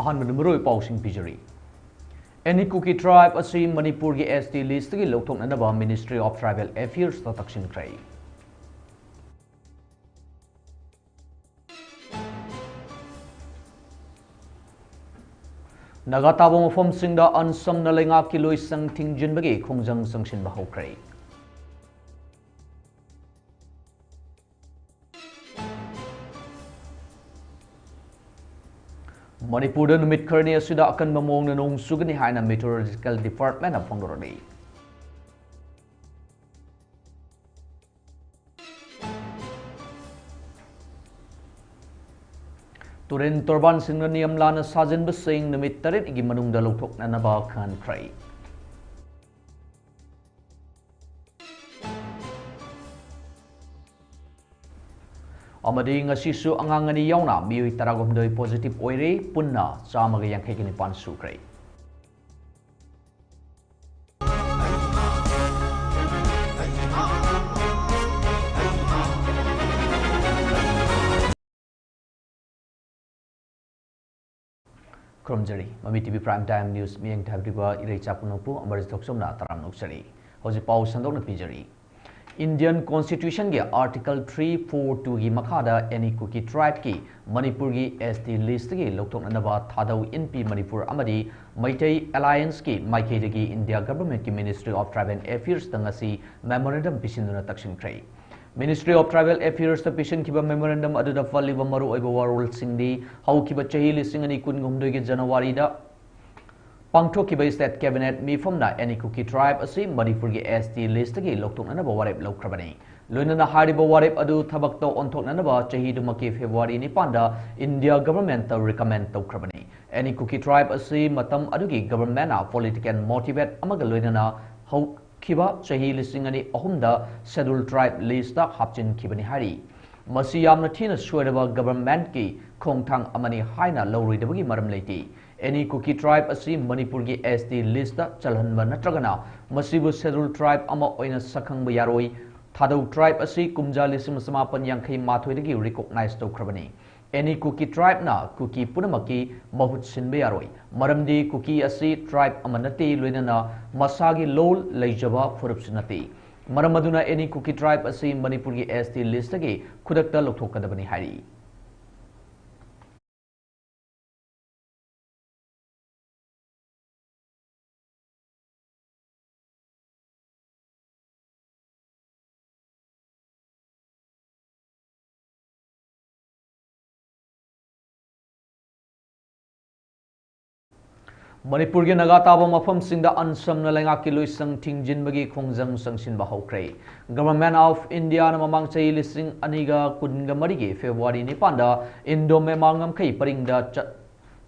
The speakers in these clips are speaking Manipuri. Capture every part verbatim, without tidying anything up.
ꯑꯍꯥꯟꯕꯗ ꯃꯔꯨꯑꯣꯏꯕ ꯄꯥꯎꯁꯤꯡ ꯄꯤꯖꯔꯤ꯫ ꯑꯦꯅꯤ ꯀꯨꯀꯤ tribe ꯑꯁꯤ ꯃꯅꯤꯄꯨꯔꯒꯤ S T listꯇꯒꯤ ꯂꯧꯊꯣꯛꯅꯅꯕ Ministry of Tribal Affairsꯇ ꯇꯛꯁꯤꯟꯈ꯭ꯔꯦ꯫ Naga ꯇꯥꯕ ꯃꯐꯝꯁꯤꯡꯗ ꯑꯟꯁꯝꯅ ꯂꯩꯉꯥꯛꯀꯤ ꯂꯣꯏꯁꯪ ꯊꯤꯡꯖꯤꯟꯕꯒꯤ ꯈꯣꯡꯖꯪ ꯆꯪꯁꯤꯟꯕ ꯍꯧꯈ꯭ꯔꯦ꯫ ꯃꯅꯤꯄꯨꯔꯗ ꯅꯨꯃꯤꯠ ꯈꯔꯅꯤ ꯑꯁꯤꯗ ꯑꯀꯟꯕ ꯃꯑꯣꯡꯗ ꯅꯣꯡ ꯆꯨꯒꯅꯤ ꯍꯥꯏꯅ Meteorological Departmentꯅ ꯐꯣꯡꯗꯣꯔꯛꯂꯤ꯫ ꯇꯨꯔꯦꯟ ꯇꯣꯔꯕꯥꯟꯁꯤꯡꯅ ꯅꯤꯌꯝ ꯂꯥꯟꯅ ꯁꯥꯖꯤꯟꯕꯁꯤꯡ ꯅꯨꯃꯤꯠ ꯇꯔꯦꯠꯒꯤ ꯃꯅꯨꯡꯗ ꯂꯧꯊꯣꯛꯅꯅꯕ ꯈꯪꯍꯟꯈ꯭ꯔꯦ꯫ ꯑꯃꯗꯤ ꯉꯁꯤꯁꯨ ꯑꯉꯥꯡ ꯑꯅꯤ ꯌꯥꯎꯅ ꯃꯤꯑꯣꯏ ꯇꯔꯥꯍꯨꯝꯗꯣꯏ positive ꯑꯣꯏꯔꯦ, ꯄꯨꯟꯅ ꯆꯥꯝꯃꯒ ꯌꯥꯡꯈꯩꯒ ꯅꯤꯄꯥꯟ ꯁꯨꯈ꯭ꯔꯦ꯫ ꯈꯨꯔꯨꯝꯖꯔꯤ꯫ ꯃꯃꯤ T V Prime Time News ꯃꯤꯠꯌꯦꯡ ꯊꯥꯕꯤꯔꯤꯕ ꯏꯔꯩꯆꯥ ꯄꯨꯝꯅꯃꯛꯄꯨ ꯑꯃꯔꯖꯤꯠ ꯊꯣꯛꯆꯣꯝꯅ ꯇꯔꯥꯝꯅ ꯑꯣꯛꯆꯔꯤ꯫ ꯍꯧꯖꯤꯛ ꯄꯥꯎ ꯁꯟꯗꯣꯛꯅ ꯄꯤꯖꯔꯤ꯫ Indian Constitutionꯒꯤ Article three four twoꯒꯤ ꯃꯈꯥꯗ ꯑꯦꯅꯤ ꯀꯨꯀꯤ tribeꯀꯤ ꯃꯅꯤꯄꯨꯔꯒꯤ S T listꯇꯒꯤ ꯂꯧꯊꯣꯛꯅꯅꯕ ꯊꯥꯗꯧ ꯏꯟꯄꯤ ꯃꯅꯤꯄꯨꯔ ꯑꯃꯗꯤ ꯃꯩꯇꯩ Allianceꯀꯤ ꯃꯥꯏꯀꯩꯗꯒꯤ India Governmentꯀꯤ Ministry of Tribal Affairsꯇ ꯉꯁꯤ memorandum ꯄꯤꯁꯤꯟꯗꯨꯅ ꯇꯛꯁꯤꯟꯈ꯭ꯔꯦ꯫ Ministry of Tribal Affairsꯇ ꯄꯤꯁꯤꯟꯈꯤꯕ memorandum ꯑꯗꯨꯗ ꯄꯜꯂꯤꯕ ꯃꯔꯨꯑꯣꯏꯕ ꯋꯥꯔꯣꯜꯁꯤꯡꯗꯤ ꯍꯧꯈꯤꯕ ꯆꯍꯤ ꯂꯤꯁꯤꯡ ꯑꯅꯤ ꯀꯨꯟꯍꯨꯝꯗꯣꯏꯒꯤ Januaryꯗ ꯄꯥꯡꯊꯣꯛꯈꯤꯕ State Cabinet ꯃꯤꯐꯝꯅ ꯑꯦꯅꯤ ꯀꯨꯀꯤ tribe ꯑꯁꯤ ꯃꯅꯤꯄꯨꯔꯒꯤ S T listꯇꯒꯤ ꯂꯧꯊꯣꯛꯅꯅꯕ ꯋꯥꯔꯦꯞ ꯂꯧꯈ꯭ꯔꯕꯅꯤ꯫ ꯂꯣꯏꯅꯅ ꯍꯥꯏꯔꯤꯕ ꯋꯥꯔꯦꯞ ꯑꯗꯨ ꯊꯕꯛꯇ ꯑꯣꯟꯊꯣꯛꯅꯅꯕ ꯆꯍꯤꯗꯨꯃꯛꯀꯤ February ꯅꯤꯄꯥꯟꯗ India Governmentꯇ recommend ꯇꯧꯈ꯭ꯔꯕꯅꯤ꯫ ꯑꯦꯅꯤ ꯀꯨꯀꯤ tribe ꯑꯁꯤ ꯃꯇꯝ ꯑꯗꯨꯒꯤ governmentꯅ political motivate ꯑꯃꯒ ꯂꯣꯏꯅꯅ ꯍꯧ-, ꯈꯤꯕ ꯆꯍꯤ ꯂꯤꯁꯤꯡ ꯑꯅꯤ ꯑꯍꯨꯝꯗ Scheduled Tribe listꯇ ꯍꯥꯞꯆꯤꯟꯈꯤꯕꯅꯤ ꯍꯥꯏꯔꯤ꯫ ꯃꯁꯤ ꯌꯥꯝꯅ ꯊꯤꯅ ꯁꯣꯏꯔꯕ governmentꯀꯤ ꯈꯣꯡꯊꯥꯡ ꯑꯃꯅꯤ ꯍꯥꯏꯅ ꯂꯧꯔꯣꯏꯗꯕꯒꯤ ꯃꯔꯝ ꯂꯩꯇꯦ꯫ Any Kuki tribe ꯑꯁꯤ ꯃꯅꯤꯄꯨꯔꯒꯤ S T list ꯆꯜꯍꯟꯕ ꯅꯠꯇ꯭ꯔꯒꯅ ꯃꯁꯤꯕꯨ scheduled tribe ꯑꯃ ꯑꯣꯏꯅ ꯁꯛꯈꯪꯕ ꯌꯥꯔꯣꯏ꯫ ꯊꯥꯗꯧ tribe ꯑꯁꯤ ꯀꯨꯝꯖꯥ ꯂꯤꯁꯤꯡ ꯑꯃ ꯆꯃꯥꯄꯟ ꯌꯥꯡꯈꯩ ꯃꯥꯊꯣꯏꯗꯒꯤ recognize ꯇꯧꯈ꯭ꯔꯕꯅꯤ꯫ Any Kuki tribe ꯅ ꯀꯨꯀꯤ ꯄꯨꯝꯅꯃꯛꯀꯤ ꯃꯍꯨꯠ ꯁꯤꯟꯕ ꯌꯥꯔꯣꯏ, ꯃꯔꯝꯗꯤ ꯀꯨꯀꯤ ꯑꯁꯤ tribe ꯑꯃ ꯅꯠꯇꯦ, ꯂꯣꯏꯅꯅ ꯃꯁꯥꯒꯤ ꯂꯣꯜ ꯂꯩꯖꯕ ꯐꯨꯔꯨꯞꯁꯨ ꯅꯠꯇꯦ꯫ ꯃꯔꯝ ꯑꯗꯨꯅ Any Kuki tribe ꯑꯁꯤ ꯃꯅꯤꯄꯨꯔꯒꯤ S T list ꯇꯒꯤ ꯈꯨꯗꯛꯇ ꯂꯧꯊꯣꯛꯀꯗꯕꯅꯤ ꯍꯥꯏꯔꯤ꯫ ꯃꯅꯤꯄꯨꯔꯒꯤ ꯅꯥꯒꯥ ꯇꯥꯕ ꯃꯐꯝꯁꯤꯡꯗ ꯑꯟꯁꯝꯅ ꯂꯩꯉꯥꯛꯀꯤ ꯂꯣꯏꯁꯪ ꯊꯤꯡꯖꯤꯟꯕꯒꯤ ꯈꯣꯡꯖꯪ ꯆꯪꯁꯤꯟꯕ ꯍꯧꯈ꯭ꯔꯦ꯫ Government of India ꯅ ꯃꯃꯥꯡ ꯆꯍꯤ ꯂꯤꯁꯤꯡ ꯑꯅꯤꯒ ꯀꯨꯟꯒ ꯃꯔꯤꯒꯤ February ꯅꯤꯄꯥꯟꯗ Indo Myanmar ꯉꯝꯈꯩ ꯄꯔꯤꯡꯗ ꯆꯠ-,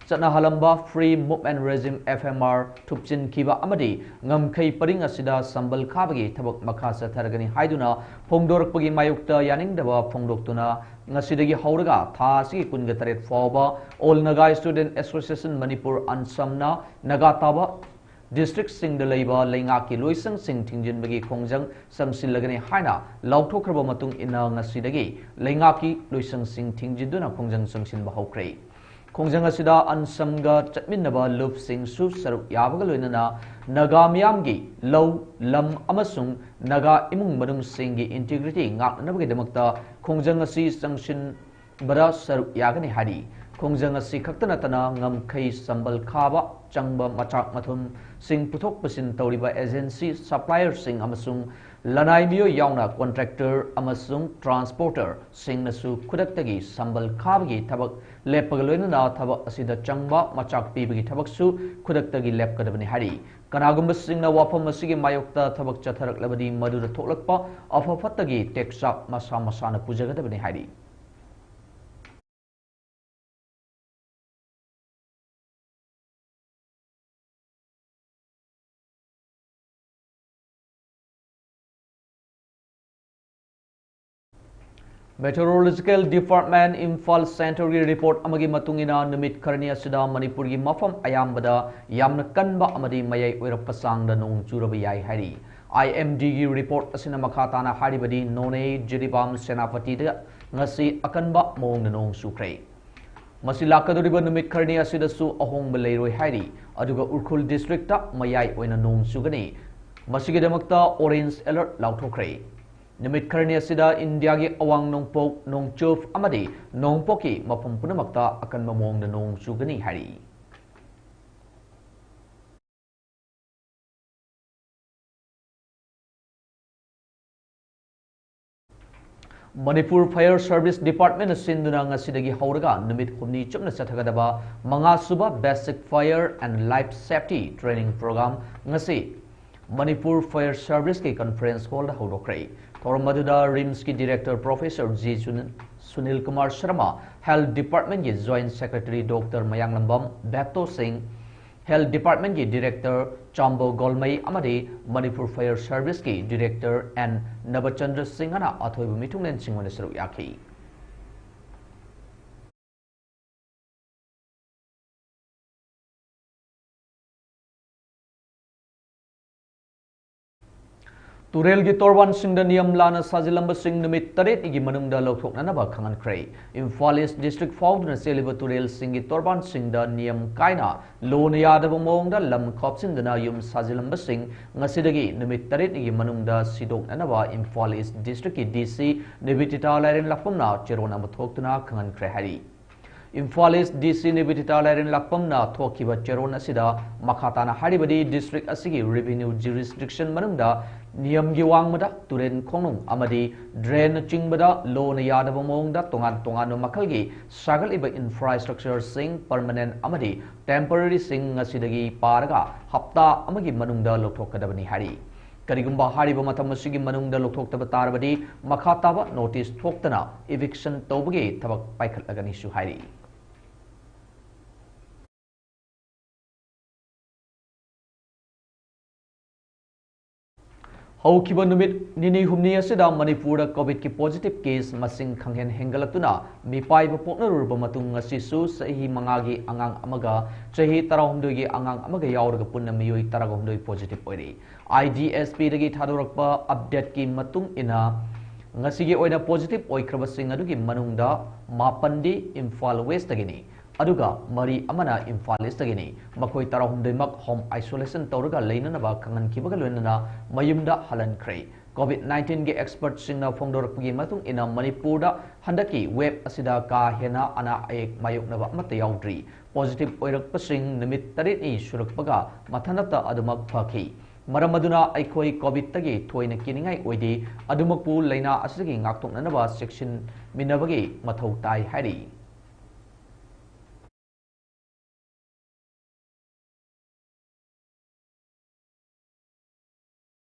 ꯆꯠꯅꯍꯜꯂꯝꯕ Free Movement Regime, F M R, ꯊꯨꯞꯆꯤꯟꯈꯤꯕ ꯑꯃꯗꯤ ꯉꯝꯈꯩ ꯄꯔꯤꯡ ꯑꯁꯤꯗ ꯁꯝꯕꯜ ꯈꯥꯕꯒꯤ ꯊꯕꯛ ꯃꯈꯥ ꯆꯠꯊꯔꯒꯅꯤ ꯍꯥꯏꯗꯨꯅ ꯐꯣꯡꯗꯣꯔꯛꯄꯒꯤ ꯃꯥꯌꯣꯛꯇ ꯌꯥꯅꯤꯡꯗꯕ ꯐꯣꯡꯗꯣꯛꯇꯨꯅ ꯉꯁꯤꯗꯒꯤ ꯍꯧꯔꯒ ꯊꯥ ꯑꯁꯤꯒꯤ ꯀꯨꯟꯒ ꯇꯔꯦꯠ ꯐꯥꯎꯕ All Naga Student Association Manipur, ꯑꯟꯁꯝꯅ Naga ꯇꯥꯕ district ꯁꯤꯡꯗ ꯂꯩꯕ ꯂꯩꯉꯥꯛꯀꯤ ꯂꯣꯏꯁꯪꯁꯤꯡ ꯊꯤꯡꯖꯤꯟꯕꯒꯤ ꯈꯣꯡꯖꯪ ꯆꯪꯁꯤꯜꯂꯒꯅꯤ ꯍꯥꯏꯅ ꯂꯥꯎꯊꯣꯛꯈ꯭ꯔꯕ ꯃꯇꯨꯡ ꯏꯟꯅ ꯉꯁꯤꯗꯒꯤ ꯂꯩꯉꯥꯛꯀꯤ ꯂꯣꯏꯁꯪꯁꯤꯡ ꯊꯤꯡꯖꯤꯟꯗꯨꯅ ꯈꯣꯡꯖꯪ ꯆꯪꯁꯤꯟꯕ ꯍꯧꯈ꯭ꯔꯦ꯫ ꯈꯣꯡꯖꯪ ꯑꯁꯤꯗ ꯑꯟꯁꯝꯒ ꯆꯠꯃꯤꯟꯅꯕ ꯂꯨꯞꯁꯤꯡꯁꯨ ꯁꯔꯨꯛ ꯌꯥꯕꯒ ꯂꯣꯏꯅꯅ ꯅꯥꯒꯥ ꯃꯤꯌꯥꯝꯒꯤ ꯂꯧ, ꯂꯝ ꯑꯃꯁꯨꯡ ꯅꯥꯒꯥ ꯏꯃꯨꯡ ꯃꯅꯨꯡꯁꯤꯡꯒꯤ integrity ꯉꯥꯛꯅꯅꯕꯒꯤꯗꯃꯛꯇ ꯈꯣꯡꯖꯪ ꯑꯁꯤ ꯆꯪꯁꯤꯟꯕꯗ ꯁꯔꯨꯛ ꯌꯥꯒꯅꯤ ꯍꯥꯏꯔꯤ꯫ ꯈꯣꯡꯖꯪ ꯑꯁꯤ ꯈꯛꯇ ꯅꯠꯇꯅ ꯉꯝꯈꯩ ꯁꯝꯕꯜ ꯈꯥꯕ ꯆꯪꯕ ꯃꯆꯥꯛ ꯃꯊꯨꯝꯁꯤꯡ ꯄꯨꯊꯣꯛ ꯄꯨꯁꯤꯟ ꯇꯧꯔꯤꯕ agency, supplier ꯁꯤꯡ ꯑꯃꯁꯨꯡ ꯂꯅꯥꯏ ꯃꯤꯑꯣꯏ ꯌꯥꯎꯅ contractor ꯑꯃꯁꯨꯡ transporter ꯁꯤꯡꯅꯁꯨ ꯈꯨꯗꯛꯇꯒꯤ ꯁꯝꯕꯜ ꯈꯥꯕꯒꯤ ꯊꯕꯛ ꯂꯦꯞꯄꯒ ꯂꯣꯏꯅꯅ ꯊꯕꯛ ꯑꯁꯤꯗ ꯆꯪꯕ ꯃꯆꯥꯛ ꯄꯤꯕꯒꯤ ꯊꯕꯛꯁꯨ ꯈꯨꯗꯛꯇꯒꯤ ꯂꯦꯞꯀꯗꯕꯅꯤ ꯍꯥꯏꯔꯤ꯫ ꯀꯅꯥꯒꯨꯝꯕꯁꯤꯡꯅ ꯋꯥꯐꯝ ꯑꯁꯤꯒꯤ ꯃꯥꯌꯣꯛꯇ ꯊꯕꯛ ꯆꯠꯊꯔꯛꯂꯕꯗꯤ ꯃꯗꯨꯗ ꯊꯣꯛꯂꯛꯄ ꯑꯐ ꯐꯠꯇꯒꯤ ꯇꯦꯛꯆꯥꯛ ꯃꯁꯥ ꯃꯁꯥꯅ ꯄꯨꯖꯒꯗꯕꯅꯤ ꯍꯥꯏꯔꯤ꯫ Meteorological Department, Imphal Centreꯒꯤ report ꯑꯃꯒꯤ ꯃꯇꯨꯡ ꯏꯟꯅ, ꯅꯨꯃꯤꯠ ꯈꯔꯅꯤ ꯑꯁꯤꯗ ꯃꯅꯤꯄꯨꯔꯒꯤ ꯃꯐꯝ ꯑꯌꯥꯝꯕꯗ ꯌꯥꯝꯅ ꯀꯟꯕ ꯑꯃꯗꯤ ꯃꯌꯥꯏ ꯑꯣꯏꯔꯞꯄ ꯆꯥꯡꯗ ꯅꯣꯡ ꯆꯨꯔꯕ ꯌꯥꯏ ꯍꯥꯏꯔꯤ꯫ IMDꯒꯤ report ꯑꯁꯤꯅ ꯃꯈꯥ ꯇꯥꯅ ꯍꯥꯏꯔꯤꯕꯗꯤ, ꯅꯣꯅꯦ, ꯖꯤꯔꯤꯕꯥꯝ, ꯁꯦꯅꯥꯄꯇꯤꯗ ꯉꯁꯤ ꯑꯀꯟꯕ ꯃꯑꯣꯡꯗ ꯅꯣꯡ ꯆꯨꯈ꯭ꯔꯦ꯫ ꯃꯁꯤ ꯂꯥꯛꯀꯗꯧꯔꯤꯕ ꯅꯨꯃꯤꯠ ꯈꯔꯅꯤ ꯑꯁꯤꯗꯁꯨ ꯑꯍꯣꯡꯕ ꯂꯩꯔꯣꯏ ꯍꯥꯏꯔꯤ꯫ ꯑꯗꯨꯒ ꯎꯈ꯭ꯔꯨꯜ districtꯇ ꯃꯌꯥꯏ ꯑꯣꯏꯅ ꯅꯣꯡ ꯆꯨꯒꯅꯤ꯫ ꯃꯁꯤꯒꯤꯗꯃꯛꯇ orange alert ꯂꯥꯎꯊꯣꯛꯈ꯭ꯔꯦ꯫ ꯅꯨꯃꯤꯠ ꯈꯔꯅꯤ ꯑꯁꯤꯗ ꯏꯟꯗꯤꯌꯥꯒꯤ ꯑꯋꯥꯡ ꯅꯣꯡꯄꯣꯛ, ꯅꯣꯡꯆꯨꯞ ꯑꯃꯗꯤ ꯅꯣꯡꯄꯣꯛꯀꯤ ꯃꯐꯝ ꯄꯨꯝꯅꯃꯛꯇ ꯑꯀꯟꯕ ꯃꯑꯣꯡꯗ ꯅꯣꯡ ꯆꯨꯒꯅꯤ ꯍꯥꯏꯔꯤ꯫ ꯃꯅꯤꯄꯨꯔ Fire Service Departmentꯅ ꯁꯤꯟꯗꯨꯅ ꯉꯁꯤꯗꯒꯤ ꯍꯧꯔꯒ ꯅꯨꯃꯤꯠ ꯍꯨꯝꯅꯤ ꯆꯨꯞꯅ ꯆꯠꯊꯒꯗꯕ ꯃꯉꯥꯁꯨꯕ Basic Fire and Life Safety Training Program ꯉꯁꯤ ꯃꯅꯤꯄꯨꯔ Fire Serviceꯀꯤ conference hallꯗ ꯍꯧꯗꯣꯛꯈ꯭ꯔꯦ꯫ ꯊꯧꯔꯝ ꯑꯗꯨꯗ RIMSꯀꯤ director Professor G Sunil, Sunil Kumar Sharma, Health Departmentꯀꯤ Joint Secretary Doctor ꯃꯌꯥꯡꯂꯝꯕꯝ ꯕꯦꯠꯇꯣ ꯁꯤꯡ, Health Departmentꯀꯤ director ꯆꯥꯝꯕꯣ ꯒꯣꯜꯃꯩ ꯑꯃꯗꯤ ꯃꯅꯤꯄꯨꯔ Fire Serviceꯀꯤ director N ꯅꯕꯆꯟꯗ꯭ꯔ ꯁꯤꯡꯍꯅ ꯑꯊꯣꯏꯕ ꯃꯤꯊꯨꯡꯂꯦꯟꯁꯤꯡ ꯑꯣꯏꯅ ꯁꯔꯨꯛ ꯌꯥꯈꯤ꯫ ꯇꯨꯔꯦꯜꯒꯤ ꯇꯣꯔꯕꯥꯟꯁꯤꯡꯗ ꯅꯤꯌꯝ ꯂꯥꯟꯅ ꯁꯥꯖꯤꯜꯂꯝꯕꯁꯤꯡ ꯅꯨꯃꯤꯠ ꯇꯔꯦꯠꯅꯤꯒꯤ ꯃꯅꯨꯡꯗ ꯂꯧꯊꯣꯛꯅꯅꯕ ꯈꯪꯍꯟꯈ꯭ꯔꯦ꯫ ꯏꯝꯐꯥꯜ East district ꯐꯥꯎꯗꯨꯅ ꯆꯦꯜꯂꯤꯕ ꯇꯨꯔꯦꯜꯁꯤꯡꯒꯤ ꯇꯣꯔꯕꯥꯟꯁꯤꯡꯗ ꯅꯤꯌꯝ ꯀꯥꯏꯅ ꯂꯣꯅ ꯌꯥꯗꯕ ꯃꯑꯣꯡꯗ ꯂꯝ ꯈꯣꯞꯆꯤꯟꯗꯨꯅ ꯌꯨꯝ ꯁꯥꯖꯤꯜꯂꯝꯕꯁꯤꯡ ꯉꯁꯤꯗꯒꯤ ꯅꯨꯃꯤꯠ ꯇꯔꯦꯠꯅꯤꯒꯤ ꯃꯅꯨꯡꯗ ꯁꯤꯗꯣꯛꯅꯅꯕ ꯏꯝꯐꯥꯜ East districtꯀꯤ DC ꯅꯤꯕꯤꯗꯤꯇꯥ ꯂꯥꯏꯔꯦꯟꯂꯛꯄꯝꯅ ꯆꯦꯔꯣꯜ ꯑꯃ ꯊꯣꯛꯇꯨꯅ ꯈꯪꯍꯟꯈ꯭ꯔꯦ ꯍꯥꯏꯔꯤ꯫ ꯏꯝꯐꯥꯜ East DC ꯅꯤꯕꯤꯗꯤꯇꯥ ꯂꯥꯏꯔꯦꯟꯂꯛꯄꯝꯅ ꯊꯣꯛꯈꯤꯕ ꯆꯦꯔꯣꯜ ꯑꯁꯤꯗ ꯃꯈꯥ ꯇꯥꯅ ꯍꯥꯏꯔꯤꯕꯗꯤ, district ꯑꯁꯤꯒꯤ revenue jurisdiction ꯃꯅꯨꯡꯗ ꯅꯤꯌꯝꯒꯤ ꯋꯥꯡꯃꯗ ꯇꯨꯔꯦꯟ ꯈꯣꯡꯅꯨꯡ ꯑꯃꯗꯤ drainꯅꯆꯤꯡꯕꯗ ꯂꯣꯅ ꯌꯥꯗꯕ ꯃꯑꯣꯡꯗ ꯇꯣꯉꯥꯟ ꯇꯣꯉꯥꯟꯕ ꯃꯈꯜꯒꯤ ꯁꯥꯒꯠꯂꯤꯕ infrastructureꯁꯤꯡ permanent ꯑꯃꯗꯤ temporaryꯁꯤꯡ ꯉꯁꯤꯗꯒꯤ ꯄꯥꯔꯒ ꯍꯞꯇꯥ ꯑꯃꯒꯤ ꯃꯅꯨꯡꯗ ꯂꯧꯊꯣꯛꯀꯗꯕꯅꯤ ꯍꯥꯏꯔꯤ꯫ ꯀꯔꯤꯒꯨꯝꯕ ꯍꯥꯏꯔꯤꯕ ꯃꯇꯝ ꯑꯁꯤꯒꯤ ꯃꯅꯨꯡꯗ ꯂꯧꯊꯣꯛꯇꯕ ꯇꯥꯔꯕꯗꯤ ꯃꯈꯥ ꯇꯥꯕ notice ꯊꯣꯛꯇꯅ eviction ꯇꯧꯕꯒꯤ ꯊꯕꯛ ꯄꯥꯏꯈꯠꯂꯒꯅꯤꯁꯨ ꯍꯥꯏꯔꯤ꯫ ꯍꯧꯈꯤꯕ ꯅꯨꯃꯤꯠ ꯅꯤꯅꯤ ꯍꯨꯝꯅꯤ ꯑꯁꯤꯗ ꯃꯅꯤꯄꯨꯔꯗ ꯀꯣꯚꯤꯗꯀꯤ ꯄꯣꯖꯤꯇꯤꯚ ꯀꯦꯁ ꯃꯁꯤꯡ ꯈꯪꯍꯦꯟ ꯍꯦꯟꯒꯠꯂꯛꯇꯨꯅ ꯃꯤꯄꯥꯏꯕ ꯄꯣꯛꯅꯔꯨꯔꯕ ꯃꯇꯨꯡ, ꯉꯁꯤꯁꯨ ꯆꯍꯤ ꯃꯉꯥꯒꯤ ꯑꯉꯥꯡ ꯑꯃꯒ ꯆꯍꯤ ꯇꯔꯥꯍꯨꯝꯗꯣꯏꯒꯤ ꯑꯉꯥꯡ ꯑꯃꯒ ꯌꯥꯎꯔꯒ ꯄꯨꯟꯅ ꯃꯤꯑꯣꯏ ꯇꯔꯥꯍꯨꯝꯗꯣꯏ ꯄꯣꯖꯤꯇꯤꯚ ꯑꯣꯏꯔꯤ꯫ ꯑꯥꯏ ꯗꯤ ꯑꯦꯁ ꯄꯤꯗꯒꯤ ꯊꯥꯗꯣꯔꯛꯄ ꯑꯞꯗꯦꯠꯀꯤ ꯃꯇꯨꯡ ꯏꯟꯅ, ꯉꯁꯤꯒꯤ ꯑꯣꯏꯅ ꯄꯣꯖꯤꯇꯤꯚ ꯑꯣꯏꯈ꯭ꯔꯕꯁꯤꯡ ꯑꯗꯨꯒꯤ ꯃꯅꯨꯡꯗ ꯃꯥꯄꯟꯗꯤ ꯏꯝꯐꯥꯜ ꯋꯦꯁꯇꯒꯤꯅꯤ꯫ ꯑꯗꯨꯒ ꯃꯔꯤ ꯑꯃꯅ ꯏꯝꯐꯥꯜ ꯏꯁꯇꯒꯤꯅꯤ꯫ ꯃꯈꯣꯏ ꯇꯔꯥꯍꯨꯝꯗꯣꯏꯃꯛ ꯍꯣꯝ ꯑꯥꯏꯁꯣꯂꯦꯁꯟ ꯇꯧꯔꯒ ꯂꯩꯅꯅꯕ ꯈꯪꯍꯟꯈꯤꯕꯒ ꯂꯣꯏꯅꯅ ꯃꯌꯨꯝꯗ ꯍꯜꯍꯟꯈ꯭ꯔꯦ꯫ ꯀꯣꯚꯤꯗ ꯅꯥꯏꯟꯇꯤꯟꯒꯤ ꯑꯦꯛꯁꯄꯔꯠꯁꯤꯡꯅ ꯐꯣꯡꯗꯣꯔꯛꯄꯒꯤ ꯃꯇꯨꯡ ꯏꯟꯅ, ꯃꯅꯤꯄꯨꯔꯗ ꯍꯟꯗꯛꯀꯤ ꯋꯦꯕ ꯑꯁꯤꯗ ꯀꯥ ꯍꯦꯟꯅ ꯑꯅꯥ ꯑꯌꯦꯛ ꯃꯥꯌꯣꯛꯅꯕ ꯑꯃꯠꯇ ꯌꯥꯎꯗ꯭ꯔꯤ꯫ ꯄꯣꯖꯤꯇꯤꯚ ꯑꯣꯏꯔꯛꯄꯁꯤꯡ ꯅꯨꯃꯤꯠ ꯇꯔꯦꯠꯅꯤ ꯁꯨꯔꯛꯄꯒ ꯃꯊꯟꯇ ꯑꯗꯨꯃꯛ ꯐꯈꯤ꯫ ꯃꯔꯝ ꯑꯗꯨꯅ ꯑꯩꯈꯣꯏ ꯀꯣꯚꯤꯗꯇꯒꯤ ꯊꯣꯏꯅ ꯀꯤꯅꯤꯡꯉꯥꯏ ꯑꯣꯏꯗꯦ꯫ ꯑꯗꯨꯃꯛꯄꯨ ꯂꯥꯏꯅꯥ ꯑꯁꯤꯗꯒꯤ ꯉꯥꯛꯊꯣꯛꯅꯅꯕ ꯆꯦꯛꯁꯤꯟꯃꯤꯟꯅꯕꯒꯤ ꯃꯊꯧ ꯇꯥꯏ ꯍꯥꯏꯔꯤ꯫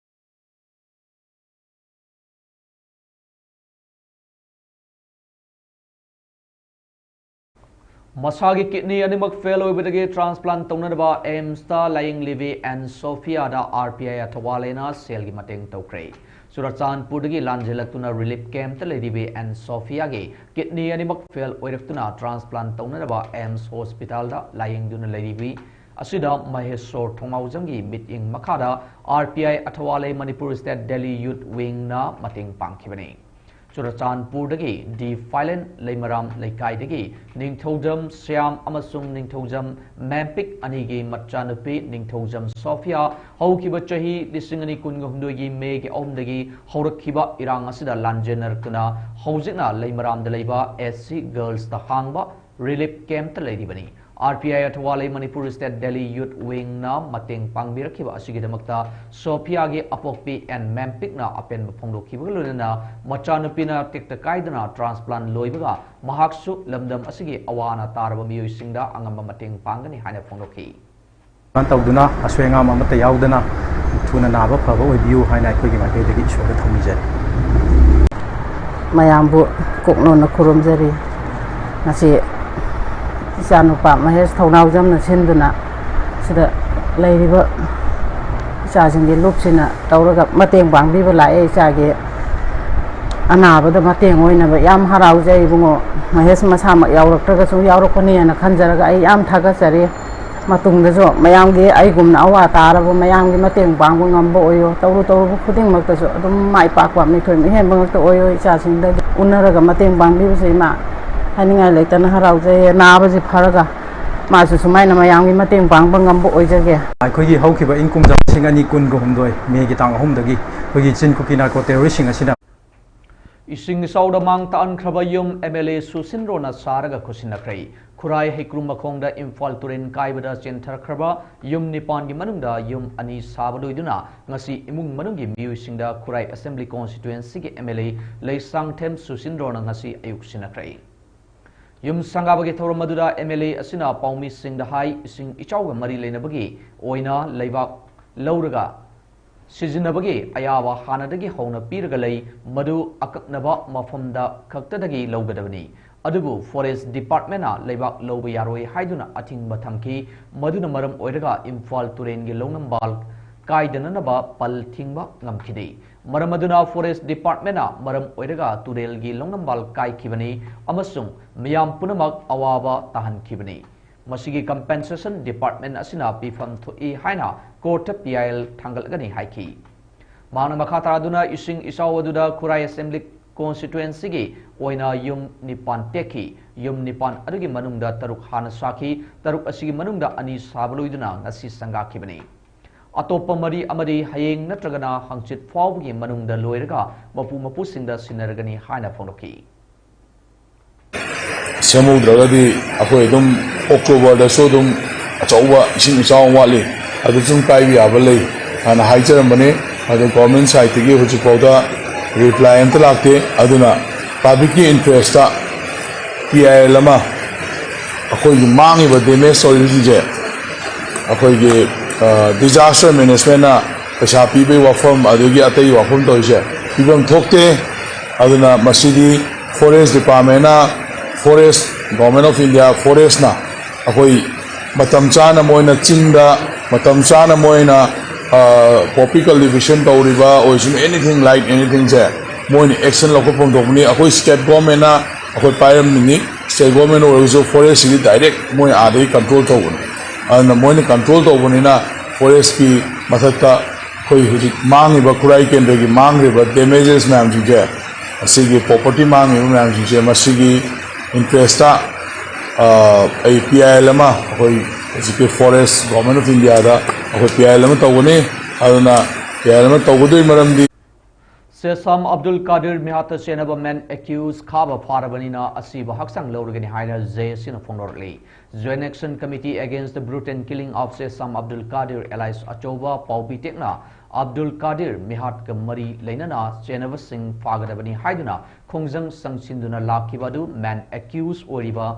ꯃꯁꯥꯒꯤ ꯀꯤꯗꯅꯤ ꯑꯅꯤꯃꯛ ꯐꯦꯜ ꯑꯣꯏꯕꯗꯒꯤ ꯇ꯭ꯔꯥꯟꯁꯄ꯭ꯂꯥꯟ ꯇꯧꯅꯅꯕ ꯑꯦꯝꯁꯇ ꯂꯥꯌꯦꯡꯂꯤꯕꯤ ꯑꯦꯟ ꯁꯣꯐꯤꯌꯥꯗ ꯑꯥꯔ ꯄꯤ ꯑꯥꯏ ꯑꯊꯋꯥꯂꯦꯅ ꯁꯦꯜꯒꯤ ꯃꯇꯦꯡ ꯇꯧꯈ꯭ꯔꯦ꯫ ꯆꯨꯔꯆꯥꯟꯄꯨꯔꯗꯒꯤ ꯂꯥꯟꯖꯦꯜꯂꯛꯇꯨꯅ ꯔꯤꯂꯤꯐ ꯀꯦꯝꯞꯇ ꯂꯩꯔꯤꯕꯤ ꯑꯦꯟ ꯁꯣꯐꯤꯌꯥꯒꯤ ꯀꯤꯗꯅꯤ ꯑꯅꯤꯃꯛ ꯐꯦꯜ ꯑꯣꯏꯔꯛꯇꯨꯅ ꯇ꯭ꯔꯥꯟꯁꯄ꯭ꯂꯥꯟ ꯇꯧꯅꯅꯕ ꯑꯦꯝꯁ ꯍꯣꯁꯄꯤꯇꯥꯜꯗ ꯂꯥꯌꯦꯡꯗꯨꯅ ꯂꯩꯔꯤꯕꯤ ꯑꯁꯤꯗ ꯃꯍꯦꯁꯣꯔ ꯊꯣꯡꯉꯥꯎꯖꯝꯒꯤ ꯃꯤꯠꯌꯦꯡ ꯃꯈꯥꯗ R P I Athawale Manipur state Delhi youth ꯋꯤꯡꯅ ꯃꯇꯦꯡ ꯄꯥꯡꯈꯤꯕꯅꯤ꯫ ꯆꯨꯔꯆꯥꯟꯄꯨꯔꯗꯒꯤ ꯗꯤ ꯐꯥꯏꯂꯦꯟ ꯂꯩꯃꯔꯥꯝ ꯂꯩꯀꯥꯏꯗꯒꯤ ꯅꯤꯡꯊꯧꯖꯝ ꯁ꯭ꯌꯥꯝ ꯑꯃꯁꯨꯡ ꯅꯤꯡꯊꯧꯖꯝ ꯃꯦꯝꯄꯤꯛ ꯑꯅꯤꯒꯤ ꯃꯆꯥꯅꯨꯄꯤ ꯅꯤꯡꯊꯧꯖꯝ ꯁꯣꯐꯤꯌꯥ ꯍꯧꯈꯤꯕ ꯆꯍꯤ ꯂꯤꯁꯤꯡ ꯑꯅꯤ ꯀꯨꯟꯒ ꯍꯨꯝꯗꯣꯏꯒꯤ ꯃꯦꯒꯤ ꯑꯍꯨꯝꯗꯒꯤ ꯍꯧꯔꯛꯈꯤꯕ ꯏꯔꯥꯡ ꯑꯁꯤꯗ ꯂꯥꯟꯖꯦꯟꯅꯔꯛꯇꯨꯅ ꯍꯧꯖꯤꯛꯅ ꯂꯩꯃꯔꯥꯝꯗ ꯂꯩꯕ ꯑꯦꯁ ꯁꯤ ꯒꯔꯜꯁꯇ ꯍꯥꯡꯕ ꯔꯤꯂꯤꯐ ꯀꯦꯝꯞꯇ ꯂꯩꯔꯤꯕꯅꯤ꯫ R P I Athawale Manipur state Delhi youth ꯋꯤꯡꯅ ꯃꯇꯦꯡ ꯄꯥꯡꯕꯤꯔꯛꯈꯤꯕ ꯑꯁꯤꯒꯤꯗꯃꯛꯇ ꯁꯣꯐꯤꯌꯥꯒꯤ ꯑꯄꯣꯛꯄꯤ ꯑꯦꯟ ꯃꯦꯝꯄꯤꯛꯅ ꯑꯄꯦꯟꯕ ꯐꯣꯡꯗꯣꯛꯈꯤꯕꯒ ꯂꯣꯏꯅꯅ ꯃꯆꯥꯅꯨꯄꯤꯅ ꯇꯦꯛꯇ ꯀꯥꯏꯗꯅ ꯇ꯭ꯔꯥꯟꯁꯄ꯭ꯂꯥꯟ ꯂꯣꯏꯕꯒ ꯃꯍꯥꯛꯁꯨ ꯂꯝꯗꯝ ꯑꯁꯤꯒꯤ ꯑꯋꯥ ꯑꯅꯥ ꯇꯥꯔꯕ ꯃꯤꯑꯣꯏꯁꯤꯡꯗ ꯑꯉꯝꯕ ꯃꯇꯦꯡ ꯄꯥꯡꯒꯅꯤ ꯍꯥꯏꯅ ꯐꯣꯡꯗꯣꯛꯈꯤ꯫ ꯇꯧꯗꯨꯅ ꯑꯁꯣꯏ ꯑꯉꯥꯝ ꯑꯃꯠꯇ ꯌꯥꯎꯗꯅ ꯊꯨꯅ ꯅꯥꯕ ꯐꯕ ꯑꯣꯏꯕꯤꯌꯨ ꯍꯥꯏꯅ ꯑꯩꯈꯣꯏꯒꯤ ꯃꯥꯏꯀꯩꯗꯒꯤ ꯏꯁꯣꯔꯗ ꯊꯧꯅꯤꯖꯔꯤ꯫ ꯃꯌꯥꯝꯕꯨ ꯀꯣꯛꯅꯣꯟꯅ ꯈꯨꯔꯨꯝꯖꯔꯤ꯫ ꯉꯁꯤ ꯏꯆꯥꯅꯨꯄꯥ ꯃꯍꯦꯁ ꯊꯧꯅꯥꯎꯖꯝꯅ ꯁꯤꯟꯗꯨꯅ ꯁꯤꯗ ꯂꯩꯔꯤꯕ ꯏꯆꯥꯁꯤꯡꯒꯤ ꯂꯨꯞꯁꯤꯅ ꯇꯧꯔꯒ ꯃꯇꯦꯡ ꯄꯥꯡꯕꯤꯕ ꯂꯥꯛꯑꯦ꯫ ꯏꯆꯥꯒꯤ ꯑꯅꯥꯕꯗ ꯃꯇꯦꯡ ꯑꯣꯏꯅꯕ ꯌꯥꯝ ꯍꯔꯥꯎꯖꯩ ꯏꯕꯨꯡꯉꯣ꯫ ꯃꯍꯦꯁ ꯃꯁꯥꯃꯛ ꯌꯥꯎꯔꯛꯇ꯭ꯔꯒꯁꯨ ꯌꯥꯎꯔꯛꯄꯅꯦꯅ ꯈꯟꯖꯔꯒ ꯑꯩ ꯌꯥꯝ ꯊꯥꯒꯠꯆꯔꯤ꯫ ꯃꯇꯨꯡꯗꯁꯨ ꯃꯌꯥꯝꯒꯤ, ꯑꯩꯒꯨꯝꯅ ꯑꯋꯥ ꯇꯥꯔꯕ ꯃꯌꯥꯝꯒꯤ ꯃꯇꯦꯡ ꯄꯥꯡꯕ ꯉꯝꯕ ꯑꯣꯏꯌꯣ꯫ ꯇꯧꯔꯨ ꯇꯧꯔꯨꯕ ꯈꯨꯗꯤꯡꯃꯛꯇꯁꯨ ꯑꯗꯨꯝ ꯃꯥꯏ ꯄꯥꯛꯄ, ꯃꯤꯊꯣꯏ ꯃꯤꯍꯦꯟꯕ ꯉꯛꯇ ꯑꯣꯏꯌꯣ꯫ ꯏꯆꯥꯁꯤꯡꯗ ꯎꯅꯔꯒ ꯃꯇꯦꯡ ꯄꯥꯡꯕꯤꯕꯁꯦ ꯏꯃꯥ ꯍꯥꯏꯅꯤꯡꯉꯥꯏ ꯂꯩꯇꯅ ꯍꯔꯥꯎꯖꯩ꯫ ꯅꯥꯕꯁꯤ ꯐꯔꯒ ꯃꯥꯁꯨ ꯁꯨꯃꯥꯏꯅ ꯃꯌꯥꯝꯒꯤ ꯃꯇꯦꯡ ꯄꯥꯡꯕ ꯉꯝꯕ ꯑꯣꯏꯖꯒꯦ꯫ ꯑꯩꯈꯣꯏꯒꯤ ꯍꯧꯈꯤꯕ ꯏꯪ ꯀꯨꯝꯖꯥ ꯂꯤꯁꯤꯡ ꯑꯅꯤ ꯀꯨꯟꯒ ꯍꯨꯝꯗꯣꯏ ꯃꯦꯒꯤ ꯇꯥꯡ ꯑꯍꯨꯝꯗꯒꯤ ꯑꯩꯈꯣꯏꯒꯤ ꯆꯤꯟ ꯀꯨꯀꯤ ꯅꯥꯔꯀꯣ ꯇꯦꯔꯣꯔꯤꯁꯁꯤꯡ ꯑꯁꯤꯅ ꯏꯁꯤꯡ ꯏꯆꯥꯎꯗ ꯃꯥꯡ ꯇꯥꯛꯍꯟꯈ꯭ꯔꯕ ꯌꯨꯝ ꯑꯦꯝ ꯑꯦꯜ ꯑꯦ ꯁꯨꯁꯤꯟꯗ꯭ꯔꯣꯅ ꯁꯥꯔꯒ ꯈꯨꯠꯁꯤꯟꯅꯈ꯭ꯔꯦ꯫ ꯈꯨꯔꯥꯏ ꯍꯩꯀ꯭ꯔꯨ ꯃꯈꯣꯡꯗ ꯏꯝꯐꯥꯜ ꯇꯨꯔꯦꯟ ꯀꯥꯏꯕꯗ ꯆꯦꯟꯊꯔꯛꯈ꯭ꯔꯕ ꯌꯨꯝ ꯅꯤꯄꯥꯟꯒꯤ ꯃꯅꯨꯡꯗ ꯌꯨꯝ ꯑꯅꯤ ꯁꯥꯕ ꯂꯣꯏꯗꯨꯅ ꯉꯁꯤ ꯏꯃꯨꯡ ꯃꯅꯨꯡꯒꯤ ꯃꯤꯑꯣꯏꯁꯤꯡꯗ ꯈꯨꯔꯥꯏ ꯑꯦꯁꯦꯝꯕ꯭ꯂꯤ ꯀꯣꯟꯁꯇꯤꯇ꯭ꯋꯦꯟꯁꯤꯒꯤ ꯑꯦꯝ ꯑꯦꯜ ꯑꯦ ꯂꯩꯁꯥꯡꯊꯦꯝ ꯁꯨꯁꯤꯟꯗ꯭ꯔꯣꯅ ꯉꯁꯤ ꯑꯌꯨꯛ ꯁꯤꯟꯅꯈ꯭ꯔꯦ꯫ ꯌꯨꯝ ꯁꯪꯒꯥꯕꯒꯤ ꯊꯧꯔꯝ ꯑꯗꯨꯗ ꯑꯦꯝ ꯑꯦꯜ ꯑꯦ ꯑꯁꯤꯅ ꯄꯥꯎꯃꯤꯁꯤꯡꯗ ꯍꯥꯏ, ꯏꯁꯤꯡ ꯏꯆꯥꯎꯒ ꯃꯔꯤ ꯂꯩꯅꯕꯒꯤ ꯑꯣꯏꯅ ꯂꯩꯕꯥꯛ ꯂꯧꯔꯒ ꯁꯤꯖꯤꯟꯅꯕꯒꯤ ꯑꯌꯥꯕ ꯍꯥꯟꯅꯗꯒꯤ ꯍꯧꯅ ꯄꯤꯔꯒ ꯂꯩ, ꯃꯗꯨ ꯑꯀꯛꯅꯕ ꯃꯐꯝꯗ ꯈꯛꯇꯗꯒꯤ ꯂꯧꯒꯗꯕꯅꯤ꯫ ꯑꯗꯨꯕꯨ ꯐꯣꯔꯦꯁ ꯗꯤꯄꯥꯔꯠꯃꯦꯟꯅ ꯂꯩꯕꯥꯛ ꯂꯧꯕ ꯌꯥꯔꯣꯏ ꯍꯥꯏꯗꯨꯅ ꯑꯊꯤꯡꯕ ꯊꯝꯈꯤ꯫ ꯃꯗꯨꯅ ꯃꯔꯝ ꯑꯣꯏꯔꯒ ꯏꯝꯐꯥꯜ ꯇꯨꯔꯦꯟꯒꯤ ꯂꯧꯅꯝꯕꯥꯜ ꯀꯥꯏꯗꯅꯅꯕ ꯄꯜ ꯊꯤꯡꯕ ꯉꯝꯈꯤꯗꯦ꯫ ꯃꯔꯝ ꯑꯗꯨꯅ ꯐꯣꯔꯦꯁ ꯗꯤꯄꯥꯔꯠꯃꯦꯟꯅ ꯃꯔꯝ ꯑꯣꯏꯔꯒ ꯇꯨꯔꯦꯜꯒꯤ ꯂꯧꯅꯝꯕꯥꯜ ꯀꯥꯏꯈꯤꯕꯅꯤ ꯑꯃꯁꯨꯡ ꯃꯤꯌꯥꯝ ꯄꯨꯝꯅꯃꯛ ꯑꯋꯥꯕ ꯇꯥꯍꯟꯈꯤꯕꯅꯤ꯫ ꯃꯁꯤꯒꯤ ꯀꯝꯄꯦꯟꯁꯦꯁꯟ ꯗꯤꯄꯥꯔꯠꯃꯦꯟ ꯑꯁꯤꯅ ꯄꯤꯐꯝ ꯊꯣꯛꯏ ꯍꯥꯏꯅ ꯀꯣꯔꯠꯇ ꯄꯤ ꯑꯥꯏ ꯑꯦꯜ ꯊꯥꯡꯒꯠꯂꯒꯅꯤ ꯍꯥꯏꯈꯤ꯫ ꯃꯍꯥꯛꯅ ꯃꯈꯥ ꯇꯥꯗꯨꯅ ꯏꯁꯤꯡ ꯏꯆꯥꯎ ꯑꯗꯨꯗ ꯈꯨꯔꯥꯏ ꯑꯦꯁꯦꯝꯕ꯭ꯂꯤ ꯀꯣꯟꯁꯇꯤꯇ꯭ꯋꯦꯟꯁꯤꯒꯤ ꯑꯣꯏꯅ ꯌꯨꯝ ꯅꯤꯄꯥꯟ ꯇꯦꯛꯈꯤ꯫ ꯌꯨꯝ ꯅꯤꯄꯥꯟ ꯑꯗꯨꯒꯤ ꯃꯅꯨꯡꯗ ꯇꯔꯨꯛ ꯍꯥꯟꯅ ꯁꯥꯈꯤ꯫ ꯇꯔꯨꯛ ꯑꯁꯤꯒꯤ ꯃꯅꯨꯡꯗ ꯑꯅꯤ ꯁꯥꯕ ꯂꯣꯏꯗꯨꯅ ꯉꯁꯤ ꯁꯪꯒꯥꯈꯤꯕꯅꯤ꯫ ꯑꯇꯣꯞꯄ ꯃꯔꯤ ꯑꯃꯗꯤ ꯍꯌꯦꯡ ꯅꯠꯇ꯭ꯔꯒꯅ ꯍꯪꯆꯤꯠ ꯐꯥꯎꯕꯒꯤ ꯃꯅꯨꯡꯗ ꯂꯣꯏꯔꯒ ꯃꯄꯨ ꯃꯄꯨꯁꯤꯡꯗ ꯁꯤꯟꯅꯔꯒꯅꯤ ꯍꯥꯏꯅ ꯐꯣꯡꯗꯣꯛꯈꯤ꯫ ꯁꯦꯝꯍꯧꯗ꯭ꯔꯒꯗꯤ ꯑꯩꯈꯣꯏ ꯑꯗꯨꯝ ꯑꯣꯛꯇꯣꯕꯔꯗꯁꯨ ꯑꯗꯨꯝ ꯑꯆꯧꯕ ꯏꯁꯤꯡ ꯏꯆꯥꯎ ꯑꯃ ꯋꯥꯠꯂꯤ, ꯑꯗꯨ ꯁꯨꯝ ꯀꯥꯏꯕ ꯌꯥꯕ ꯂꯩ ꯍꯥꯏꯅ ꯍꯥꯏꯖꯔꯝꯕꯅꯤ꯫ ꯑꯗꯨ ꯒꯣꯔꯃꯦꯟ ꯁꯥꯏꯠꯇꯒꯤ ꯍꯧꯖꯤꯛꯐꯥꯎꯗ ꯔꯤꯄ꯭ꯂꯥꯏ ꯑꯝꯇ ꯂꯥꯛꯇꯦ꯫ ꯑꯗꯨꯅ ꯄꯕ꯭ꯂꯤꯛꯀꯤ ꯏꯟꯇꯔꯦꯁꯇ ꯄꯤ ꯑꯥꯏ ꯑꯦꯜ ꯑꯃ ꯑꯩꯈꯣꯏꯒꯤ ꯃꯥꯡꯉꯤꯕ ꯗꯦꯃꯦꯖ ꯇꯧꯔꯤꯕꯁꯤꯡꯁꯦ ꯑꯩꯈꯣꯏꯒꯤ ꯗꯤꯖꯥꯁꯇꯔ ꯃꯦꯅꯦꯖꯃꯦꯟꯅ ꯄꯩꯁꯥ ꯄꯤꯕꯒꯤ ꯋꯥꯐꯝ ꯑꯗꯒꯤ ꯑꯇꯩ ꯋꯥꯐꯝ ꯇꯧꯔꯤꯁꯦ ꯄꯤꯐꯝ ꯊꯣꯛꯇꯦ꯫ ꯑꯗꯨꯅ ꯃꯁꯤꯗꯤ ꯐꯣꯔꯦꯁ ꯗꯤꯄꯥꯔꯠꯃꯦꯟꯅ, ꯐꯣꯔꯦꯁ, ꯒꯣꯔꯃꯦꯟ ꯑꯣꯐ ꯏꯟꯗꯤꯌꯥ ꯐꯣꯔꯦꯁꯅ ꯑꯩꯈꯣꯏ ꯃꯇꯝ ꯆꯥꯅ ꯃꯣꯏꯅ ꯆꯤꯡꯗ ꯃꯇꯝ ꯆꯥꯅ ꯃꯣꯏꯅ ꯄꯣꯄꯤ ꯀꯜꯇꯤꯚꯦꯁꯟ ꯇꯧꯔꯤꯕ ꯑꯣꯏꯁꯅꯨ, ꯑꯦꯅꯤꯊꯤꯡ ꯂꯥꯏꯛ ꯑꯦꯅꯤꯊꯤꯡꯁꯦ ꯃꯣꯏꯅ ꯑꯦꯛꯁꯟ ꯂꯧꯈꯠꯐꯝ ꯊꯣꯛꯄꯅꯤ꯫ ꯑꯩꯈꯣꯏ ꯁ꯭ꯇꯦꯠ ꯒꯣꯔꯃꯦꯟꯅ ꯑꯩꯈꯣꯏ ꯄꯥꯏꯔꯝꯃꯤꯅꯤ, ꯁ꯭ꯇꯦꯠ ꯒꯣꯔꯃꯦꯟ ꯑꯣꯏꯔꯒꯁꯨ ꯐꯣꯔꯦꯁꯁꯤꯗꯤ ꯗꯥꯏꯔꯦꯛ ꯃꯣꯏ ꯑꯥꯗꯒꯤ ꯀꯟꯇ꯭ꯔꯣꯜ ꯇꯧꯕꯅꯤ꯫ ꯑꯗꯨꯅ ꯃꯣꯏꯅ ꯀꯟꯇ꯭ꯔꯣꯜ ꯇꯧꯕꯅꯤꯅ ꯐꯣꯔꯦꯁꯀꯤ ꯃꯊꯛꯇ ꯑꯩꯈꯣꯏ ꯍꯧꯖꯤꯛ ꯃꯥꯡꯉꯤꯕ, ꯈꯨꯔꯥꯏ ꯀꯦꯟꯗ꯭ꯔꯒꯤ ꯃꯥꯡꯈ꯭ꯔꯤꯕ ꯗꯦꯃꯦꯖꯦꯁ ꯃꯌꯥꯝꯁꯤꯡꯁꯦ ꯑꯁꯤꯒꯤ ꯄ꯭ꯔꯣꯄꯔꯇꯤ ꯃꯥꯡꯉꯤꯕ ꯃꯌꯥꯝꯁꯤꯡꯁꯦ ꯃꯁꯤꯒꯤ ꯏꯟꯇꯔꯦꯁꯇ ꯑꯩ ꯄꯤ ꯑꯥꯏ ꯑꯦꯜ ꯑꯃ, ꯑꯩꯈꯣꯏ ꯍꯧꯖꯤꯛꯀꯤ ꯐꯣꯔꯦꯁ ꯒꯣꯔꯃꯦꯟ ꯑꯣꯐ ꯏꯟꯗꯤꯌꯥꯗ ꯑꯩꯈꯣꯏ ꯄꯤ ꯑꯥꯏ ꯑꯦꯜ ꯑꯃ ꯇꯧꯒꯅꯤ꯫ ꯑꯗꯨꯅ ꯄꯤ ꯑꯥꯏ ꯑꯦꯜ ꯑꯃ ꯇꯧꯒꯗꯣꯏ ꯃꯔꯝꯗꯤ ꯁꯦꯁꯥꯝ ꯑꯕꯗꯨꯜ ꯀꯥꯗꯤꯔ ꯃꯤꯍꯥꯠꯇ ꯆꯦꯟꯅꯕ ꯃꯦꯟ ꯑꯦꯀ꯭ꯌꯨꯁ ꯈꯥꯕ ꯐꯥꯔꯕꯅꯤꯅ ꯑꯁꯤꯕ ꯍꯛꯆꯥꯡ ꯂꯧꯔꯒꯅꯤ ꯍꯥꯏꯅ ꯖꯦ ꯑꯦ ꯁꯤꯅ ꯐꯣꯡꯗꯣꯔꯛꯂꯤ꯫ Joint Action Committee Against the Brutal Killing of Sesam Abdul Kadir alias ꯑꯆꯧꯕ ꯄꯥꯎꯕꯤ ꯇꯦꯛꯅ ꯑꯕꯗꯨꯜ ꯀꯥꯗꯤꯔ ꯃꯤꯍꯥꯠꯀ ꯃꯔꯤ ꯂꯩꯅꯅ ꯆꯦꯟꯅꯕꯁꯤꯡ ꯐꯥꯒꯗꯕꯅꯤ ꯍꯥꯏꯗꯨꯅ ꯈꯣꯡꯖꯪ ꯆꯪꯁꯤꯟꯗꯨꯅ ꯂꯥꯛꯈꯤꯕ ꯑꯗꯨ ꯃꯦꯟ ꯑꯦꯀ꯭ꯌꯨꯁ ꯑꯣꯏꯔꯤꯕ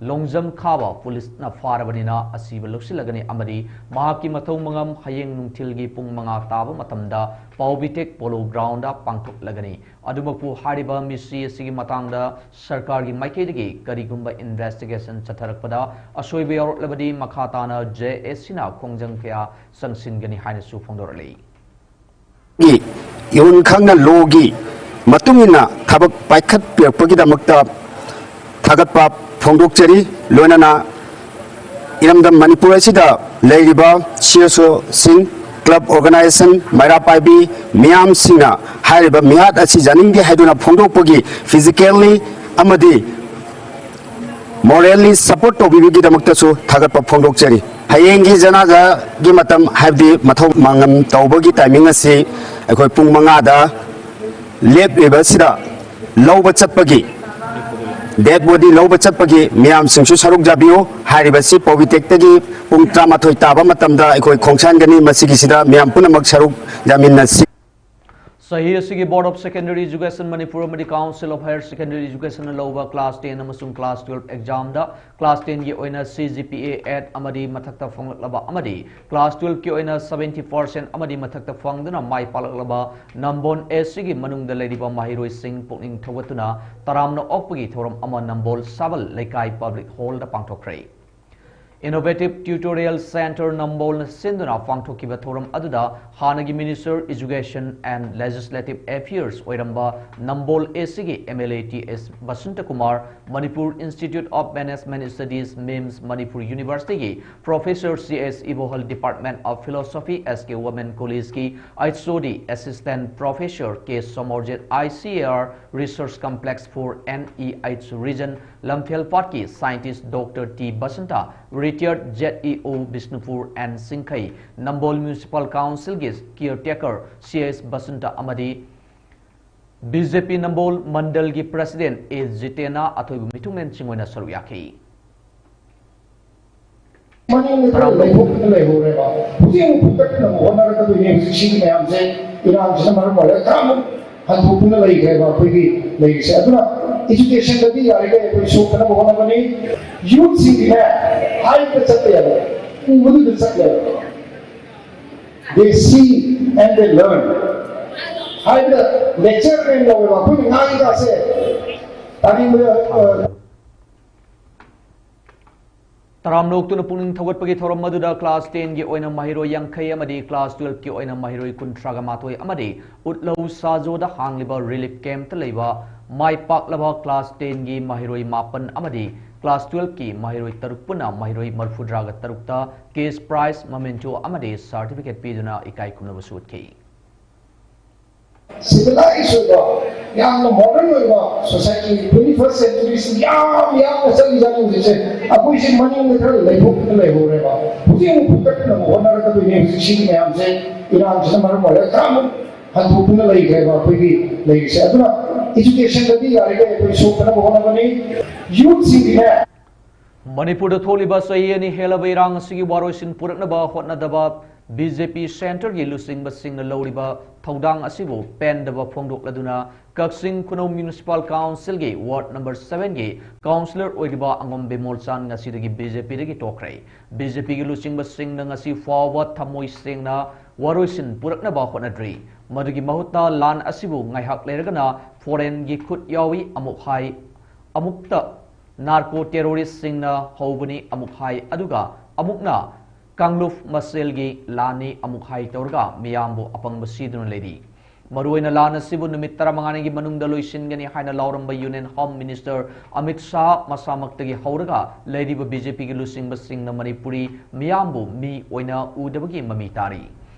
ꯂꯣꯡꯖꯝ ꯈꯥꯕ ꯄꯨꯂꯤꯁꯅ ꯐꯥꯔꯕꯅꯤꯅ ꯑꯁꯤꯕ ꯂꯧꯁꯤꯜꯂꯒꯅꯤ ꯑꯃꯗꯤ ꯃꯍꯥꯛꯀꯤ ꯃꯊꯧ ꯃꯉꯝ ꯍꯌꯦꯡ ꯅꯨꯡꯊꯤꯜꯒꯤ ꯄꯨꯡ ꯃꯉꯥ ꯇꯥꯕ ꯃꯇꯝꯗ ꯄꯥꯎꯕꯤꯇꯦꯛ ꯄꯣꯂꯣ ꯒ꯭ꯔꯥꯎꯟꯗ ꯄꯥꯡꯊꯣꯛꯂꯒꯅꯤ꯫ ꯑꯗꯨꯃꯛꯄꯨ ꯍꯥꯏꯔꯤꯕ ꯃꯤꯁꯤ ꯑꯁꯤꯒꯤ ꯃꯇꯥꯡꯗ ꯁꯔꯀꯥꯔꯒꯤ ꯃꯥꯏꯀꯩꯗꯒꯤ ꯀꯔꯤꯒꯨꯝꯕ ꯏꯟꯚꯦꯁꯇꯤꯒꯦꯁꯟ ꯆꯠꯊꯔꯛꯄꯗ ꯑꯁꯣꯏꯕ ꯌꯥꯎꯔꯛꯂꯕꯗꯤ ꯃꯈꯥ ꯇꯥꯅ ꯖꯦ ꯑꯦ ꯁꯤꯅ ꯈꯣꯡꯖꯪ ꯀꯌꯥ ꯆꯪꯁꯤꯟꯒꯅꯤ ꯍꯥꯏꯅꯁꯨ ꯐꯣꯡꯗꯣꯔꯛꯂꯤ꯫ ꯒꯤ ꯏꯍꯨꯟ ꯈꯪꯅ ꯂꯣꯒꯤ ꯃꯇꯨꯡ ꯏꯟꯅ ꯊꯕꯛ ꯄꯥꯏꯈꯠꯄꯤꯔꯛꯄꯒꯤꯗꯃꯛꯇ ꯊꯥꯒꯠꯄ ꯐꯣꯡꯗꯣꯛꯆꯔꯤ꯫ ꯂꯣꯏꯅꯅ ꯏꯔꯝꯗꯝ ꯃꯅꯤꯄꯨꯔ ꯑꯁꯤꯗ ꯂꯩꯔꯤꯕ ꯁꯤ ꯑꯦꯁ ꯑꯣꯁꯤꯡ, ꯀ꯭ꯂꯕ ꯑꯣꯔꯒꯅꯥꯏꯖꯦꯁꯟ, ꯃꯩꯔꯥ ꯄꯥꯏꯕꯤ ꯃꯤꯌꯥꯝꯁꯤꯡꯅ ꯍꯥꯏꯔꯤꯕ ꯃꯤꯍꯥꯠ ꯑꯁꯤ ꯌꯥꯅꯤꯡꯗꯦ ꯍꯥꯏꯗꯨꯅ ꯐꯣꯡꯗꯣꯛꯄꯒꯤ ꯐꯤꯖꯤꯀꯦꯜꯂꯤ ꯑꯃꯗꯤ ꯃꯣꯔꯦꯜꯂꯤ ꯁꯄꯣꯔꯠ ꯇꯧꯕꯤꯕꯒꯤꯗꯃꯛꯇꯁꯨ ꯊꯥꯒꯠꯄ ꯐꯣꯡꯗꯣꯛꯆꯔꯤ꯫ ꯍꯌꯦꯡꯒꯤ ꯖꯅꯥꯖꯥꯒꯤ ꯃꯇꯝ, ꯍꯥꯏꯕꯗꯤ ꯃꯊꯧ ꯃꯉꯝ ꯇꯧꯕꯒꯤ ꯇꯥꯏꯃꯤꯡ ꯑꯁꯤ ꯑꯩꯈꯣꯏ ꯄꯨꯡ ꯃꯉꯥꯗ ꯂꯦꯞꯂꯤꯕꯁꯤꯗ ꯂꯧꯕ ꯆꯠꯄꯒꯤ, ꯗꯦꯗ ꯕꯣꯗꯤ ꯂꯧꯕ ꯆꯠꯄꯒꯤ ꯃꯤꯌꯥꯝꯁꯤꯡꯁꯨ ꯁꯔꯨꯛ ꯌꯥꯕꯤꯌꯨ꯫ ꯍꯥꯏꯔꯤꯕꯁꯤ ꯄꯣꯕꯤꯇꯦꯛꯇꯒꯤ ꯄꯨꯡ ꯇꯔꯥꯃꯥꯊꯣꯏ ꯇꯥꯕ ꯃꯇꯝꯗ ꯑꯩꯈꯣꯏ ꯈꯣꯡꯁꯥꯟꯒꯅꯤ꯫ ꯃꯁꯤꯒꯤꯁꯤꯗ ꯃꯤꯌꯥꯝ ꯄꯨꯝꯅꯃꯛ ꯁꯔꯨꯛ ꯌꯥꯃꯤꯟꯅꯁꯤ꯫ ꯆꯍꯤ ꯑꯁꯤꯒꯤ Board of Secondary Education Manipur ꯑꯃꯗꯤ Council of Higher Secondary Educationꯅ ꯂꯧꯕ class ten ꯑꯃꯁꯨꯡ class twelve examꯗ class tenꯒꯤ ꯑꯣꯏꯅ C G P A eight ꯑꯃꯗꯤ ꯃꯊꯛꯇ ꯐꯪꯂꯛꯂꯕ ꯑꯃꯗꯤ class twelveꯀꯤ ꯑꯣꯏꯅ seventy percent ꯑꯃꯗꯤ ꯃꯊꯛꯇ ꯐꯪꯗꯨꯅ ꯃꯥꯏ ꯄꯥꯛꯂꯛꯂꯕ ꯅꯝꯕꯣꯜ ꯑꯦꯁ ꯁꯤꯒꯤ ꯃꯅꯨꯡꯗ ꯂꯩꯔꯤꯕ ꯃꯍꯩꯔꯣꯏꯁꯤꯡ ꯄꯨꯛꯅꯤꯡ ꯊꯧꯒꯠꯇꯨꯅ ꯇꯔꯥꯝꯅ ꯑꯣꯛꯄꯒꯤ ꯊꯧꯔꯝ ꯑꯃ ꯅꯝꯕꯣꯜ ꯁꯥꯕꯜ ꯂꯩꯀꯥꯏ public hallꯗ ꯄꯥꯡꯊꯣꯛꯈ꯭ꯔꯦ꯫ Innovative Tutorial Center ꯅꯝꯕꯣꯜꯅ ꯁꯤꯟꯗꯨꯅ ꯄꯥꯡꯊꯣꯛꯈꯤꯕ ꯊꯧꯔꯝ ꯑꯗꯨꯗ ꯍꯥꯟꯅꯒꯤ Minister Education and Legislative Affairs ꯑꯣꯏꯔꯝꯕ ꯅꯝꯕꯣꯜ A Cꯒꯤ M L A T S Basanta Kumar, Manipur Institute of Management Studies, MIMS, Manipur Universityꯒꯤ Professor C S Ibohal, Department of Philosophy, S K Women Collegeꯀꯤ H O D Assistant Professor K Samarjit, I C A R Research Complex for N E H Region, ꯂꯝꯐꯦꯜꯄꯥꯠꯀꯤ Scientist Doctor T Basanta, Retired Z E O Bishnupur and Singkhei, Nambol Municipal Councilꯒꯤ Caretaker C S Basanta ꯑꯃꯗꯤ B J P Nambol ꯃꯟꯗꯜꯒꯤ President A ꯖꯤꯇꯦꯅ ꯑꯊꯣꯏꯕ ꯃꯤꯊꯨꯡꯂꯦꯟꯁꯤꯡ ꯑꯣꯏꯅ ꯁꯔꯨꯛ ꯌꯥꯈꯤ꯫ ꯃꯅꯤꯡꯗ ꯈꯔ ꯂꯩꯊꯣꯛꯇꯅ ꯂꯩꯍꯧꯔꯦꯕ꯫ ꯍꯧꯖꯤꯛ ꯑꯃꯨꯛ ꯐꯨꯀꯠꯅꯕ ꯍꯣꯠꯅꯔꯛꯀꯗꯣꯏꯅꯦ꯫ ꯍꯧꯖꯤꯛ ꯁꯤꯒꯤ ꯃꯌꯥꯝꯁꯦ ꯏꯔꯥꯡꯁꯤꯅ ꯃꯔꯝ ꯑꯣꯏꯔꯒ ꯈꯔ ꯑꯃꯨꯛ ꯍꯟꯗꯣꯛꯇꯨꯅ ꯂꯩꯈ꯭ꯔꯦꯕ ꯑꯩꯈꯣꯏꯒꯤ ꯂꯩꯔꯤꯁꯦ꯫ ꯑꯗꯨꯅ educationꯗꯗꯤ ꯌꯥꯔꯤꯈꯩ ꯑꯩꯈꯣꯏ ꯁꯣꯛꯇꯅꯕ ꯍꯣꯠꯅꯒꯅꯤ꯫ Youthꯁꯤꯡꯗꯤꯅꯦ ꯍꯥꯏꯕꯗ ꯆꯠꯇꯦꯕ, ꯎꯕꯗꯨꯗ ꯆꯠꯂꯦꯕ꯫ They see and they learn ꯍꯥꯏꯕꯗ lecture ꯀꯔꯤ ꯂꯧꯋꯦꯕ ꯑꯩꯈꯣꯏꯅ ꯉꯥꯡꯉꯤꯀꯥꯁꯦ꯫ ꯇꯥꯅꯤꯡꯕ ꯇꯔꯥꯝꯅ ꯑꯣꯛꯇꯨꯅ ꯄꯨꯛꯅꯤꯡ ꯊꯧꯒꯠꯄꯒꯤ ꯊꯧꯔꯝ ꯑꯗꯨꯗ class tenꯒꯤ ꯑꯣꯏꯅ ꯃꯍꯩꯔꯣꯏ ꯌꯥꯡꯈꯩ ꯑꯃꯗꯤ class twelveꯀꯤ ꯑꯣꯏꯅ ꯃꯍꯩꯔꯣꯏ ꯀꯨꯟꯊ꯭ꯔꯥꯒ ꯃꯥꯊꯣꯏ ꯑꯃꯗꯤ ꯎꯠꯂꯧ ꯁꯥꯖꯣꯗ ꯍꯥꯡꯂꯤꯕ relief campꯇ ꯂꯩꯕ ꯃꯥꯏ ꯄꯥꯛꯂꯕ class tenꯒꯤ ꯃꯍꯩꯔꯣꯏ ꯃꯥꯄꯟ ꯑꯃꯗꯤ class twelveꯀꯤ ꯃꯍꯩꯔꯣꯏ ꯇꯔꯨꯛ ꯄꯨꯟꯅ ꯃꯍꯩꯔꯣꯏ ꯃꯔꯤꯐꯨꯇꯔꯥꯒ ꯇꯔꯨꯛꯇ cash prize, memento ꯑꯃꯗꯤ certificate ꯄꯤꯗꯨꯅ ꯏꯀꯥꯏ ꯈꯨꯝꯅꯕꯁꯨ ꯎꯠꯈꯤ꯫ Civilized ꯑꯣꯏꯕ, ꯌꯥꯝꯅ modern ꯑꯣꯏꯕ society, twenty first centuryꯁꯤ ꯌꯥꯝ ꯌꯥꯝꯅ ꯆꯠꯂꯤꯖꯥꯠꯅꯤ ꯍꯧꯖꯤꯛꯁꯦ꯫ ꯑꯩꯈꯣꯏꯁꯦ ꯃꯅꯤꯡꯗ ꯈꯔ ꯂꯩꯊꯣꯛꯇꯅ ꯂꯩꯍꯧꯔꯦꯕ꯫ ꯍꯧꯖꯤꯛ ꯑꯃꯨꯛ ꯐꯨꯀꯠꯅꯕ ꯍꯣꯠꯅꯔꯛꯀꯗꯣꯏꯅꯦ꯫ ꯍꯧꯖꯤꯛ ꯁꯤꯒꯤ ꯃꯌꯥꯝꯁꯦ ꯏꯔꯥꯡꯁꯤꯅ ꯃꯔꯝ ꯑꯣꯏꯔꯒ ꯈꯔ ꯑꯃꯨꯛ ꯍꯟꯗꯣꯛꯇꯨꯅ ꯂꯩꯈ꯭ꯔꯦꯕ ꯑꯩꯈꯣꯏꯒꯤ ꯂꯩꯔꯤꯁꯦ꯫ ꯑꯗꯨꯅ educationꯗꯗꯤ ꯌꯥꯔꯤꯈꯩ ꯑꯩꯈꯣꯏ ꯁꯣꯛꯇꯅꯕ ꯍꯣꯠꯅꯒꯅꯤ꯫ Youthꯁꯤꯡꯗꯤꯅꯦ ꯃꯅꯤꯄꯨꯔꯗ ꯊꯣꯛꯂꯤꯕ ꯆꯍꯤ ꯑꯅꯤ ꯍꯦꯜꯂꯕ ꯏꯔꯥꯡ ꯑꯁꯤꯒꯤ ꯋꯥꯔꯣꯏꯁꯤꯟ ꯄꯨꯔꯛꯅꯕ ꯍꯣꯠꯅꯗꯕ B J P centreꯒꯤ ꯂꯨꯆꯤꯡꯕꯁꯤꯡꯅ ꯂꯧꯔꯤꯕ ꯊꯧꯗꯥꯡ ꯑꯁꯤꯕꯨ ꯄꯦꯟꯗꯕ ꯐꯣꯡꯗꯣꯛꯂꯗꯨꯅ ꯀꯛꯆꯤꯡ ꯈꯨꯅꯧ Municipal Councilꯒꯤ ward number sevenꯒꯤ councillor ꯑꯣꯏꯔꯤꯕ ꯑꯉꯣꯝ ꯕꯤꯃꯣꯜꯆꯥꯟ ꯉꯁꯤꯗꯒꯤ B J Pꯗꯒꯤ ꯇꯣꯛꯈ꯭ꯔꯦ꯫ B J Pꯒꯤ ꯂꯨꯆꯤꯡꯕꯁꯤꯡꯅ ꯉꯁꯤ ꯐꯥꯎꯕ ꯊꯃꯣꯏ ꯁꯦꯡꯅ ꯋꯥꯔꯣꯏꯁꯤꯟ ꯄꯨꯔꯛꯅꯕ ꯍꯣꯠꯅꯗ꯭ꯔꯤ꯫ ꯃꯗꯨꯒꯤ ꯃꯍꯨꯠꯇ ꯂꯥꯟ ꯑꯁꯤꯕꯨ ꯉꯥꯏꯍꯥꯛ ꯂꯩꯔꯒꯅ foreignꯒꯤ ꯈꯨꯠ ꯌꯥꯎꯏ ꯑꯃꯨꯛ ꯍꯥꯏ, ꯑꯃꯨꯛꯇ ꯅꯥꯔꯀꯣ ꯇꯦꯔꯣꯔꯤꯁꯁꯤꯡꯅ ꯍꯧꯕꯅꯤ ꯑꯃꯨꯛ ꯍꯥꯏ, ꯑꯗꯨꯒ ꯑꯃꯨꯛꯅ ꯀꯥꯡꯂꯨꯞ ꯃꯁꯦꯜꯒꯤ ꯂꯥꯟꯅꯤ ꯑꯃꯨꯛ ꯍꯥꯏ ꯇꯧꯔꯒ ꯃꯤꯌꯥꯝꯕꯨ ꯑꯄꯪꯕ ꯁꯤꯗꯨꯅ ꯂꯩꯔꯤ꯫ ꯃꯔꯨꯑꯣꯏꯅ ꯂꯥꯟ ꯑꯁꯤꯕꯨ ꯅꯨꯃꯤꯠ ꯇꯔꯥꯃꯉꯥꯅꯤꯒꯤ ꯃꯅꯨꯡꯗ ꯂꯣꯏꯁꯤꯟꯒꯅꯤ ꯍꯥꯏꯅ ꯂꯥꯎꯔꯝꯕ union home minister Amit Shah ꯃꯁꯥꯃꯛꯇꯒꯤ ꯍꯧꯔꯒ ꯂꯩꯔꯤꯕ ꯕꯤ ꯖꯦ ꯄꯤꯒꯤ ꯂꯨꯆꯤꯡꯕꯁꯤꯡꯅ ꯃꯅꯤꯄꯨꯔꯤ ꯃꯤꯌꯥꯝꯕꯨ ꯃꯤ ꯑꯣꯏꯅ ꯎꯗꯕꯒꯤ ꯃꯃꯤ ꯇꯥꯔꯤ꯫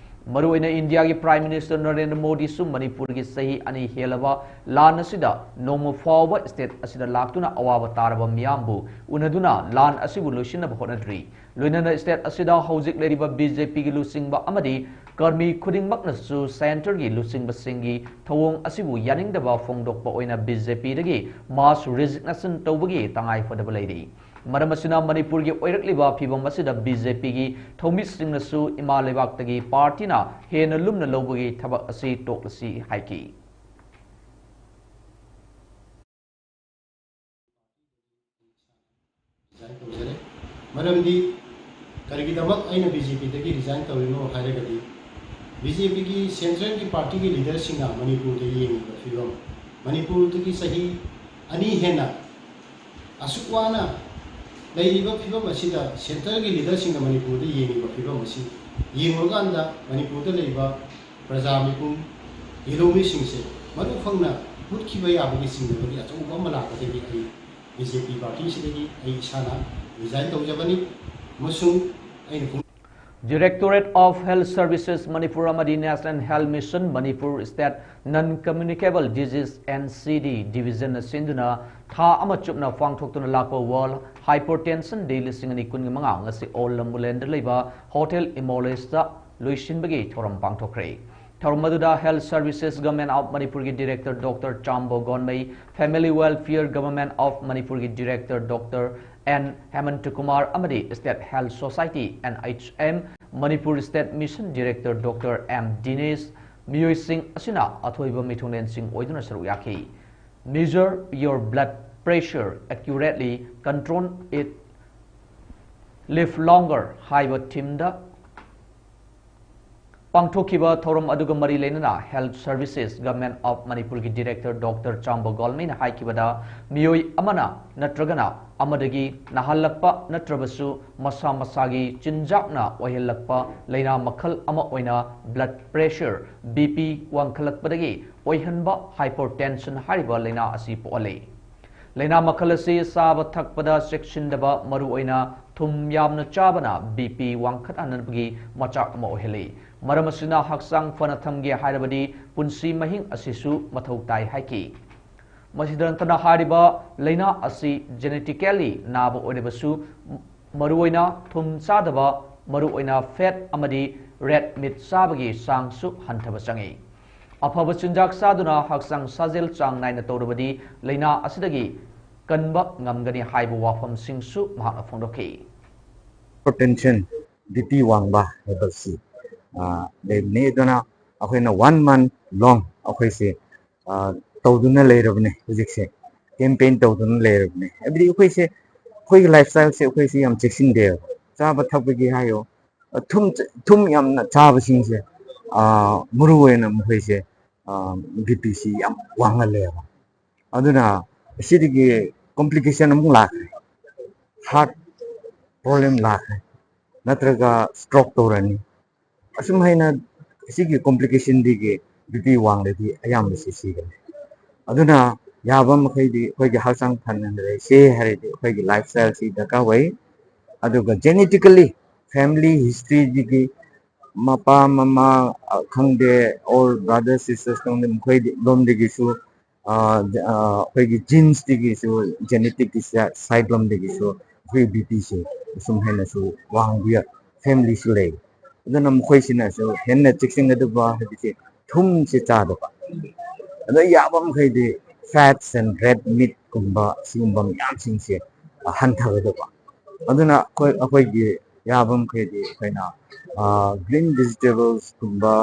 ꯃꯔꯨꯑꯣꯏꯅ ꯏꯟꯗꯤꯌꯥꯒꯤ ꯄ꯭ꯔꯥꯏꯝ ꯃꯤꯅꯤꯁꯇꯔ ꯅꯔꯦꯟꯗ꯭ꯔ ꯃꯣꯗꯤꯁꯨ ꯃꯅꯤꯄꯨꯔꯒꯤ ꯆꯍꯤ ꯑꯅꯤ ꯍꯦꯜꯂꯕ ꯂꯥꯟ ꯑꯁꯤꯗ ꯅꯣꯡꯃ ꯐꯥꯎꯕ ꯁ꯭ꯇꯦꯠ ꯑꯁꯤꯗ ꯂꯥꯛꯇꯨꯅ ꯑꯋꯥꯕ ꯇꯥꯔꯕ ꯃꯤꯌꯥꯝꯕꯨ ꯎꯅꯗꯨꯅ ꯂꯥꯟ ꯑꯁꯤꯕꯨ ꯂꯣꯏꯁꯤꯟꯅꯕ ꯍꯣꯠꯅꯗ꯭ꯔꯤ꯫ ꯂꯣꯏꯅꯅ ꯁ꯭ꯇꯦꯠ ꯑꯁꯤꯗ ꯍꯧꯖꯤꯛ ꯂꯩꯔꯤꯕ ꯕꯤ ꯖꯦ ꯄꯤꯒꯤ ꯂꯨꯆꯤꯡꯕ ꯑꯃꯗꯤ ꯀꯔꯃꯤ ꯈꯨꯗꯤꯡꯃꯛꯅꯁꯨ ꯁꯦꯟꯇꯔꯒꯤ ꯂꯨꯆꯤꯡꯕꯁꯤꯡꯒꯤ ꯊꯧꯑꯣꯡ ꯑꯁꯤꯕꯨ ꯌꯥꯅꯤꯡꯗꯕ ꯐꯣꯡꯗꯣꯛꯄ ꯑꯣꯏꯅ ꯕꯤ ꯖꯦ ꯄꯤꯗꯒꯤ ꯃꯥꯁ ꯔꯤꯖꯤꯒꯅꯦꯁꯟ ꯇꯧꯕꯒꯤ ꯇꯉꯥꯏꯐꯗꯕ ꯂꯩꯔꯤ꯫ ꯃꯔꯝ ꯑꯁꯤꯅ ꯃꯅꯤꯄꯨꯔꯒꯤ ꯑꯣꯏꯔꯛꯂꯤꯕ ꯐꯤꯕꯝ ꯑꯁꯤꯗ ꯕꯤ ꯖꯦ ꯄꯤꯒꯤ ꯊꯧꯃꯤꯁꯤꯡꯅꯁꯨ ꯏꯃꯥ ꯂꯩꯕꯥꯛꯇꯒꯤ ꯄꯥꯔꯇꯤꯅ ꯍꯦꯟꯅ ꯂꯨꯝꯅ ꯂꯧꯕꯒꯤ ꯊꯕꯛ ꯑꯁꯤ ꯇꯣꯛꯂꯁꯤ ꯍꯥꯏꯈꯤ꯫ ꯔꯤꯖꯥꯏꯟ ꯇꯧꯖꯔꯦ꯫ ꯃꯔꯝꯗꯤ ꯀꯔꯤꯒꯤꯗꯃꯛ ꯑꯩꯅ ꯕꯤ ꯖꯦ ꯄꯤꯗꯒꯤ ꯔꯤꯖꯥꯏꯟ ꯇꯧꯔꯤꯅꯣ ꯍꯥꯏꯔꯒꯗꯤ, ꯕꯤ ꯖꯦ ꯄꯤꯒꯤ ꯁꯦꯟꯇ꯭ꯔꯦꯜꯒꯤ ꯄꯥꯔꯇꯤꯒꯤ ꯂꯤꯗꯔꯁꯤꯡꯅ ꯃꯅꯤꯄꯨꯔꯗ ꯌꯦꯡꯉꯤꯕ ꯐꯤꯕꯝ, ꯃꯅꯤꯄꯨꯔꯗꯒꯤ ꯆꯍꯤ ꯑꯅꯤ ꯍꯦꯟꯅ ꯑꯁꯨꯛ ꯋꯥꯅ ꯂꯩꯔꯤꯕ ꯐꯤꯕꯝ ꯑꯁꯤꯗ ꯁꯦꯟꯇ꯭ꯔꯦꯜꯒꯤ ꯂꯤꯗꯔꯁꯤꯡꯅ ꯃꯅꯤꯄꯨꯔꯗ ꯌꯦꯡꯉꯤꯕ ꯐꯤꯕꯝ ꯑꯁꯤ ꯌꯦꯡꯂꯨꯔꯀꯥꯟꯗ, ꯃꯅꯤꯄꯨꯔꯗ ꯂꯩꯕ ꯄ꯭ꯔꯖꯥ ꯃꯤꯄꯨꯝ, ꯌꯦꯜꯍꯧꯃꯤꯁꯤꯡꯁꯦ ꯃꯔꯨ ꯐꯪꯅ ꯃꯨꯠꯈꯤꯕ ꯌꯥꯕꯒꯤ ꯆꯤꯡꯅꯕꯒꯤ ꯑꯆꯧꯕ ꯑꯃ ꯂꯥꯛꯀꯗꯒꯦ ꯑꯩ ꯕꯤ ꯖꯦ ꯄꯤ ꯄꯥꯔꯇꯤꯁꯤꯗꯒꯤ ꯑꯩ ꯏꯁꯥꯅ ꯔꯤꯖꯥꯏꯟ ꯇꯧꯖꯕꯅꯤ ꯑꯃꯁꯨꯡ ꯑꯩꯅ ꯐꯣꯡ- Directorate of Health Services Manipur ꯑꯃꯗꯤ National Health Mission Manipur State Non Communicable Disease N C D Division ꯅ ꯁꯤꯟꯗꯨꯅ ꯊꯥ ꯑꯃ ꯆꯨꯞꯅ ꯄꯥꯡꯊꯣꯛꯇꯨꯅ ꯂꯥꯛꯄ World Hypertension Day ꯂꯤꯁꯤꯡ ꯑꯅꯤ ꯀꯨꯟꯒ ꯃꯉꯥ ꯉꯁꯤ ꯑꯣꯜ ꯂꯝꯕꯨꯂꯦꯟꯗ ꯂꯩꯕ ꯍꯣꯇꯦꯜ ꯏꯃꯣꯂꯦꯁꯇ ꯂꯣꯏꯁꯤꯟꯕꯒꯤ ꯊꯧꯔꯝ ꯄꯥꯡꯊꯣꯛꯈ꯭ꯔꯦ꯫ ꯊꯧꯔꯝ ꯑꯗꯨꯗ Health Services Government of Manipur ꯒꯤ Director Doctor ꯆꯥꯝꯕꯣ ꯒꯣꯟꯃꯩ, Family Welfare Government of Manipur ꯒꯤ Director Doctor ꯑꯦꯟ ꯍꯦꯃꯟꯇ ꯀꯨꯃꯥꯔ ꯑꯃꯗꯤ State Health Society, N H M, Manipur State Mission Director Doctor M Dinesh, ꯃꯤꯑꯣꯏꯁꯤꯡ ꯑꯁꯤꯅ ꯑꯊꯣꯏꯕ ꯃꯤꯊꯨꯡꯂꯦꯟꯁꯤꯡ ꯑꯣꯏꯗꯨꯅ ꯁꯔꯨꯛ ꯌꯥꯈꯤ꯫ Measure your blood pressure accurately, control it, live longer ꯍꯥꯏꯕ ꯊꯤꯝꯗ ꯄꯥꯡꯊꯣꯛꯈꯤꯕ ꯊꯧꯔꯝ ꯑꯗꯨꯒ ꯃꯔꯤ ꯂꯩꯅꯅ Health Services Government of Manipur ꯒꯤ Director Doctor ꯆꯥꯝꯕ ꯒꯣꯜꯃꯩꯅ ꯍꯥꯏꯈꯤꯕꯗ, ꯃꯤꯑꯣꯏ ꯑꯃꯅ ꯅꯠꯇ꯭ꯔꯒꯅ ꯑꯃꯗꯒꯤ ꯅꯥꯍꯜꯂꯛꯄ ꯅꯠꯇ꯭ꯔꯕꯁꯨ ꯃꯁꯥ ꯃꯁꯥꯒꯤ ꯆꯤꯟꯖꯥꯛꯅ ꯑꯣꯏꯍꯜꯂꯛꯄ ꯂꯥꯏꯅꯥ ꯃꯈꯜ ꯑꯃ ꯑꯣꯏꯅ blood pressure, B P ꯋꯥꯡꯈꯠꯂꯛꯄꯗꯒꯤ ꯑꯣꯏꯍꯟꯕ hypertension ꯍꯥꯏꯔꯤꯕ ꯂꯥꯏꯅꯥ ꯑꯁꯤ ꯄꯣꯛꯍꯜꯂꯤ꯫ ꯂꯥꯏꯅꯥ ꯃꯈꯜ ꯑꯁꯤ ꯆꯥꯕ ꯊꯛꯄꯗ ꯆꯦꯛꯁꯤꯟꯗꯕ, ꯃꯔꯨꯑꯣꯏꯅ ꯊꯨꯝ ꯌꯥꯝꯅ ꯆꯥꯕꯅ B P ꯋꯥꯡꯈꯠꯍꯟꯕꯒꯤ ꯃꯆꯥꯛ ꯑꯃ ꯑꯣꯏꯍꯜꯂꯤ꯫ ꯃꯔꯝ ꯑꯁꯤꯅ ꯍꯛꯆꯥꯡ ꯐꯅ ꯊꯝꯒꯦ ꯍꯥꯏꯔꯕꯗꯤ ꯄꯨꯟꯁꯤ ꯃꯍꯤꯡ ꯑꯁꯤꯁꯨ ꯃꯊꯧ ꯇꯥꯏ ꯍꯥꯏꯈꯤ꯫ ꯃꯁꯤꯗ ꯅꯠꯇꯅ ꯍꯥꯏꯔꯤꯕ ꯂꯥꯏꯅꯥ ꯑꯁꯤ genetically ꯅꯥꯕ ꯑꯣꯏꯔꯕꯁꯨ, ꯃꯔꯨꯑꯣꯏꯅ ꯊꯨꯝ ꯆꯥꯗꯕ, ꯃꯔꯨꯑꯣꯏꯅ fat ꯑꯃꯗꯤ red meat ꯆꯥꯕꯒꯤ ꯆꯥꯡꯁꯨ ꯍꯟꯊꯕ ꯆꯪꯏ꯫ ꯑꯐꯕ ꯆꯤꯟꯖꯥꯛ ꯆꯥꯗꯨꯅ ꯍꯛꯆꯥꯡ ꯁꯥꯖꯦꯜ ꯆꯥꯡ ꯅꯥꯏꯅ ꯇꯧꯔꯕꯗꯤ ꯂꯥꯏꯅꯥ ꯑꯁꯤꯗꯒꯤ ꯀꯟꯕ ꯉꯝꯒꯅꯤ ꯍꯥꯏꯕ ꯋꯥꯐꯝꯁꯤꯡꯁꯨ ꯃꯍꯥꯛꯅ ꯐꯣꯡꯗꯣꯛꯈꯤ꯫ Hypertension, B P ꯋꯥꯡꯕ ꯍꯥꯏꯕꯁꯤ ꯂꯩꯕꯅꯤ꯫ ꯑꯗꯨꯅ ꯑꯩꯈꯣꯏꯅ one month long ꯑꯩꯈꯣꯏꯁꯦ ꯇꯧꯗꯨꯅ ꯂꯩꯔꯕꯅꯦ꯫ ꯍꯧꯖꯤꯛꯁꯦ campaign ꯇꯧꯗꯨꯅ ꯂꯩꯔꯕꯅꯦ꯫ ꯍꯥꯏꯕꯗꯤ ꯑꯩꯈꯣꯏꯁꯦ, ꯑꯩꯈꯣꯏꯒꯤ lifestyleꯁꯦ ꯑꯩꯈꯣꯏꯁꯦ ꯌꯥꯝ ꯆꯦꯛꯁꯤꯟꯗꯦꯕ꯫ ꯆꯥꯕ ꯊꯛꯄꯒꯤ ꯍꯥꯏꯌꯣ, ꯊꯨꯝ ꯊꯨꯝ ꯌꯥꯝꯅ ꯆꯥꯕꯁꯤꯡꯁꯦ, ꯃꯔꯨ ꯑꯣꯏꯅ ꯃꯈꯣꯏꯁꯦ B Pꯁꯤ ꯌꯥꯝ ꯋꯥꯡꯍꯜꯂꯦꯕ꯫ ꯑꯗꯨꯅ ꯑꯁꯤꯗꯒꯤ complication ꯑꯃꯨꯛ ꯂꯥꯛꯈ꯭ꯔꯦ, heart problem ꯂꯥꯛꯈ꯭ꯔꯦ, ꯅꯠꯇ꯭ꯔꯒ stroke ꯇꯧꯔꯅꯤ꯫ ꯑꯁꯨꯝ ꯍꯥꯏꯅ ꯑꯁꯤꯒꯤ complicationꯗꯒꯤ B P ꯋꯥꯡꯂꯗꯤ ꯑꯌꯥꯝꯕꯁꯤ ꯁꯤꯒꯅꯤ꯫ ꯑꯗꯨꯅ ꯌꯥꯕ ꯃꯈꯩꯗꯤ ꯑꯩꯈꯣꯏꯒꯤ ꯍꯛꯆꯥꯡ ꯐꯅ ꯂꯩꯁꯦ ꯍꯥꯏꯔꯗꯤ ꯑꯩꯈꯣꯏꯒꯤ lifestyleꯁꯤ ꯗꯔꯀꯥꯔ ꯑꯣꯏ꯫ ꯑꯗꯨꯒ genetically family historyꯗꯒꯤ ꯃꯄꯥ ꯃꯃꯥ ꯈꯪꯗꯦ, or brother sisters ꯈꯪꯗꯦ, ꯃꯈꯣꯏ ꯂꯣꯝꯗꯒꯤꯁꯨ ꯑꯩꯈꯣꯏꯒꯤ genesꯇꯒꯤꯁꯨ, geneticꯀꯤ side ꯂꯣꯝꯗꯒꯤꯁꯨ ꯑꯩꯈꯣꯏ B Pꯁꯦ ꯑꯁꯨꯝ ꯍꯦꯟꯅꯁꯨ ꯋꯥꯡꯕ familyꯁꯨ ꯂꯩ꯫ ꯑꯗꯨꯅ ꯃꯈꯣꯏꯁꯤꯅꯁꯨ ꯍꯦꯟꯅ ꯆꯦꯛꯁꯤꯟꯒꯗꯕ ꯍꯥꯏꯕꯁꯦ ꯊꯨꯝꯁꯦ ꯆꯥꯗꯕ, ꯑꯗ ꯌꯥꯕ ꯃꯈꯩꯗꯤ fats and red meatꯀꯨꯝꯕ ꯁꯤꯒꯨꯝꯕ ꯃꯌꯥꯝꯁꯤꯡꯁꯦ ꯍꯟꯊꯒꯗꯕ꯫ ꯑꯗꯨꯅ ꯑꯩꯈꯣꯏ ꯑꯩꯈꯣꯏꯒꯤ ꯌꯥꯕ ꯃꯈꯩꯗꯤ ꯑꯩꯈꯣꯏꯅ green vegetablesꯀꯨꯝꯕ,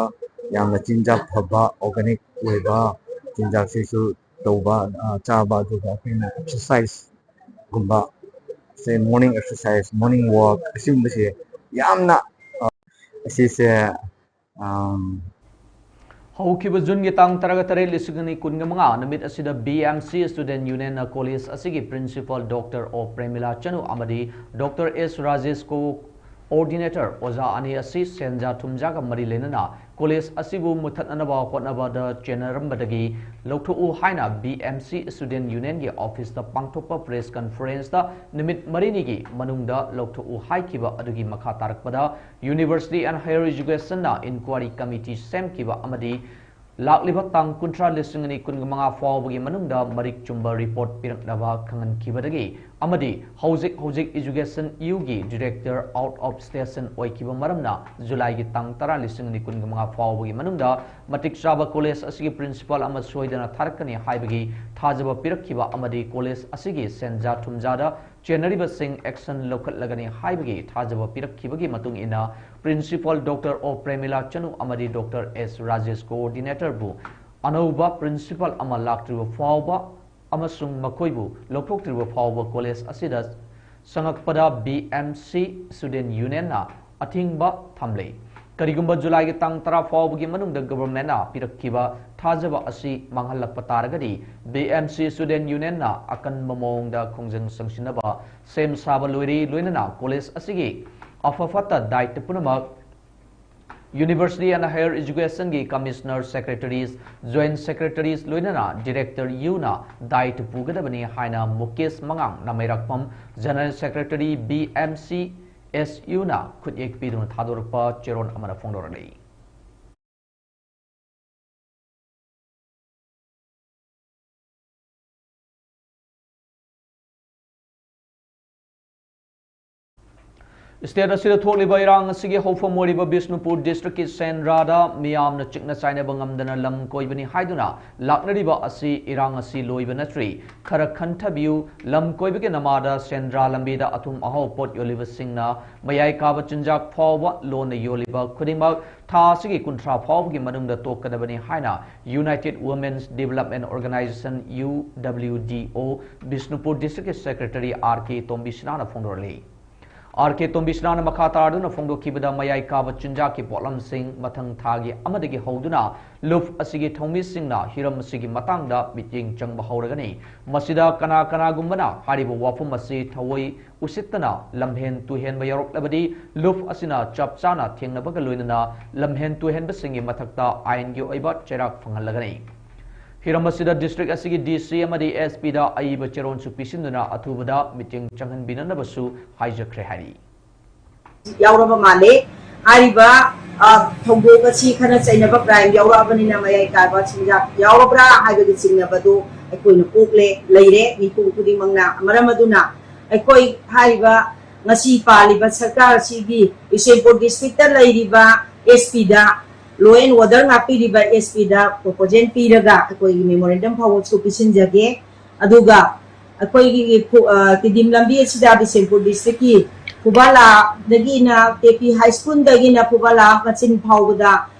ꯌꯥꯝꯅ ꯆꯤꯟꯖꯥꯛ ꯐꯕ organic ꯑꯣꯏꯕ ꯆꯤꯟꯖꯥꯛꯁꯤꯁꯨ ꯇꯧꯕ, ꯆꯥꯕ, ꯑꯗꯨꯒ ꯑꯩꯈꯣꯏꯅ exerciseꯒꯨꯝꯕ, say morning exercise, morning walk ꯑꯁꯤꯒꯨꯝꯕꯁꯦ ꯌꯥꯝꯅ ꯑꯁꯤꯁꯦ ꯍꯧꯈꯤꯕ ꯖꯨꯟꯒꯤ ꯇꯥꯡ ꯇꯔꯥꯒ ꯇꯔꯦꯠ, ꯂꯤꯁꯤꯡ ꯑꯅꯤ ꯀꯨꯟꯒ ꯃꯉꯥ ꯅꯨꯃꯤꯠ ꯑꯁꯤꯗ B M C Student Unionꯅ ꯀꯣꯂꯦꯖ ꯑꯁꯤꯒꯤ principal Doctor O Premila Chanu ꯑꯃꯗꯤ Doctor S ꯔꯥꯖꯦꯁ ꯀꯣ ꯑꯣꯔꯗꯤꯅꯦꯇꯔ ꯑꯣꯖꯥ ꯑꯅꯤ ꯑꯁꯤ ꯁꯦꯟꯖꯥ ꯊꯨꯝꯖꯥꯒ ꯃꯔꯤ ꯂꯩꯅꯅ ꯀꯣꯂꯦꯖ ꯑꯁꯤꯕꯨ ꯃꯨꯠꯊꯠꯅꯅꯕ ꯍꯣꯠꯅꯕꯗ ꯆꯦꯟꯅꯔꯝꯕꯗꯒꯤ ꯂꯧꯊꯣꯛꯎ ꯍꯥꯏꯅ B M C Student Unionꯒꯤ officeꯇ ꯄꯥꯡꯊꯣꯛꯄ press conferenceꯇ ꯅꯨꯃꯤꯠ ꯃꯔꯤꯅꯤꯒꯤ ꯃꯅꯨꯡꯗ ꯂꯧꯊꯣꯛꯎ ꯍꯥꯏꯈꯤꯕ ꯑꯗꯨꯒꯤ ꯃꯈꯥ ꯇꯥꯔꯛꯄꯗ University and Higher Educationꯅ inquiry committee ꯁꯦꯝꯈꯤꯕ ꯑꯃꯗꯤ ꯂꯥꯛꯂꯤꯕ ꯇꯥꯡ ꯀꯨꯟꯊ꯭ꯔꯥ, ꯂꯤꯁꯤꯡ ꯑꯅꯤ ꯀꯨꯟꯒ ꯃꯉꯥ ꯐꯥꯎꯕꯒꯤ ꯃꯅꯨꯡꯗ ꯃꯔꯤꯛ ꯆꯨꯝꯕ report ꯄꯤꯔꯛꯅꯕ ꯈꯪꯍꯟꯈꯤꯕꯗꯒꯤ ꯑꯃꯗꯤ ꯍꯧꯖꯤꯛ ꯍꯧꯖꯤꯛ Education Uꯒꯤ director out of station ꯑꯣꯏꯈꯤꯕ ꯃꯔꯝꯅ ꯖꯨꯂꯥꯏꯒꯤ ꯇꯥꯡ ꯇꯔꯥ, ꯂꯤꯁꯤꯡ ꯑꯅꯤ ꯀꯨꯟꯒ ꯃꯉꯥ ꯐꯥꯎꯕꯒꯤ ꯃꯅꯨꯡꯗ ꯃꯇꯤꯛ ꯆꯥꯕ ꯀꯣꯂꯦꯖ ꯑꯁꯤꯒꯤ principal ꯑꯃ ꯁꯣꯏꯗꯅ ꯊꯥꯔꯛꯀꯅꯤ ꯍꯥꯏꯕꯒꯤ ꯊꯥꯖꯕ ꯄꯤꯔꯛꯈꯤꯕ ꯑꯃꯗꯤ ꯀꯣꯂꯦꯖ ꯑꯁꯤꯒꯤ ꯁꯦꯟꯖꯥ ꯊꯨꯝꯖꯥꯗ ꯆꯦꯟꯅꯔꯤꯕꯁꯤꯡ action ꯂꯧꯈꯠꯂꯒꯅꯤ ꯍꯥꯏꯕꯒꯤ ꯊꯥꯖꯕ ꯄꯤꯔꯛꯈꯤꯕꯒꯤ ꯃꯇꯨꯡ ꯏꯟꯅ, principal Doctor O Premila Chanu ꯑꯃꯗꯤ Doctor S ꯔꯥꯖꯦꯁ coordinatorꯕꯨ ꯑꯅꯧꯕ principal ꯑꯃ ꯂꯥꯛꯇ꯭ꯔꯤꯕ ꯐꯥꯎꯕ ꯑꯃꯁꯨꯡ ꯃꯈꯣꯏꯕꯨ ꯂꯧꯊꯣꯛꯇ꯭ꯔꯤꯕ ꯐꯥꯎꯕ ꯀꯣꯂꯦꯖ ꯑꯁꯤꯗ ꯆꯪꯉꯛꯄꯗ B M C Student Unionꯅ ꯑꯊꯤꯡꯕ ꯊꯝꯂꯤ꯫ ꯀꯔꯤꯒꯨꯝꯕ ꯖꯨꯂꯥꯏꯒꯤ ꯇꯥꯡ ꯇꯔꯥ ꯐꯥꯎꯕꯒꯤ ꯃꯅꯨꯡꯗ governmentꯅ ꯄꯤꯔꯛꯈꯤꯕ ꯊꯥꯖꯕ ꯑꯁꯤ ꯃꯥꯡꯍꯜꯂꯛꯄ ꯇꯥꯔꯒꯗꯤ, B M C Student Unionꯅ ꯑꯀꯟꯕ ꯃꯑꯣꯡꯗ ꯈꯣꯡꯖꯪ ꯆꯪꯁꯤꯟꯅꯕ ꯁꯦꯝ ꯁꯥꯕ ꯂꯣꯏꯔꯦ, ꯂꯣꯏꯅꯅ ꯀꯣꯂꯦꯖ ꯑꯁꯤꯒꯤ ꯑꯐ ꯐꯠꯇ ꯗꯥꯏꯇ ꯄꯨꯝꯅꯃꯛ University and Higher Educationꯒꯤ Commissioner, Secretaries, Joint Secretaries ꯂꯣꯏꯅꯅ Director Uꯅ ꯗꯥꯏꯇ ꯄꯨꯒꯗꯕꯅꯤ ꯍꯥꯏꯅ Mukesh ꯃꯉꯥꯡ ꯅꯃꯩꯔꯥꯛꯄꯝ, General Secretary, B M C S Uꯅ ꯈꯨꯠꯌꯦꯛ ꯄꯤꯗꯨꯅ ꯊꯥꯗꯣꯔꯛꯄ ꯆꯦꯔꯣꯜ ꯑꯃꯅ ꯐꯣꯡꯗꯣꯔꯛꯂꯤ꯫ State ꯑꯁꯤꯗ ꯊꯣꯛꯂꯤꯕ ꯏꯔꯥꯡ ꯑꯁꯤꯒꯤ ꯍꯧꯐꯝ ꯑꯣꯏꯔꯤꯕ ꯕꯤꯁꯅꯨꯄꯨꯔ districtꯀꯤ ꯁꯦꯟꯗ꯭ꯔꯥꯗ ꯃꯤꯌꯥꯝꯅ ꯆꯤꯛꯅ ꯆꯥꯏꯅꯕ ꯉꯝꯗꯅ ꯂꯝ ꯀꯣꯏꯕꯅꯤ ꯍꯥꯏꯗꯨꯅ ꯂꯥꯛꯅꯔꯤꯕ ꯑꯁꯤ ꯏꯔꯥꯡ ꯑꯁꯤ ꯂꯣꯏꯕ ꯅꯠꯇ꯭ꯔꯤ꯫ ꯈꯔ ꯈꯟꯊꯕꯤꯌꯨ, ꯂꯝ ꯀꯣꯏꯕꯒꯤ ꯅꯃꯥꯗ ꯁꯦꯟꯗ꯭ꯔꯥ ꯂꯝꯕꯤꯗ ꯑꯊꯨꯝ ꯑꯍꯥꯎ ꯄꯣꯠ ꯌꯣꯜꯂꯤꯕꯁꯤꯡꯅ ꯃꯌꯥꯏ ꯀꯥꯕ ꯆꯤꯟꯖꯥꯛ ꯐꯥꯎꯕ ꯂꯣꯟꯅ ꯌꯣꯜꯂꯤꯕ ꯈꯨꯗꯤꯡꯃꯛ ꯊꯥ ꯑꯁꯤꯒꯤ ꯀꯨꯟꯊ꯭ꯔꯥ ꯐꯥꯎꯕꯒꯤ ꯃꯅꯨꯡꯗ ꯇꯣꯛꯀꯗꯕꯅꯤ ꯍꯥꯏꯅ United Women's Development Organization, U W D O, Bishnupur districtꯀꯤ Secretary R K ꯇꯣꯝꯕꯤꯁꯅꯥꯅ ꯐꯣꯡꯗꯣꯔꯛꯂꯤ꯫ ꯑꯥꯔ ꯀꯦ ꯇꯣꯝꯕꯤꯁꯅꯥꯅ ꯃꯈꯥ ꯇꯥꯔꯗꯨꯅ ꯐꯣꯡꯗꯣꯛꯈꯤꯕꯗ, ꯃꯌꯥꯏ ꯀꯥꯕ ꯆꯤꯟꯖꯥꯛꯀꯤ ꯄꯣꯠꯂꯝꯁꯤꯡ ꯃꯊꯪ ꯊꯥꯒꯤ ꯑꯃꯗꯒꯤ ꯍꯧꯗꯨꯅ ꯂꯨꯞ ꯑꯁꯤꯒꯤ ꯊꯧꯃꯤꯁꯤꯡꯅ ꯍꯤꯔꯝ ꯑꯁꯤꯒꯤ ꯃꯇꯥꯡꯗ ꯃꯤꯠꯌꯦꯡ ꯆꯪꯕ ꯍꯧꯔꯒꯅꯤ꯫ ꯃꯁꯤꯗ ꯀꯅꯥ ꯀꯅꯥꯒꯨꯝꯕꯅ ꯍꯥꯏꯔꯤꯕ ꯋꯥꯐꯝ ꯑꯁꯤ ꯊꯑꯣꯏ ꯎꯁꯤꯠꯇꯅ ꯂꯝꯍꯦꯟ ꯇꯨꯍꯦꯟꯕ ꯌꯥꯎꯔꯛꯂꯕꯗꯤ, ꯂꯨꯞ ꯑꯁꯤꯅ ꯆꯞ ꯆꯥꯅ ꯊꯦꯡꯅꯕꯒ ꯂꯣꯏꯅꯅ ꯂꯝꯍꯦꯟ ꯇꯨꯍꯦꯟꯕꯁꯤꯡꯒꯤ ꯃꯊꯛꯇ ꯑꯥꯏꯟꯒꯤ ꯑꯣꯏꯕ ꯆꯩꯔꯥꯛ ꯐꯪꯍꯜꯂꯒꯅꯤ꯫ ꯍꯤꯔꯝ ꯑꯁꯤꯗ ꯗꯤꯁꯇ꯭ꯔꯤꯛ ꯑꯁꯤꯒꯤ ꯗꯤ ꯁꯤ ꯑꯃꯗꯤ ꯑꯦꯁ ꯄꯤꯗ ꯑꯏꯕ ꯆꯦꯔꯣꯟꯁꯨ ꯄꯤꯁꯤꯟꯗꯨꯅ ꯑꯊꯨꯕꯗ ꯃꯤꯠꯌꯦꯡ ꯆꯪꯍꯟꯕꯤꯅꯅꯕꯁꯨ ꯍꯥꯏꯖꯈ꯭ꯔꯦ ꯍꯥꯏꯔꯤ꯫ ꯌꯥꯎꯔꯕ ꯃꯥꯜꯂꯦ꯫ ꯍꯥꯏꯔꯤꯕ, ꯑ, ꯊꯧꯗꯣꯛ ꯑꯁꯤ ꯈꯠꯅ ꯆꯩꯅꯕ ꯀ꯭ꯔꯥꯏꯝ ꯌꯥꯎꯔꯛꯑꯕꯅꯤꯅ ꯃꯌꯥꯏ ꯀꯥꯏꯕ ꯆꯤꯟꯖꯥꯛ ꯌꯥꯎꯔꯕ꯭ꯔꯥ ꯍꯥꯏꯕꯒꯤ ꯆꯤꯡꯅꯕꯗꯨ ꯑꯩꯈꯣꯏꯅ ꯄꯣꯛꯂꯦ, ꯂꯩꯔꯦ ꯃꯤꯄꯨꯝ ꯈꯨꯗꯤꯡꯃꯛꯅ꯫ ꯃꯔꯝ ꯑꯗꯨꯅ ꯑꯩꯈꯣꯏ ꯍꯥꯏꯔꯤꯕ ꯉꯁꯤ ꯄꯥꯜꯂꯤꯕ ꯁꯔꯀꯥꯔ ꯑꯁꯤꯒꯤ ꯕꯤꯁꯦꯝꯄꯨꯔ ꯗꯤꯁꯇ꯭ꯔꯤꯛꯇ ꯂꯩꯔꯤꯕ ꯑꯦꯁ ꯄꯤꯗ law and order ꯉꯥꯛꯄꯤꯔꯤꯕ ꯑꯦꯁ ꯄꯤꯗ ꯄ꯭ꯔꯣꯄꯣꯖꯦꯜ ꯄꯤꯔꯒ ꯑꯩꯈꯣꯏꯒꯤ ꯃꯦꯃꯣꯔꯦꯟꯗꯝ ꯐꯥꯎꯕꯁꯨ ꯄꯤꯁꯤꯟꯖꯒꯦ꯫ ꯑꯗꯨꯒ ꯑꯩꯈꯣꯏꯒꯤ ꯈꯨ-, ꯑ, ꯇꯤꯗꯤꯝ ꯂꯝꯕꯤ ꯑꯁꯤꯗ ꯕꯤꯁꯦꯝꯄꯨꯔ ꯗꯤꯁꯇ꯭ꯔꯤꯛꯀꯤ ꯐꯨꯕꯥꯂꯥꯗꯒꯤꯅ ꯇꯦꯄꯤ ꯍꯥꯏ ꯁ꯭ꯀꯨꯜꯗꯒꯤꯅ ꯐꯨꯕꯥꯂꯥ ꯃꯆꯤꯟ ꯐꯥꯎꯕꯗ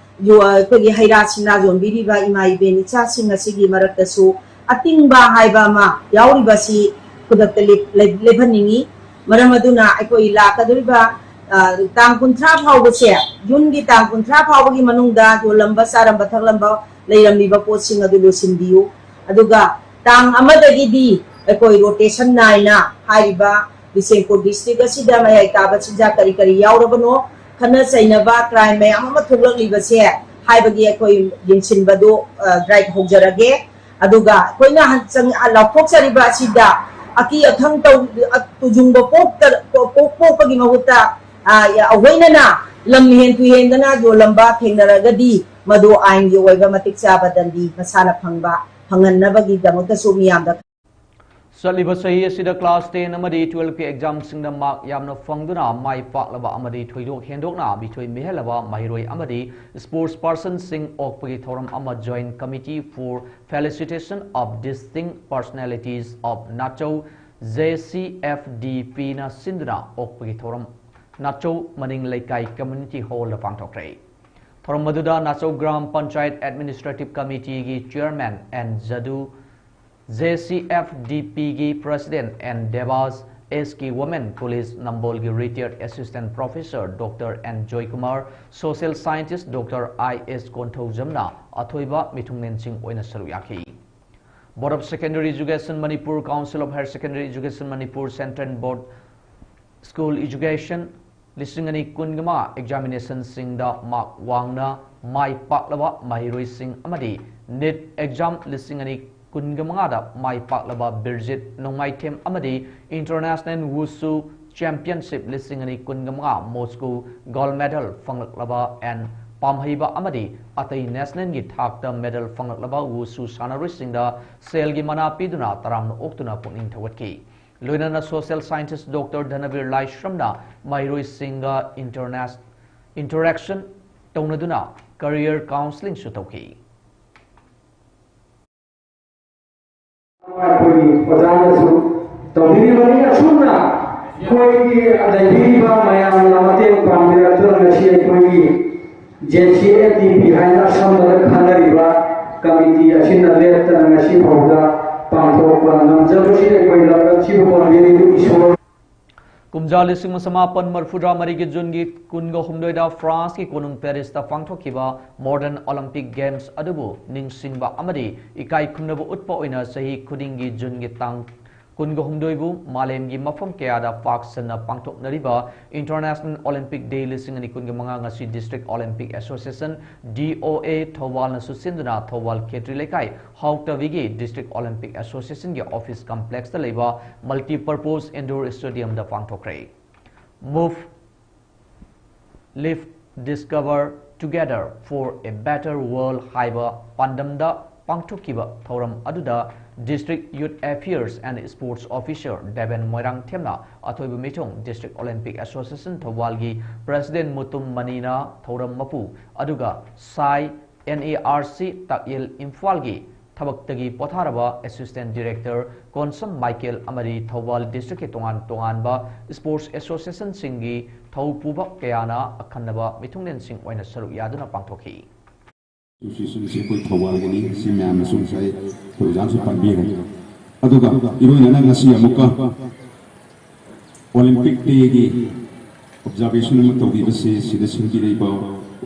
ꯌꯣ-, ꯑꯩꯈꯣꯏꯒꯤ ꯍꯩ ꯔꯥ ꯁꯤꯡꯅꯥ ꯌꯣꯟꯕꯤꯔꯤꯕ ꯏꯃꯥ ꯏꯕꯦꯟ ꯏꯆꯥꯁꯤꯡ ꯑꯁꯤꯒꯤ ꯃꯔꯛꯇꯁꯨ ꯑꯇꯤꯡꯕ ꯍꯥꯏꯕ ꯑꯃ ꯌꯥꯎꯔꯤꯕꯁꯤ ꯈꯨꯗꯛꯇ ꯂꯦꯞ-, ꯂꯦꯞ-, ꯂꯦꯞꯍꯟꯅꯤꯡꯏ꯫ ꯃꯔꯝ ꯑꯗꯨꯅ ꯑꯩꯈꯣꯏ ꯂꯥꯛꯀꯗꯧꯔꯤꯕ, ꯑ, ꯇꯥꯡ ꯀꯨꯟꯊ꯭ꯔꯥ ꯐꯥꯎꯕꯁꯦ, ꯖꯨꯟꯒꯤ ꯇꯥꯡ ꯀꯨꯟꯊ꯭ꯔꯥ ꯐꯥꯎꯕꯒꯤ ꯃꯅꯨꯡꯗ ꯌꯣꯜꯂꯝꯕ, ꯆꯥꯔꯝꯕ, ꯊꯛꯂꯝꯕ, ꯂꯩꯔꯝꯂꯤꯕ ꯄꯣꯠꯁꯤꯡ ꯑꯗꯨ ꯂꯣꯏꯁꯤꯟꯕꯤꯌꯨ꯫ ꯑꯗꯨꯒ ꯇꯥꯡ ꯑꯃꯗꯒꯤꯗꯤ ꯑꯩꯈꯣꯏ ꯔꯣꯇꯦꯁꯟ ꯅꯥꯏꯅ ꯍꯥꯏꯔꯤꯕ ꯕꯤꯁꯦꯝꯄꯨꯔ ꯗꯤꯁꯇ꯭ꯔꯤꯛ ꯑꯁꯤꯗ ꯃꯌꯥꯏ ꯀꯥꯕ ꯆꯤꯟꯖꯥꯛ ꯀꯔꯤ ꯀꯔꯤ ꯌꯥꯎꯔꯕꯅꯣ, ꯈꯠꯅ ꯆꯩꯅꯕ, ꯀ꯭ꯔꯥꯏꯝ ꯃꯌꯥꯝ ꯑꯃ ꯊꯣꯛꯂꯛꯂꯤꯕꯁꯦ ꯍꯥꯏꯕꯒꯤ ꯑꯩꯈꯣꯏ ꯌꯦꯡꯁꯤꯟꯕꯗꯨ, ꯑ, ꯗ꯭ꯔꯥꯏꯚ ꯍꯧꯖꯔꯒꯦ꯫ ꯑꯗꯨꯒ ꯑꯩꯈꯣꯏꯅ ꯍꯟ-, ꯆꯪ-, ꯂꯥꯎꯊꯣꯛꯆꯔꯤꯕ ꯑꯁꯤꯗ ꯑꯀꯤ ꯑꯈꯪ ꯇꯧ-, ꯑ, ꯇꯨꯖꯨꯡꯕ ꯄꯣꯛꯇ-, ꯄꯣꯛ-, ꯄꯣꯛꯄꯒꯤ ꯃꯍꯨꯠꯇ, ꯑ, ꯑꯣꯏꯅꯅ ꯂꯝ ꯍꯦꯟ ꯇꯨꯍꯦꯟꯗꯅ ꯌꯣꯜꯂꯝꯕ ꯊꯦꯡꯅꯔꯒꯗꯤ ꯃꯗꯨ ꯑꯥꯏꯟꯒꯤ ꯑꯣꯏꯕ ꯃꯇꯤꯛ ꯆꯥꯕ ꯗꯟꯗꯤ ꯃꯁꯥꯅ ꯐꯪꯕ, ꯐꯪꯍꯟꯅꯕꯒꯤꯗꯃꯛꯇꯁꯨ ꯃꯤꯌꯥꯝꯗ ꯆꯠꯂꯤꯕ ꯆꯍꯤ ꯑꯁꯤꯗ ꯀ꯭ꯂꯥꯁ ꯇꯦꯟ ꯑꯃꯗꯤ ꯇꯨꯋꯦꯜꯐꯀꯤ ꯑꯦꯛꯖꯥꯝꯁꯤꯡꯗ ꯃꯥꯔꯛ ꯌꯥꯝꯅ ꯐꯪꯗꯨꯅ ꯃꯥꯏ ꯄꯥꯛꯂꯕ ꯑꯃꯗꯤ ꯊꯣꯏꯗꯣꯛ ꯍꯦꯟꯗꯣꯛꯅ ꯃꯤꯊꯣꯏ ꯃꯤꯍꯦꯜꯂꯕ ꯃꯍꯩꯔꯣꯏ ꯑꯃꯗꯤ sports personꯁꯤꯡ ꯑꯣꯛꯄꯒꯤ ꯊꯧꯔꯝ ꯑꯃ Joint Committee for Felicitation of Distinct Personalities of Nachou, J C F D Pꯅ ꯁꯤꯟꯗꯨꯅ ꯑꯣꯛꯄꯒꯤ ꯊꯧꯔꯝ ꯅꯥꯆꯧ ꯃꯅꯤꯡ ꯂꯩꯀꯥꯏ community hallꯗ ꯄꯥꯡꯊꯣꯛꯈ꯭ꯔꯦ꯫ ꯊꯧꯔꯝ ꯑꯗꯨꯗ ꯅꯥꯆꯧ ꯒ꯭ꯔꯥꯝ ꯄꯟꯆꯥꯌꯠ Administrative Committeeꯒꯤ Chairman N Jadu, J C F D Pꯒꯤ President N Debas, S K Women College ꯅꯝꯕꯣꯜꯒꯤ retired assistant professor Doctor N Joykumar, social scientist Doctor I S ꯀꯣꯟꯊꯧꯖꯝꯅ ꯑꯊꯣꯏꯕ ꯃꯤꯊꯨꯡꯂꯦꯟꯁꯤꯡ ꯑꯣꯏꯅ ꯁꯔꯨꯛ ꯌꯥꯈꯤ꯫ Board of Secondary Education Manipur, Council of Higher Secondary Education Manipur, Central Board School Education ꯂꯤꯁꯤꯡ ꯑꯅꯤ ꯀꯨꯟꯒ ꯃꯉꯥ examinationꯁꯤꯡꯗ mark ꯋꯥꯡꯅ ꯃꯥꯏ ꯄꯥꯛꯂꯕ ꯃꯍꯩꯔꯣꯏꯁꯤꯡ ꯑꯃꯗꯤ NEET exam ꯂꯤꯁꯤꯡ ꯑꯅꯤ ꯀꯨꯟꯒ ꯃꯉꯥꯗ ꯃꯥꯏ ꯄꯥꯛꯂꯕ ꯕꯤꯔꯖꯤꯠ ꯅꯣꯡꯃꯥꯏꯊꯦꯝ ꯑꯃꯗꯤ International Wushu Championship ꯂꯤꯁꯤꯡ ꯑꯅꯤ ꯀꯨꯟꯒ ꯃꯉꯥ Moscow gold medal ꯐꯪꯂꯛꯂꯕ and ꯄꯥꯝꯍꯩꯕ ꯑꯃꯗꯤ ꯑꯇꯩ nationalꯒꯤ ꯊꯥꯛꯇ medal ꯐꯪꯂꯛꯂꯕ Wushu ꯁꯥꯟꯅꯔꯣꯏꯁꯤꯡꯗ ꯁꯦꯜꯒꯤ ꯃꯅꯥ ꯄꯤꯗꯨꯅ ꯇꯔꯥꯝꯅ ꯑꯣꯛꯇꯨꯅ ꯄꯨꯛꯅꯤꯡ ꯊꯧꯒꯠꯈꯤ꯫ ꯂꯣꯏꯅꯅ social scientist Doctor ꯙꯅꯕꯤꯔ ꯂꯥꯏꯁ꯭ꯔꯝꯅ ꯃꯍꯩꯔꯣꯏꯁꯤꯡꯒ internas-, interaction ꯇꯧꯅꯗꯨꯅ career counselingꯁꯨ ꯇꯧꯈꯤ꯫ ꯑꯩꯈꯣꯏꯒꯤ ꯑꯣꯖꯥꯅꯁꯨ ꯇꯧꯕꯤꯔꯤꯕꯅꯤ꯫ ꯑꯁꯨꯝꯅ ꯑꯩꯈꯣꯏꯒꯤ ꯂꯩꯕꯤꯔꯤꯕ ꯃꯌꯥꯝꯅ ꯃꯇꯦꯡ ꯄꯥꯡꯕꯤꯔꯛꯇꯨꯅ ꯉꯁꯤ ꯑꯩꯈꯣꯏꯒꯤ JCADP ꯍꯥꯏꯅ ꯑꯁꯝꯕꯗ ꯈꯪꯅꯔꯤꯕ committee ꯑꯁꯤꯅ ꯂꯦꯞꯇꯅ ꯉꯁꯤ ꯐꯥꯎꯕ ꯄꯥꯡꯊꯣꯛꯄ ꯉꯝꯖꯕꯁꯤ ꯑꯩꯈꯣꯏ ꯂꯝꯗꯝꯁꯤꯕꯨ ꯄꯥꯡꯕꯤꯔꯤꯕ ꯏꯁꯣꯔ꯫ ꯀꯨꯝꯖꯥ ꯂꯤꯁꯤꯡ ꯑꯃ ꯆꯃꯥꯄꯟ ꯃꯔꯤꯐꯨꯇꯔꯥ ꯃꯔꯤꯒꯤ Juneꯒꯤ ꯀꯨꯟꯒ ꯍꯨꯝꯗꯣꯏꯗ Franceꯀꯤ ꯀꯣꯅꯨꯡ Parisꯇ ꯄꯥꯡꯊꯣꯛꯈꯤꯕ Modern Olympic Games ꯑꯗꯨꯕꯨ ꯅꯤꯡꯁꯤꯡꯕ ꯑꯃꯗꯤ ꯏꯀꯥꯏ ꯈꯨꯝꯅꯕ ꯎꯠꯄ ꯑꯣꯏꯅ ꯆꯍꯤ ꯈꯨꯗꯤꯡꯒꯤ Juneꯒꯤ ꯇꯥꯡ ꯀꯨꯟꯒ ꯍꯨꯝꯗꯣꯏꯕꯨ ꯃꯥꯂꯦꯝꯒꯤ ꯃꯐꯝ ꯀꯌꯥꯗ ꯄꯥꯛ ꯁꯟꯅ ꯄꯥꯡꯊꯣꯛꯅꯔꯤꯕ International Olympic Day ꯂꯤꯁꯤꯡ ꯑꯅꯤ ꯀꯨꯟꯒ ꯃꯉꯥ ꯉꯁꯤ District Olympic Association, DOA, ꯊꯧꯕꯥꯜꯅꯁꯨ ꯁꯤꯟꯗꯨꯅ ꯊꯧꯕꯥꯜ ꯈꯦꯇ꯭ꯔꯤ ꯂꯩꯀꯥꯏ ꯍꯥꯎꯇꯕꯤꯒꯤ District Olympic Associationꯒꯤ office complexꯇ ꯂꯩꯕ Multipurpose Indoor Stadiumꯗ ꯄꯥꯡꯊꯣꯛꯈ꯭ꯔꯦ꯫ Move, Live, Discover Together for a Better World ꯍꯥꯏꯕ ꯄꯥꯟꯗꯝꯗ ꯄꯥꯡꯊꯣꯛꯈꯤꯕ ꯊꯧꯔꯝ ꯑꯗꯨꯗ District Youth Affairs and Sports Officer Deben ꯃꯣꯏꯔꯥꯡꯊꯦꯝꯅ ꯑꯊꯣꯏꯕ ꯃꯤꯊꯨꯡ, District Olympic Association ꯊꯧꯕꯥꯜꯒꯤ President Mutum ꯃꯅꯤꯅ ꯊꯧꯔꯝ ꯃꯄꯨ, ꯑꯗꯨꯒ ꯁꯥꯏ NARC ꯇꯥꯛꯌꯦꯜ ꯏꯝꯐꯥꯜꯒꯤ ꯊꯕꯛꯇꯒꯤ ꯄꯣꯊꯥꯔꯕ Assistant Director ꯀꯣꯟꯁꯝ ꯃꯥꯏꯀꯦꯜ ꯑꯃꯗꯤ ꯊꯧꯕꯥꯜ Districtꯀꯤ ꯇꯣꯉꯥꯟ ꯇꯣꯉꯥꯟꯕ Sports Associationꯁꯤꯡꯒꯤ ꯊꯧ ꯄꯨꯕ ꯀꯌꯥꯅ ꯑꯈꯟꯅꯕ ꯃꯤꯊꯨꯡꯂꯦꯟꯁꯤꯡ ꯑꯣꯏꯅ ꯁꯔꯨꯛ ꯌꯥꯗꯨꯅ ꯄꯥꯡꯊꯣꯛꯈꯤ꯫ Associationꯁꯤ ꯑꯩꯈꯣꯏ ꯊꯧꯕꯥꯜꯒꯤꯅꯤ, ꯁꯤ ꯃꯌꯥꯝꯅꯁꯨ ꯉꯁꯥꯏ ꯑꯩꯈꯣꯏ ꯑꯣꯖꯥꯅꯁꯨ ꯄꯟꯕꯤꯈ꯭ꯔꯦ꯫ ꯑꯗꯨꯒ ꯏꯔꯣꯏꯅꯅ ꯉꯁꯤ ꯑꯃꯨꯛꯀ Olympic Day-ꯒꯤ observation ꯑꯃ ꯇꯧꯕꯤꯕꯁꯤ ꯁꯤꯗ ꯁꯤꯟꯕꯤꯔꯛꯏꯕ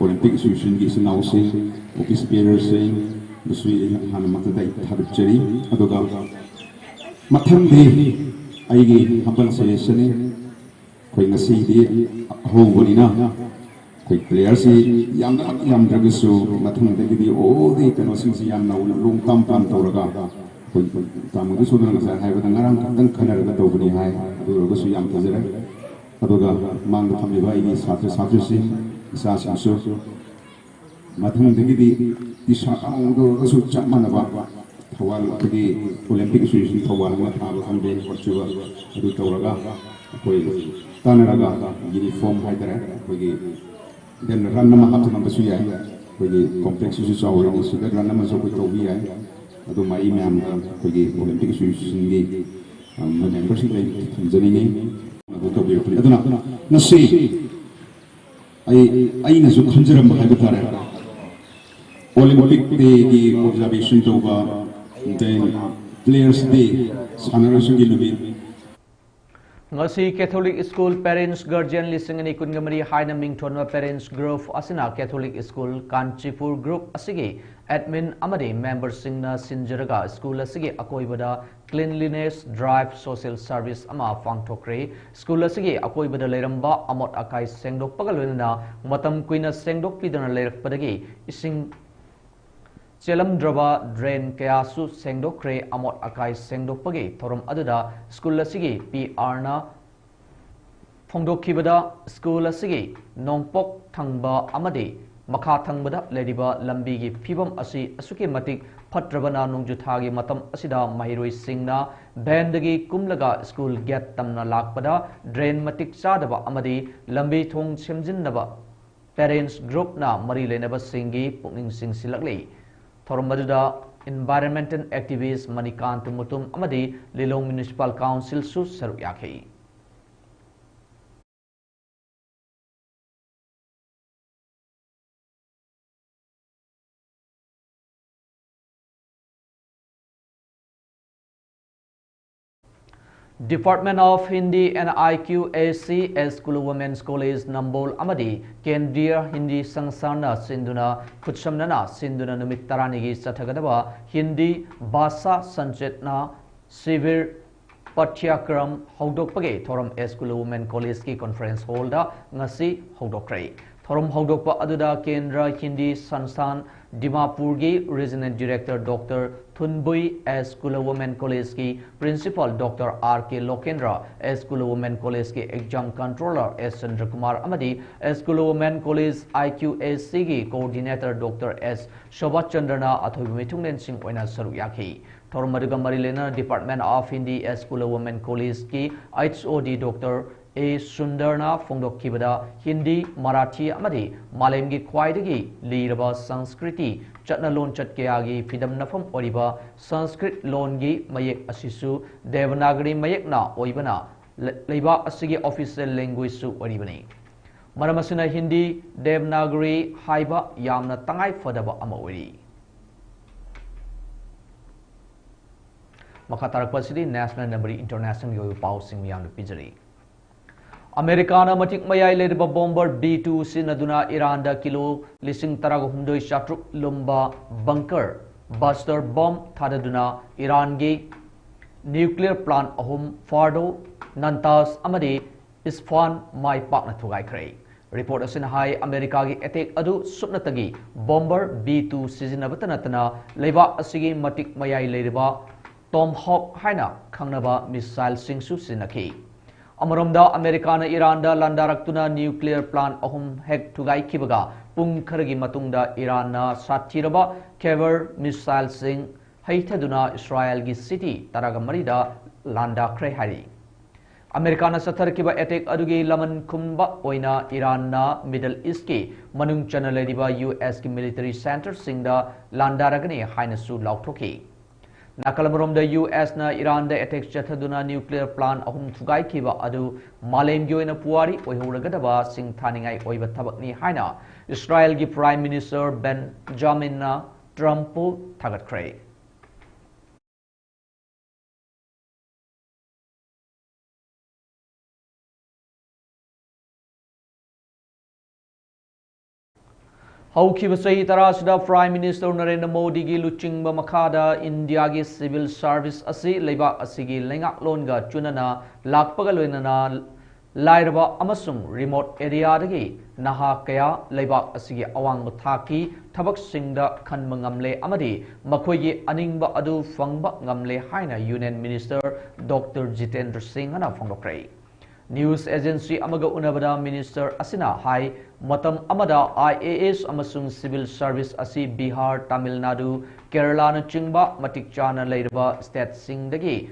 Olympic Association-ꯒꯤ ꯏꯆꯤꯟ ꯏꯅꯥꯎꯁꯤꯡ, office bearer-ꯁꯤꯡ, ꯃꯁꯤ ꯑꯩ ꯍꯥꯟꯅꯃꯛꯇꯗ ꯑꯩ ꯊꯥꯒꯠꯆꯔꯤ꯫ ꯑꯗꯨꯒ ꯃꯊꯪꯗꯤ ꯑꯩꯒꯤ humble suggestion-ꯅꯤ꯫ ꯑꯩꯈꯣꯏ ꯉꯁꯤꯗꯤ ꯑꯍꯧꯕꯅꯤꯅ ꯑꯩꯈꯣꯏ player-ꯁꯤ ꯌꯥꯝꯅ ꯌꯥꯝꯗ꯭ꯔꯒꯁꯨ ꯃꯊꯪꯗꯒꯤꯗꯤ all the ꯀꯩꯅꯣꯁꯤꯡꯁꯤ ꯌꯥꯝꯅ long term plan ꯇꯧꯔꯒ ꯑꯩꯈꯣꯏ ꯇꯥꯃꯣꯗ ꯁꯣꯝꯗꯅ ꯉꯁꯥꯏ ꯍꯥꯏꯕꯗ ꯉꯔꯥꯡ ꯈꯛꯇꯪ ꯈꯟꯅꯔꯒ ꯇꯧꯕꯅꯤ ꯍꯥꯏ꯫ ꯑꯗꯨ ꯑꯣꯏꯔꯒꯁꯨ ꯌꯥꯝ ꯐꯖꯔꯦ꯫ ꯑꯗꯨꯒ ꯃꯥꯡꯗ ꯐꯝꯂꯤꯕ ꯑꯩꯒꯤ ꯁꯥꯇ꯭ꯔ ꯁꯥꯇ꯭ꯔꯤꯁꯤꯡ, ꯏꯆꯥꯁꯤꯡꯁꯨ ꯃꯊꯪꯗꯒꯤꯗꯤ ꯇꯤꯁꯥ ꯑꯃꯃꯝꯗ ꯑꯣꯏꯔꯒꯁꯨ ꯆꯞ ꯃꯥꯟꯅꯕ ꯊꯧꯕꯥꯜ, ꯑꯩꯈꯣꯏꯒꯤ Olympic Association ꯊꯧꯕꯥꯜ ꯑꯃ ꯊꯥꯕ ꯈꯪꯗꯦ, ꯋꯥꯆꯨꯕ ꯑꯗꯨ ꯇꯧꯔꯒ ꯑꯩꯈꯣꯏ ꯇꯥꯟꯅꯔꯒ uniform ꯍꯥꯏꯇꯥꯔꯦ, ꯑꯩꯈꯣꯏꯒꯤ then run ꯑꯃ ꯍꯥꯞꯆꯤꯟꯕꯁꯨ ꯌꯥꯏ꯫ ꯑꯩꯈꯣꯏꯒꯤ complex-ꯁꯤꯁꯨ ꯆꯥꯎꯔꯤꯅꯤ, ꯁꯤꯗ run ꯑꯃꯁꯨ ꯑꯩꯈꯣꯏ ꯇꯧꯕ ꯌꯥꯏ꯫ ꯑꯗꯨꯃ ꯑꯩ ꯃꯌꯥꯝꯗ ꯑꯩꯈꯣꯏꯒꯤ Olympic Association-ꯒꯤ, ꯑ, member-ꯁꯤꯡꯗ ꯑꯩ ꯊꯝꯖꯅꯤꯡꯉꯤ꯫ ꯑꯗꯨ ꯇꯧꯕꯤꯔꯛꯄꯅꯤ꯫ ꯑꯗꯨꯅ ꯉꯁꯤ ꯑꯩ, ꯑꯩꯅꯁꯨ ꯈꯟꯖꯔꯝꯕ ꯍꯥꯏꯕ ꯇꯥꯔꯦ, Olympic Day-ꯒꯤ observation ꯇꯧꯕ, then Players Day, ꯁꯥꯟꯅꯔꯣꯏꯁꯤꯡꯒꯤ ꯅꯨꯃꯤꯠ꯫ ꯉꯁꯤ Catholic School Parents Guardian ꯂꯤꯁꯤꯡ ꯑꯅꯤ ꯀꯨꯟꯒ ꯃꯔꯤ ꯍꯥꯏꯅ ꯃꯤꯡꯊꯣꯟꯕ parents group ꯑꯁꯤꯅ Catholic School Kanchipur group ꯑꯁꯤꯒꯤ admin ꯑꯃꯗꯤ member-ꯁꯤꯡꯅ ꯁꯤꯟꯖꯔꯒ school ꯑꯁꯤꯒꯤ ꯑꯀꯣꯏꯕꯗ cleanliness drive social service ꯑꯃ ꯄꯥꯡꯊꯣꯛꯈ꯭ꯔꯦ꯫ School ꯑꯁꯤꯒꯤ ꯑꯀꯣꯏꯕꯗ ꯂꯩꯔꯝꯕ ꯑꯃꯣꯠ ꯑꯀꯥꯏ ꯁꯦꯡꯗꯣꯛꯄꯒ ꯂꯣꯏꯅꯅ ꯃꯇꯝ ꯀꯨꯏꯅ ꯁꯦꯡꯗꯣꯛꯄꯤꯗꯅ ꯂꯩꯔꯛꯄꯗꯒꯤ ꯏꯁꯤꯡ ꯆꯦꯜꯂꯝꯗ꯭ꯔꯕ drain ꯀꯌꯥꯁꯨ ꯁꯦꯡꯗꯣꯛꯈ꯭ꯔꯦ꯫ ꯑꯃꯣꯠ ꯑꯀꯥꯏ ꯁꯦꯡꯗꯣꯛꯄꯒꯤ ꯊꯧꯔꯝ ꯑꯗꯨꯗ school ꯑꯁꯤꯒꯤ P R-ꯅ ꯐꯣꯡꯗꯣꯛꯈꯤꯕꯗ, school ꯑꯁꯤꯒꯤ ꯅꯣꯡꯄꯣꯛ ꯊꯪꯕ ꯑꯃꯗꯤ ꯃꯈꯥ ꯊꯪꯕꯗ ꯂꯩꯔꯤꯕ ꯂꯝꯕꯤꯒꯤ ꯐꯤꯕꯝ ꯑꯁꯤ ꯑꯁꯨꯛꯀꯤ ꯃꯇꯤꯛ ꯐꯠꯇ꯭ꯔꯕꯅ, ꯅꯣꯡꯖꯨꯊꯥꯒꯤ ꯃꯇꯝ ꯑꯁꯤꯗ ꯃꯍꯩꯔꯣꯏꯁꯤꯡꯅ van-ꯗꯒꯤ ꯀꯨꯝꯂꯒ school gate ꯇꯝꯅ ꯂꯥꯛꯄꯗ drain ꯃꯇꯤꯛ ꯆꯥꯗꯕ ꯑꯃꯗꯤ ꯂꯝꯕꯤ ꯊꯣꯡ ꯁꯦꯝꯖꯤꯟꯅꯕ parents group-ꯅ ꯃꯔꯤ ꯂꯩꯅꯕꯁꯤꯡꯒꯤ ꯄꯨꯛꯅꯤꯡ ꯆꯤꯡꯁꯤꯜꯂꯛꯂꯤ꯫ ꯊꯧꯔꯝ ꯑꯗꯨꯗ environmental activist ꯃꯅꯤꯀꯥꯟꯇ ꯃꯨꯇꯨꯝ ꯑꯃꯗꯤ ꯂꯤꯂꯣꯡ Municipal Council-ꯁꯨ ꯁꯔꯨꯛ ꯌꯥꯈꯤ꯫ Department of Hindi and I Q A C, S Kulu Women's College Nambol ꯑꯃꯗꯤ ꯀꯦꯟꯗ꯭ꯔꯤꯌ ꯍꯤꯟꯗꯤ ꯁꯪꯁꯊꯥꯟꯅ ꯁꯤꯟꯗꯨꯅ, ꯈꯨꯠꯁꯝꯅꯅ ꯁꯤꯟꯗꯨꯅ ꯅꯨꯃꯤꯠ ꯇꯔꯥꯅꯤꯒꯤ ꯆꯠꯊꯒꯗꯕ ꯍꯤꯟꯗꯤ ꯚꯥꯁꯥ ꯁꯟꯆꯦꯠꯅꯥ ꯁꯤꯕꯤꯔ ꯄꯥꯊ꯭ꯌꯀ꯭ꯔꯝ ꯍꯧꯗꯣꯛꯄꯒꯤ ꯊꯧꯔꯝ S Kulu Women College ꯀꯤ conference hall ꯗ ꯉꯁꯤ ꯍꯧꯗꯣꯛꯈ꯭ꯔꯦ꯫ ꯊꯧꯔꯝ ꯍꯧꯗꯣꯛꯄ ꯑꯗꯨꯗ ꯀꯦꯟꯗ꯭ꯔ ꯍꯤꯟꯗꯤ ꯁꯪꯁꯊꯥꯟ ꯗꯤꯃꯥꯄꯨꯔꯒꯤ Regional Director Doctor ꯊꯨꯟꯕꯨꯏ, S Kulu Women College ꯀꯤ Principal Doctor R K ꯂꯣꯀꯦꯟꯗ꯭ꯔ, S Kulu Women College ꯀꯤ Exam Controller S ꯆꯟꯗ꯭ꯔꯀꯨꯃꯥꯔ ꯑꯃꯗꯤ S Kulu Women College I Q A C ꯒꯤ Coordinator Doctor S ꯁꯣꯚꯥ ꯆꯟꯗ꯭ꯔꯅ ꯑꯊꯣꯏꯕ ꯃꯤꯊꯨꯡꯂꯦꯟꯁꯤꯡ ꯑꯣꯏꯅ ꯁꯔꯨꯛ ꯌꯥꯈꯤ꯫ ꯊꯧꯔꯝ ꯑꯗꯨꯒ ꯃꯔꯤ ꯂꯩꯅꯅ Department of Hindi S Kulu Women College ꯀꯤ H O D Doctor A ꯁꯨꯟꯗꯔꯅ ꯐꯣꯡꯗꯣꯛꯈꯤꯕꯗ, Hindi, Marathi ꯑꯃꯗꯤ ꯃꯥꯂꯦꯝꯒꯤ ꯈ꯭ꯋꯥꯏꯗꯒꯤ ꯂꯤꯔꯕ ꯁꯪꯁꯀ꯭ꯔꯤꯇꯤ, ꯆꯠꯅ ꯂꯣꯟꯆꯠ ꯀꯌꯥꯒꯤ ꯐꯤꯗꯝꯅꯐꯝ ꯑꯣꯏꯔꯤꯕ ꯁꯪꯁꯀ꯭ꯔꯤꯠ ꯂꯣꯟꯒꯤ ꯃꯌꯦꯛ ꯑꯁꯤꯁꯨ ꯗꯦꯕꯅꯥꯒꯔꯤ ꯃꯌꯦꯛꯅ ꯑꯣꯏꯕꯅ ꯂ-, ꯂꯩꯕꯥꯛ ꯑꯁꯤꯒꯤ official language ꯁꯨ ꯑꯣꯏꯔꯤꯕꯅꯤ꯫ ꯃꯔꯝ ꯑꯁꯤꯅ ꯍꯤꯟꯗꯤ ꯗꯦꯕꯅꯥꯒꯔꯤ ꯍꯥꯏꯕ ꯌꯥꯝꯅ ꯇꯉꯥꯏ ꯐꯗꯕ ꯑꯃ ꯑꯣꯏꯔꯤ꯫ ꯃꯈꯥ ꯇꯥꯔꯛꯄ ꯑꯁꯤꯗꯤ National Nabari International ꯒꯤ ꯑꯣꯏꯕ ꯄꯥꯎꯁꯤꯡ ꯃꯤꯌꯥꯝꯗ ꯄꯤꯖꯔꯤ꯫ ꯑꯃꯦꯔꯤꯀꯥꯅ ꯃꯇꯤꯛ ꯃꯌꯥꯏ ꯂꯩꯔꯕ bomber B two ꯁꯤꯖꯤꯟꯅꯗꯨꯅ ꯏꯔꯥꯟꯗ ꯀꯤꯂꯣ ꯂꯤꯁꯤꯡ ꯇꯔꯥꯒ ꯍꯨꯝꯗꯣꯏ ꯆꯥꯇ꯭ꯔꯨꯛ ꯂꯨꯝꯕ bunker buster bomb ꯊꯥꯗꯗꯨꯅ ꯏꯔꯥꯟꯒꯤ nuclear plant ꯑꯍꯨꯝ, ꯐꯥꯔꯗꯣ, ꯅꯟꯇꯥꯁ ꯑꯃꯗꯤ ꯏꯁꯐꯥꯟ ꯃꯥꯏ ꯄꯥꯛꯅ ꯊꯨꯒꯥꯏꯈ꯭ꯔꯦ꯫ Report ꯑꯁꯤꯅ ꯍꯥꯏ, ꯑꯃꯦꯔꯤꯀꯥꯒꯤ attack ꯑꯗꯨ ꯁꯨꯞꯅꯇꯒꯤ bomber B two ꯁꯤꯖꯤꯟꯅꯕꯇ ꯅꯠꯇꯅ ꯂꯩꯕꯥꯛ ꯑꯁꯤꯒꯤ ꯃꯇꯤꯛ ꯃꯌꯥꯏ ꯂꯩꯔꯤꯕ Tomahawk ꯍꯥꯏꯅ ꯈꯪꯅꯕ missile ꯁꯤꯡꯁꯨ ꯁꯤꯖꯤꯟꯅꯈꯤ꯫ ꯑꯃꯔꯣꯝꯗ, ꯑꯃꯦꯔꯤꯀꯥꯅ ꯏꯔꯥꯟꯗ ꯂꯥꯟꯗꯥꯔꯛꯇꯨꯅ nuclear plant ꯑꯍꯨꯝ ꯍꯦꯛ ꯊꯨꯒꯥꯏꯈꯤꯕꯒ ꯄꯨꯡ ꯈꯔꯒꯤ ꯃꯇꯨꯡꯗ ꯏꯔꯥꯟꯅ ꯁꯥꯊꯤꯔꯕ Kaver missile ꯁꯤꯡ ꯍꯩꯊꯗꯨꯅ ꯏꯁꯔꯥꯌꯦꯜꯒꯤ city ꯇꯔꯥꯒ ꯃꯔꯤꯗ ꯂꯥꯟꯗꯥꯈ꯭ꯔꯦ ꯍꯥꯏꯔꯤ꯫ ꯑꯃꯦꯔꯤꯀꯥꯅ ꯆꯠꯊꯔꯛꯈꯤꯕ attack ꯑꯗꯨꯒꯤ ꯂꯃꯟ ꯈꯨꯝꯕ ꯑꯣꯏꯅ ꯏꯔꯥꯟꯅ Middle East ꯀꯤ ꯃꯅꯨꯡ ꯆꯟꯅ ꯂꯩꯔꯤꯕ U S ꯀꯤ military center ꯁꯤꯡꯗ ꯂꯥꯟꯗꯥꯔꯒꯅꯤ ꯍꯥꯏꯅꯁꯨ ꯂꯥꯎꯊꯣꯛꯈꯤ꯫ ꯅꯥꯀꯜ ꯑꯃꯔꯣꯝꯗ, U S ꯅ ꯏꯔꯥꯟꯗ attack ꯆꯠꯊꯗꯨꯅ nuclear plant ꯑꯍꯨꯝ ꯊꯨꯒꯥꯏꯈꯤꯕ ꯑꯗꯨ ꯃꯥꯂꯦꯝꯒꯤ ꯑꯣꯏꯅ ꯄꯨꯋꯥꯔꯤ ꯑꯣꯏꯍꯧꯔꯒꯗꯕ ꯁꯤꯡꯊꯥꯅꯤꯡꯉꯥꯏ ꯑꯣꯏꯕ ꯊꯕꯛꯅꯤ ꯍꯥꯏꯅ ꯏꯁꯔꯥꯌꯦꯜꯒꯤ Prime Minister Benjamin ꯅ Trump ꯄꯨ ꯊꯥꯒꯠꯈ꯭ꯔꯦ꯫ ꯍꯧꯈꯤꯕ ꯆꯍꯤ ꯇꯔꯥꯁꯤꯗ Prime Minister ꯅꯔꯦꯟꯗ꯭ꯔ ꯃꯣꯗꯤꯒꯤ ꯂꯨꯆꯤꯡꯕ ꯃꯈꯥꯗ ꯏꯟꯗꯤꯌꯥꯒꯤ civil service ꯑꯁꯤ ꯂꯩꯕꯥꯛ ꯑꯁꯤꯒꯤ ꯂꯩꯉꯥꯛꯂꯣꯟꯒ ꯆꯨꯅꯅ ꯂꯥꯛꯄꯒ ꯂꯣꯏꯅꯅ ꯂꯥꯏꯔꯕ ꯑꯃꯁꯨꯡ remote areaꯗꯒꯤ ꯅꯍꯥ ꯀꯌꯥ ꯂꯩꯕꯥꯛ ꯑꯁꯤꯒꯤ ꯑꯋꯥꯡꯕ ꯊꯥꯛꯀꯤ ꯊꯕꯛꯁꯤꯡꯗ ꯈꯟꯕ ꯉꯝꯂꯦ ꯑꯃꯗꯤ ꯃꯈꯣꯏꯒꯤ ꯑꯅꯤꯡꯕ ꯑꯗꯨ ꯐꯪꯕ ꯉꯝꯂꯦ ꯍꯥꯏꯅ Union Minister Doctor ꯖꯤꯇꯦꯟꯗ꯭ꯔ ꯁꯤꯡꯍꯅ ꯐꯣꯡꯗꯣꯛꯈ꯭ꯔꯦ꯫ News agency ꯑꯃꯒ ꯎꯅꯕꯗ minister ꯑꯁꯤꯅ ꯍꯥꯏ, ꯃꯇꯝ ꯑꯃꯗ I A S ꯑꯃꯁꯨꯡ civil service ꯑꯁꯤ ꯕꯤꯍꯥꯔ, ꯇꯥꯃꯤꯜ ꯅꯥꯗꯨ, ꯀꯦꯔꯂꯥꯅꯆꯤꯡꯕ ꯃꯇꯤꯛ ꯆꯥꯅ ꯂꯩꯔꯕ stateꯁꯤꯡꯗꯒꯤ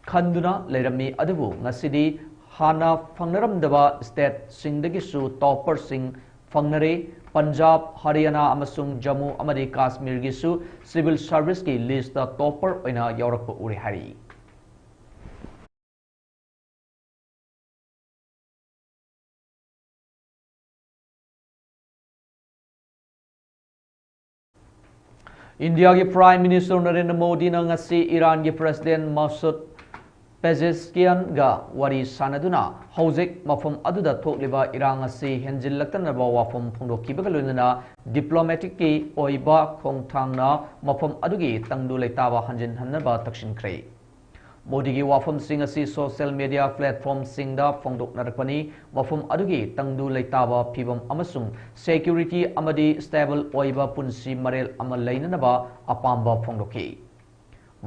ꯈꯟꯗꯨꯅ ꯂꯩꯔꯝꯃꯤ, ꯑꯗꯨꯕꯨ ꯉꯁꯤꯗꯤ ꯍꯥꯟꯅ ꯐꯪꯅꯔꯝꯗꯕ stateꯁꯤꯡꯗꯒꯤꯁꯨ topperꯁꯤꯡ ꯐꯪꯅꯔꯦ꯫ ꯄꯟꯖꯥꯕ, ꯍꯔꯤꯌꯥꯅꯥ ꯑꯃꯁꯨꯡ ꯖꯝꯃꯨ ꯑꯃꯗꯤ ꯀꯥꯁꯃꯤꯔꯒꯤꯁꯨ civil serviceꯀꯤ listꯇ topper ꯑꯣꯏꯅ ꯌꯥꯎꯔꯛꯄ ꯎꯔꯦ ꯍꯥꯏꯔꯤ꯫ ꯏꯟꯗꯤꯌꯥꯒꯤ Prime Minister ꯅꯔꯦꯟꯗ꯭ꯔ ꯃꯣꯗꯤꯅ ꯉꯁꯤ ꯏꯔꯥꯟꯒꯤ President ꯃꯁꯨꯗ ꯄꯦꯖꯦꯁꯀꯤꯌꯥꯟꯒ ꯋꯥꯔꯤ ꯁꯥꯟꯅꯗꯨꯅ ꯍꯧꯖꯤꯛ ꯃꯐꯝ ꯑꯗꯨꯗ ꯊꯣꯛꯂꯤꯕ ꯏꯔꯥꯡ ꯑꯁꯤ ꯍꯦꯟꯖꯤꯜꯂꯛꯇꯅꯕ ꯋꯥꯐꯝ ꯐꯣꯡꯗꯣꯛꯈꯤꯕꯒ ꯂꯣꯏꯅꯅ diplomaticꯀꯤ ꯑꯣꯏꯕ ꯈꯣꯡꯊꯥꯡꯅ ꯃꯐꯝ ꯑꯗꯨꯒꯤ ꯇꯪꯗꯨ ꯂꯩꯇꯥꯕ ꯍꯟꯖꯤꯟꯍꯟꯅꯕ ꯇꯛꯁꯤꯟꯈ꯭ꯔꯦ꯫ ꯃꯣꯗꯤꯒꯤ ꯋꯥꯐꯝꯁꯤꯡ ꯑꯁꯤ social media platformꯁꯤꯡꯗ ꯐꯣꯡꯗꯣꯛꯅꯔꯛꯄꯅꯤ꯫ ꯃꯐꯝ ꯑꯗꯨꯒꯤ ꯇꯪꯗꯨ ꯂꯩꯇꯥꯕ ꯐꯤꯚꯝ ꯑꯃꯁꯨꯡ security ꯑꯃꯗꯤ stable ꯑꯣꯏꯕ ꯄꯨꯟꯁꯤ ꯃꯔꯦꯜ ꯑꯃ ꯂꯩꯅꯅꯕ ꯑꯄꯥꯝꯕ ꯐꯣꯡꯗꯣꯛꯈꯤ꯫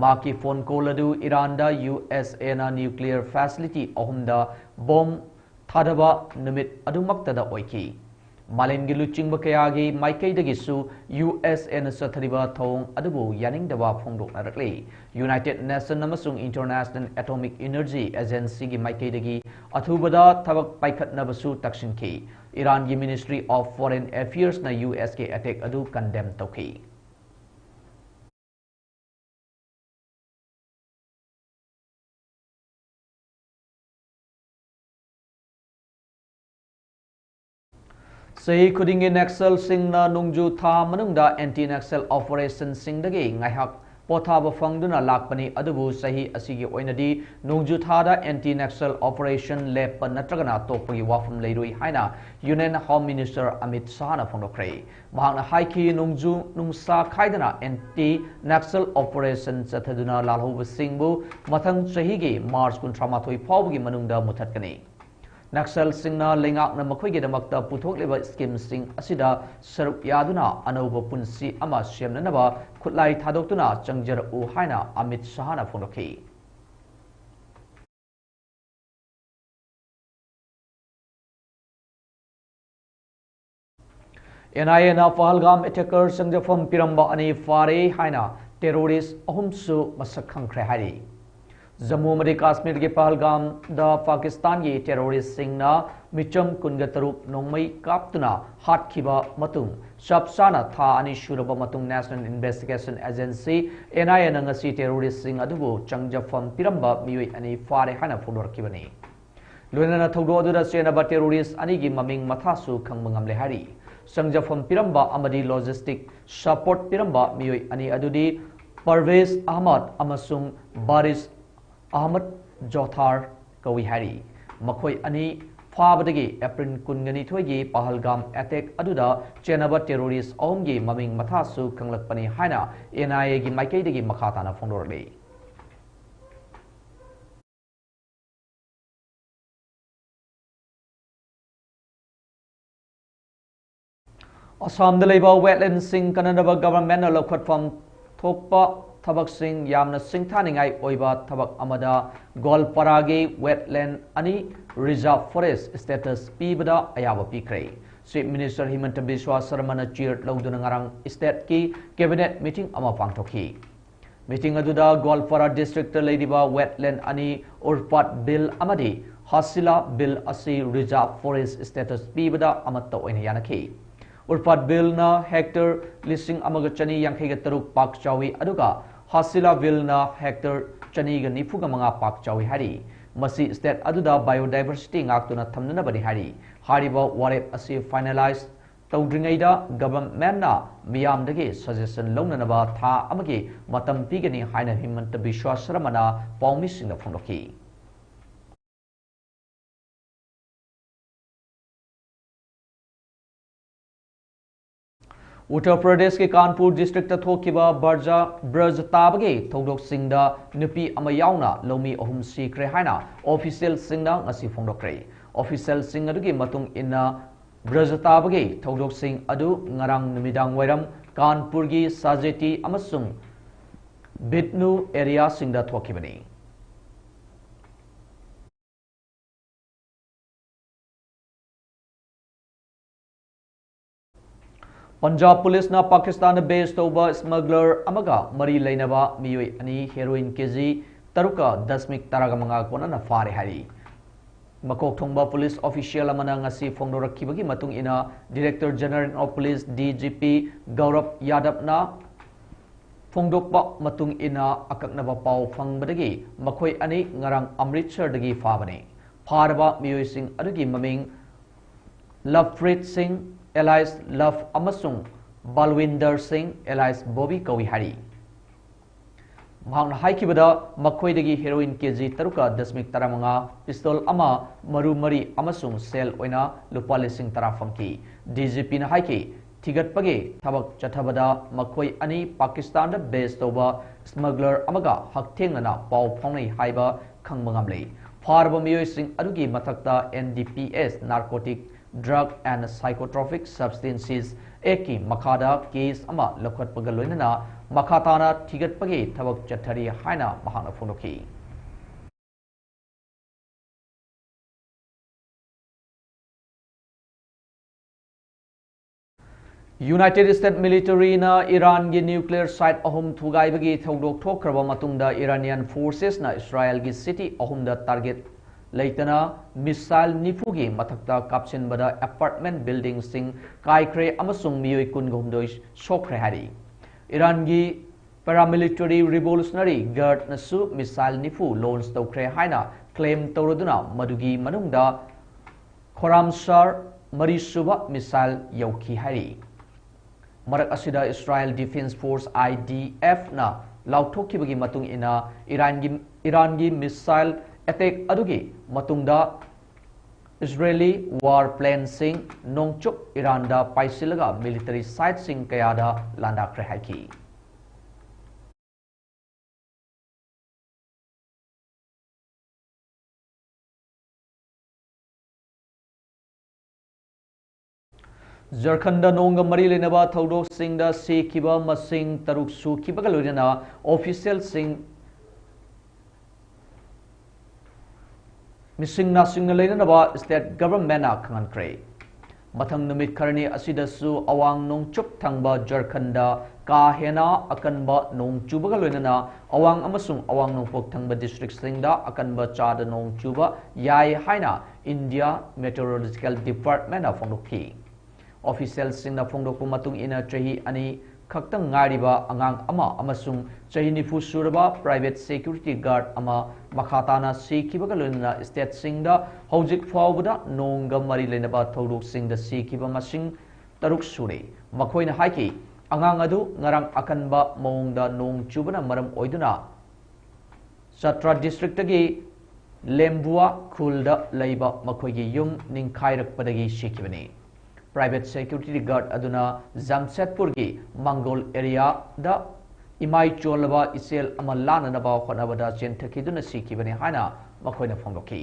ꯃꯍꯥꯛꯀꯤ phone call ꯑꯗꯨ ꯏꯔꯥꯟꯗ U S Aꯅ nuclear facility ꯑꯍꯨꯝꯗ bomb ꯊꯥꯗꯕ ꯅꯨꯃꯤꯠ ꯑꯗꯨꯃꯛꯇꯗ ꯑꯣꯏꯈꯤ꯫ ꯃꯥꯂꯦꯝꯒꯤ ꯂꯨꯆꯤꯡꯕ ꯀꯌꯥꯒꯤ ꯃꯥꯏꯀꯩꯗꯒꯤꯁꯨ U S Aꯅ ꯆꯠꯊꯔꯤꯕ ꯊꯧꯑꯣꯡ ꯑꯗꯨꯕꯨ ꯌꯥꯅꯤꯡꯗꯕ ꯐꯣꯡꯗꯣꯛꯅꯔꯛꯂꯤ꯫ United Nations ꯑꯃꯁꯨꯡ International Atomic Energy Agencyꯒꯤ ꯃꯥꯏꯀꯩꯗꯒꯤ ꯑꯊꯨꯕꯗ ꯊꯕꯛ ꯄꯥꯏꯈꯠꯅꯕꯁꯨ ꯇꯛꯁꯤꯟꯈꯤ꯫ ꯏꯔꯥꯟꯒꯤ Ministry of Foreign Affairsꯅ U S ꯀꯤ attack ꯑꯗꯨ condemn ꯇꯧꯈꯤ꯫ ꯆꯍꯤ ꯈꯨꯗꯤꯡꯒꯤ Naxalꯁꯤꯡꯅ ꯅꯣꯡꯖꯨ ꯊꯥ ꯃꯅꯨꯡꯗ anti Naxal operationꯁꯤꯡꯗꯒꯤ ꯉꯥꯏꯍꯥꯛ ꯄꯣꯊꯥꯕ ꯐꯪꯗꯨꯅ ꯂꯥꯛꯄꯅꯤ, ꯑꯗꯨꯕꯨ ꯆꯍꯤ ꯑꯁꯤꯒꯤ ꯑꯣꯏꯅꯗꯤ ꯅꯣꯡꯖꯨ ꯊꯥꯗ anti Naxal operation ꯂꯦꯞꯄ ꯅꯠꯇ꯭ꯔꯒꯅ ꯇꯣꯛꯄꯒꯤ ꯋꯥꯐꯝ ꯂꯩꯔꯣꯏ ꯍꯥꯏꯅ Union Home Minister ꯑꯃꯤꯠ ꯁꯥꯍꯅ ꯐꯣꯡꯗꯣꯛꯈ꯭ꯔꯦ꯫ ꯃꯍꯥꯛꯅ ꯍꯥꯏꯈꯤ, ꯅꯣꯡꯖꯨ ꯅꯨꯡꯁꯥ ꯈꯥꯏꯗꯅ anti Naxal operation ꯆꯠꯊꯗꯨꯅ ꯂꯥꯜꯍꯧꯕꯁꯤꯡꯕꯨ ꯃꯊꯪ ꯆꯍꯤꯒꯤ ꯃꯥꯔꯆ ꯀꯨꯟꯊ꯭ꯔꯥ ꯃꯥꯊꯣꯏ ꯐꯥꯎꯕꯒꯤ ꯃꯅꯨꯡꯗ ꯃꯨꯊꯠꯀꯅꯤ꯫ ꯅꯛꯁꯜꯁꯤꯡꯅ ꯂꯩꯉꯥꯛꯅ ꯃꯈꯣꯏꯒꯤꯗꯃꯛꯇ ꯄꯨꯊꯣꯛꯂꯤꯕ schemeꯁꯤꯡ ꯑꯁꯤꯗ ꯁꯔꯨꯛ ꯌꯥꯗꯨꯅ ꯑꯅꯧꯕ ꯄꯨꯟꯁꯤ ꯑꯃ ꯁꯦꯝꯅꯅꯕ ꯈꯨꯠꯂꯥꯏ ꯊꯥꯗꯣꯛꯇꯨꯅ ꯆꯪꯖꯔꯛꯎ ꯍꯥꯏꯅ ꯑꯃꯤꯠ ꯁꯥꯍꯅ ꯐꯣꯡꯗꯣꯛꯈꯤ꯫ NIAꯅ ꯄꯍꯜꯒꯥꯝ attacker ꯆꯪꯖꯐꯝ ꯄꯤꯔꯝꯕ ꯑꯅꯤ ꯐꯥꯔꯦ ꯍꯥꯏꯅ terrorist ꯑꯍꯨꯝꯁꯨ ꯃꯁꯛ ꯈꯪꯈ꯭ꯔꯦ ꯍꯥꯏꯔꯤ꯫ ꯖꯝꯃꯨ ꯑꯃꯗꯤ ꯀꯥꯁꯃꯤꯔꯒꯤ ꯄꯍꯜꯒꯥꯝꯗ ꯄꯥꯀꯤꯁꯇꯥꯟꯒꯤ terroristꯁꯤꯡꯅ ꯃꯤꯆꯝ ꯀꯨꯟꯒ ꯇꯔꯨꯛ ꯅꯣꯡꯃꯩ ꯀꯥꯞꯇꯨꯅ ꯍꯥꯠꯈꯤꯕ ꯃꯇꯨꯡ ꯆꯞ ꯆꯥꯅ ꯊꯥ ꯑꯅꯤ ꯁꯨꯔꯕ ꯃꯇꯨꯡ National Investigation Agency, NIAꯅ ꯉꯁꯤ terroristꯁꯤꯡ ꯑꯗꯨꯕꯨ ꯆꯪꯖꯐꯝ ꯄꯤꯔꯝꯕ ꯃꯤꯑꯣꯏ ꯑꯅꯤ ꯐꯥꯔꯦ ꯍꯥꯏꯅ ꯐꯣꯡꯗꯣꯔꯛꯈꯤꯕꯅꯤ꯫ ꯂꯣꯏꯅꯅ ꯊꯧꯗꯣꯛ ꯑꯗꯨꯗ ꯆꯦꯟꯅꯕ terrorist ꯑꯅꯤꯒꯤ ꯃꯃꯤꯡ ꯃꯊꯥꯁꯨ ꯈꯪꯕ ꯉꯝꯂꯦ ꯍꯥꯏꯔꯤ꯫ ꯆꯪꯖꯐꯝ ꯄꯤꯔꯝꯕ ꯑꯃꯗꯤ logistic support ꯄꯤꯔꯝꯕ ꯃꯤꯑꯣꯏ ꯑꯅꯤ ꯑꯗꯨꯗꯤ ꯄꯔꯚꯦꯖ ꯑꯍꯃꯗ ꯑꯃꯁꯨꯡ ꯕꯥꯔꯤꯁ ꯑꯍꯃꯗ ꯖꯣꯊꯥꯔ ꯀꯧꯏ ꯍꯥꯏꯔꯤ꯫ ꯃꯈꯣꯏ ꯑꯅꯤ ꯐꯥꯕꯗꯒꯤ ꯑꯦꯄ꯭ꯔꯤꯜ ꯀꯨꯟꯒ ꯅꯤꯊꯣꯏꯒꯤ ꯄꯍꯜꯒꯥꯝ attack ꯑꯗꯨꯗ ꯆꯦꯟꯅꯕ terrorist ꯑꯍꯨꯝꯒꯤ ꯃꯃꯤꯡ ꯃꯊꯥꯁꯨ ꯈꯪꯂꯛꯄꯅꯤ ꯍꯥꯏꯅ NIAꯒꯤ ꯃꯥꯏꯀꯩꯗꯒꯤ ꯃꯈꯥ ꯇꯥꯅ ꯐꯣꯡꯗꯣꯔꯛꯂꯤ꯫ ꯑꯁꯥꯝꯗ ꯂꯩꯕ wetlandꯁꯤꯡ ꯀꯟꯅꯅꯕ governmentꯅ ꯂꯧꯈꯠꯐꯝ ꯊꯣꯛꯄ ꯊꯕꯛꯁꯤꯡ ꯌꯥꯝꯅ ꯁꯤꯡꯊꯥꯅꯤꯡꯉꯥꯏ ꯑꯣꯏꯕ ꯊꯕꯛ ꯑꯃꯗ ꯒꯣꯜꯄꯥꯔꯥꯒꯤ wetland ꯑꯅꯤ reserve forest status ꯄꯤꯕꯗ ꯑꯌꯥꯕ ꯄꯤꯈ꯭ꯔꯦ꯫ Chief Minister ꯍꯤꯃꯟꯇ ꯕꯤꯁ꯭ꯋꯥ ꯁꯔꯃꯅ chair ꯂꯧꯗꯨꯅ ꯉꯔꯥꯡ stateꯀꯤ cabinet meeting ꯑꯃ ꯄꯥꯡꯊꯣꯛꯈꯤ꯫ Meeting ꯑꯗꯨꯗ ꯒꯣꯜꯄꯥꯔꯥ districtꯇ ꯂꯩꯔꯤꯕ wetland ꯑꯅꯤ, ꯎꯔꯄꯥꯠ ꯚꯤꯜ ꯑꯃꯗꯤ ꯍꯥꯁꯤꯂꯥ ꯚꯤꯜ ꯑꯁꯤ reserve forest status ꯄꯤꯕꯗ ꯑꯃꯠꯇ ꯑꯣꯏꯅ ꯌꯥꯅꯈꯤ꯫ ꯎꯔꯄꯥꯠ ꯚꯤꯜꯅ hectare ꯂꯤꯁꯤꯡ ꯑꯃꯒ ꯆꯅꯤ ꯌꯥꯡꯈꯩꯒ ꯇꯔꯨꯛ ꯄꯥꯛ ꯆꯥꯎꯏ, ꯑꯗꯨꯒ ꯍꯥꯁꯤꯂꯥ ꯚꯤꯜꯅ hectare ꯆꯅꯤꯒ ꯅꯤꯐꯨꯒ ꯃꯉꯥ ꯄꯥꯛ ꯆꯥꯎꯏ ꯍꯥꯏꯔꯤ꯫ ꯃꯁꯤ state ꯑꯗꯨꯗ biodiversity ꯉꯥꯛꯇꯨꯅ ꯊꯝꯅꯅꯕꯅꯤ ꯍꯥꯏꯔꯤ꯫ ꯍꯥꯏꯔꯤꯕ ꯋꯥꯔꯦꯞ ꯑꯁꯤ finalize ꯇꯧꯗ꯭ꯔꯤꯉꯩꯗ governmentꯅ ꯃꯤꯌꯥꯝꯗꯒꯤ suggestion ꯂꯧꯅꯅꯕ ꯊꯥ ꯑꯃꯒꯤ ꯃꯇꯝ ꯄꯤꯒꯅꯤ ꯍꯥꯏꯅ ꯍꯤꯃꯟꯇ ꯕꯤꯁ꯭ꯋ ꯁꯔꯃꯅ ꯄꯥꯎꯃꯤꯁꯤꯡꯗ ꯐꯣꯡꯗꯣꯛꯈꯤ꯫ ꯎꯠꯇꯔ ꯄ꯭ꯔꯗꯦꯁꯀꯤ ꯀꯥꯟꯄꯨꯔ districtꯇ ꯊꯣꯛꯈꯤꯕ ꯕ꯭ꯔꯖ, ꯕ꯭ꯔꯖ ꯇꯥꯕꯒꯤ ꯊꯧꯗꯣꯛꯁꯤꯡꯗ ꯅꯨꯄꯤ ꯑꯃ ꯌꯥꯎꯅ ꯂꯧꯃꯤ ꯑꯍꯨꯝ ꯁꯤꯈ꯭ꯔꯦ ꯍꯥꯏꯅ officialꯁꯤꯡꯅ ꯉꯁꯤ ꯐꯣꯡꯗꯣꯛꯈ꯭ꯔꯦ꯫ Officialꯁꯤꯡ ꯑꯗꯨꯒꯤ ꯃꯇꯨꯡ ꯏꯟꯅ, ꯕ꯭ꯔꯖ ꯇꯥꯕꯒꯤ ꯊꯧꯗꯣꯛꯁꯤꯡ ꯑꯗꯨ ꯉꯔꯥꯡ ꯅꯨꯃꯤꯗꯥꯡ ꯋꯥꯏꯔꯝ ꯀꯥꯟꯄꯨꯔꯒꯤ ꯁꯥꯖꯦꯇꯤ ꯑꯃꯁꯨꯡ ꯕꯤꯠꯅꯨ areaꯁꯤꯡꯗ ꯊꯣꯛꯈꯤꯕꯅꯤ꯫ ꯄꯟꯖꯥꯕ ꯄꯨꯂꯤꯁꯅ ꯄꯥꯀꯤꯁꯇꯥꯟꯗ base ꯇꯧꯕ smuggler ꯑꯃꯒ ꯃꯔꯤ ꯂꯩꯅꯕ ꯃꯤꯑꯣꯏ ꯑꯅꯤ heroin ꯀꯦꯖꯤ ꯇꯔꯨꯛꯀ ꯗꯁꯃꯤꯛ ꯇꯔꯥꯃꯉꯥ ꯀꯣꯟꯅꯅ ꯐꯥꯔꯦ ꯍꯥꯏꯔꯤ꯫ ꯃꯀꯣꯛ ꯊꯣꯡꯕ ꯄꯨꯂꯤꯁ official ꯑꯃꯅ ꯉꯁꯤ ꯐꯣꯡꯗꯣꯔꯛꯈꯤꯕꯒꯤ ꯃꯇꯨꯡ ꯏꯟꯅ, Director General of Police, D G P, ꯒꯧꯔꯕ ꯌꯥꯗꯕꯅ ꯐꯣꯡꯗꯣꯛꯄ ꯃꯇꯨꯡ ꯏꯟꯅ, ꯑꯀꯛꯅꯕ ꯄꯥꯎ ꯐꯪꯕꯗꯒꯤ ꯃꯈꯣꯏ ꯑꯅꯤ ꯉꯔꯥꯡ ꯑꯃ꯭ꯔꯤꯠꯁꯔꯗꯒꯤ ꯐꯥꯕꯅꯤ꯫ ꯐꯥꯔꯕ ꯃꯤꯑꯣꯏꯁꯤꯡ ꯑꯗꯨꯒꯤ ꯃꯃꯤꯡ ꯂꯚꯄ꯭ꯔꯤꯠ ꯁꯤꯡ alias ꯂꯚ ꯑꯃꯁꯨꯡ ꯕꯜꯋꯤꯟꯗꯔ ꯁꯤꯡ alias ꯕꯣꯕꯤ ꯀꯧꯏ ꯍꯥꯏꯔꯤ꯫ ꯃꯍꯥꯛꯅ ꯍꯥꯏꯈꯤꯕꯗ, ꯃꯈꯣꯏꯗꯒꯤ heroin ꯀꯦꯖꯤ ꯇꯔꯨꯛꯀ ꯗꯁꯃꯤꯛ ꯇꯔꯥꯃꯉꯥ, pistol ꯑꯃ, ꯃꯔꯨ ꯃꯔꯤ ꯑꯃꯁꯨꯡ ꯁꯦꯜ ꯑꯣꯏꯅ ꯂꯨꯄꯥ ꯂꯤꯁꯤꯡ ꯇꯔꯥ ꯐꯪꯈꯤ꯫ D G Pꯅ ꯍꯥꯏꯈꯤ, ꯊꯤꯒꯠꯄꯒꯤ ꯊꯕꯛ ꯆꯠꯊꯕꯗ ꯃꯈꯣꯏ ꯑꯅꯤ ꯄꯥꯀꯤꯁꯇꯥꯟꯗ base ꯇꯧꯕ smuggler ꯑꯃꯒ ꯍꯛꯊꯦꯡꯅꯅ ꯄꯥꯎ ꯐꯥꯎꯅꯩ ꯍꯥꯏꯕ ꯈꯪꯕ ꯉꯝꯂꯦ꯫ ꯐꯥꯔꯕ ꯃꯤꯑꯣꯏꯁꯤꯡ ꯑꯗꯨꯒꯤ ꯃꯊꯛꯇ N D P S, Narcotic Drug and Psychotropic Substances Actꯀꯤ ꯃꯈꯥꯗ case ꯑꯃ ꯂꯧꯈꯠꯄꯒ ꯂꯣꯏꯅꯅ ꯃꯈꯥ ꯇꯥꯅ ꯊꯤꯒꯠꯄꯒꯤ ꯊꯕꯛ ꯆꯠꯊꯔꯤ ꯍꯥꯏꯅ ꯃꯍꯥꯛꯅ ꯐꯣꯡꯗꯣꯛꯈꯤ꯫ United States militaryꯅ ꯏꯔꯥꯟꯒꯤ nuclear site ꯑꯍꯨꯝ ꯊꯨꯒꯥꯏꯕꯒꯤ ꯊꯧꯗꯣꯛ ꯊꯣꯛꯈ꯭ꯔꯕ ꯃꯇꯨꯡꯗ, Iranian forcesꯅ ꯏꯁꯔꯥꯌꯦꯜꯒꯤ city ꯑꯍꯨꯝꯗ target ꯂꯩꯇꯅ missile ꯅꯤꯐꯨꯒꯤ ꯃꯊꯛꯇ ꯀꯥꯞꯁꯤꯟꯕꯗ apartment buildingꯁꯤꯡ ꯀꯥꯏꯈ꯭ꯔꯦ ꯑꯃꯁꯨꯡ ꯃꯤꯑꯣꯏ ꯀꯨꯟꯒ ꯍꯨꯝꯗꯣꯏ ꯁꯣꯛꯈ꯭ꯔꯦ ꯍꯥꯏꯔꯤ꯫ ꯏꯔꯥꯟꯒꯤ paramilitary Revolutionary Guardꯅꯁꯨ missile ꯅꯤꯐꯨ launch ꯇꯧꯈ꯭ꯔꯦ ꯍꯥꯏꯅ claim ꯇꯧꯔꯗꯨꯅ, ꯃꯗꯨꯒꯤ ꯃꯅꯨꯡꯗ ꯈꯣꯔꯥꯝꯁꯥꯔ ꯃꯔꯤꯁꯨꯕ missile ꯌꯧꯈꯤ ꯍꯥꯏꯔꯤ꯫ ꯃꯔꯛ ꯑꯁꯤꯗ Israel Defense Force, I D F ꯅ ꯂꯥꯎꯊꯣꯛꯈꯤꯕꯒꯤ ꯃꯇꯨꯡ ꯏꯟꯅ, ꯏꯔꯥꯟꯒꯤ, ꯏꯔꯥꯟꯒꯤ missile attack ꯑꯗꯨꯒꯤ ꯃꯇꯨꯡꯗ Israeli war plane ꯁꯤꯡ ꯅꯣꯡꯆꯨꯞ ꯏꯔꯥꯟꯗ ꯄꯥꯏꯁꯤꯜꯂꯒ military site ꯁꯤꯡ ꯀꯌꯥꯗ ꯂꯥꯟꯗꯥꯈ꯭ꯔꯦ ꯍꯥꯏꯈꯤ꯫ ꯖꯔꯈꯟꯗ ꯅꯣꯡꯒ ꯃꯔꯤ ꯂꯩꯅꯕ ꯊꯧꯗꯣꯛꯁꯤꯡꯗ ꯁꯤꯈꯤꯕ ꯃꯁꯤꯡ ꯇꯔꯨꯛ ꯁꯨꯈꯤꯕꯒ ꯂꯣꯏꯅꯅ official ꯁꯤꯡ ꯃꯤꯁꯤꯡ ꯅꯥꯁꯤꯡꯅ ꯂꯩꯅꯅꯕ state government ꯅ ꯈꯪꯍꯟꯈ꯭ꯔꯦ꯫ ꯃꯊꯪ ꯅꯨꯃꯤꯠ ꯈꯔꯅꯤ ꯑꯁꯤꯗꯁꯨ ꯑꯋꯥꯡ ꯅꯣꯡꯆꯨꯞ ꯊꯪꯕ ꯖꯔꯈꯟꯗ ꯀꯥ ꯍꯦꯟꯅ ꯑꯀꯟꯕ ꯅꯣꯡ ꯆꯨꯕꯒ ꯂꯣꯏꯅꯅ ꯑꯋꯥꯡ ꯑꯃꯁꯨꯡ ꯑꯋꯥꯡ ꯅꯣꯡꯄꯣꯛ ꯊꯪꯕ district ꯁꯤꯡꯗ ꯑꯀꯟꯕ ꯆꯥꯗ ꯅꯣꯡ ꯆꯨꯕ ꯌꯥꯏ ꯍꯥꯏꯅ India Meteorological Department ꯅ ꯐꯣꯡꯗꯣꯛꯈꯤ꯫ Official ꯁꯤꯡꯅ ꯐꯣꯡꯗꯣꯛꯄ ꯃꯇꯨꯡ ꯏꯟꯅ, ꯆꯍꯤ ꯑꯅꯤ ꯈꯛꯇꯪ ꯉꯥꯏꯔꯤꯕ ꯑꯉꯥꯡ ꯑꯃ ꯑꯃꯁꯨꯡ ꯆꯍꯤ ꯅꯤꯐꯨ ꯁꯨꯔꯕ private security guard ꯑꯃ ꯃꯈꯥ ꯇꯥꯅ ꯁꯤꯈꯤꯕꯒ ꯂꯣꯏꯅꯅ state ꯁꯤꯡꯗ ꯍꯧꯖꯤꯛ ꯐꯥꯎꯕꯗ ꯅꯣꯡꯒ ꯃꯔꯤ ꯂꯩꯅꯕ ꯊꯧꯗꯣꯛꯁꯤꯡꯗ ꯁꯤꯈꯤꯕ ꯃꯁꯤꯡ ꯇꯔꯨꯛ ꯁꯨꯔꯦ꯫ ꯃꯈꯣꯏꯅ ꯍꯥꯏꯈꯤ, ꯑꯉꯥꯡ ꯑꯗꯨ ꯉꯔꯥꯡ ꯑꯀꯟꯕ ꯃꯑꯣꯡꯗ ꯅꯣꯡ ꯆꯨꯕꯅ ꯃꯔꯝ ꯑꯣꯏꯗꯨꯅ ꯆꯇ꯭ꯔꯥ district ꯇꯒꯤ ꯂꯦꯝꯕꯨꯋꯥ ꯈꯨꯜꯗ ꯂꯩꯕ ꯃꯈꯣꯏꯒꯤ ꯌꯨꯝ ꯅꯤꯡꯈꯥꯏꯔꯛꯄꯗꯒꯤ ꯁꯤꯈꯤꯕꯅꯤ꯫ Private security guard ꯑꯗꯨꯅ ꯖꯥꯝꯁꯦꯗꯄꯨꯔꯒꯤ ꯃꯪꯒꯣꯜ area ꯗ ꯏꯃꯥꯏ ꯆꯣꯜꯂꯕ ꯏꯆꯦꯜ ꯑꯃ ꯂꯥꯟꯅꯅꯕ ꯍꯣꯠꯅꯕꯗ ꯆꯦꯟꯊꯈꯤꯗꯨꯅ ꯁꯤꯈꯤꯕꯅꯤ ꯍꯥꯏꯅ ꯃꯈꯣꯏꯅ ꯐꯣꯡꯗꯣꯛꯈꯤ꯫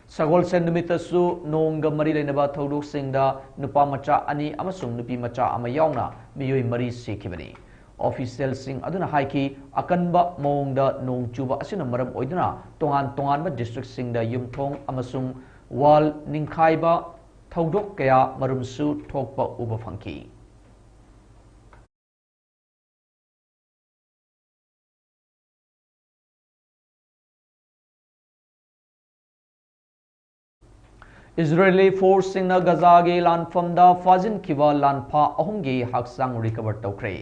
ꯁꯒꯣꯜꯁꯦꯟ ꯅꯨꯃꯤꯠꯇꯁꯨ ꯅꯣꯡꯒ ꯃꯔꯤ ꯂꯩꯅꯕ ꯊꯧꯗꯣꯛꯁꯤꯡꯗ ꯅꯨꯄꯥ ꯃꯆꯥ ꯑꯅꯤ ꯑꯃꯁꯨꯡ ꯅꯨꯄꯤ ꯃꯆꯥ ꯑꯃ ꯌꯥꯎꯅ ꯃꯤꯑꯣꯏ ꯃꯔꯤ ꯁꯤꯈꯤꯕꯅꯤ꯫ Official ꯁꯤꯡ ꯑꯗꯨꯅ ꯍꯥꯏꯈꯤ, ꯑꯀꯟꯕ ꯃꯑꯣꯡꯗ ꯅꯣꯡ ꯆꯨꯕ ꯑꯁꯤꯅ ꯃꯔꯝ ꯑꯣꯏꯗꯨꯅ ꯇꯣꯉꯥꯟ ꯇꯣꯉꯥꯟꯕ district ꯁꯤꯡꯗ ꯌꯨꯝꯊꯣꯡ ꯑꯃꯁꯨꯡ wall ꯅꯤꯡꯈꯥꯏꯕ ꯊꯧꯗꯣꯛ ꯀꯌꯥ ꯃꯔꯨꯝꯁꯨ ꯊꯣꯛꯄ ꯎꯕ ꯐꯪꯈꯤ꯫ Israeli force ꯁꯤꯡꯅ ꯒꯖꯥꯒꯤ ꯂꯥꯟꯐꯝꯗ ꯐꯥꯖꯤꯟꯈꯤꯕ ꯂꯥꯟꯐꯥ ꯑꯍꯨꯝꯒꯤ ꯍꯛꯆꯥꯡ recover ꯇꯧꯈ꯭ꯔꯦ꯫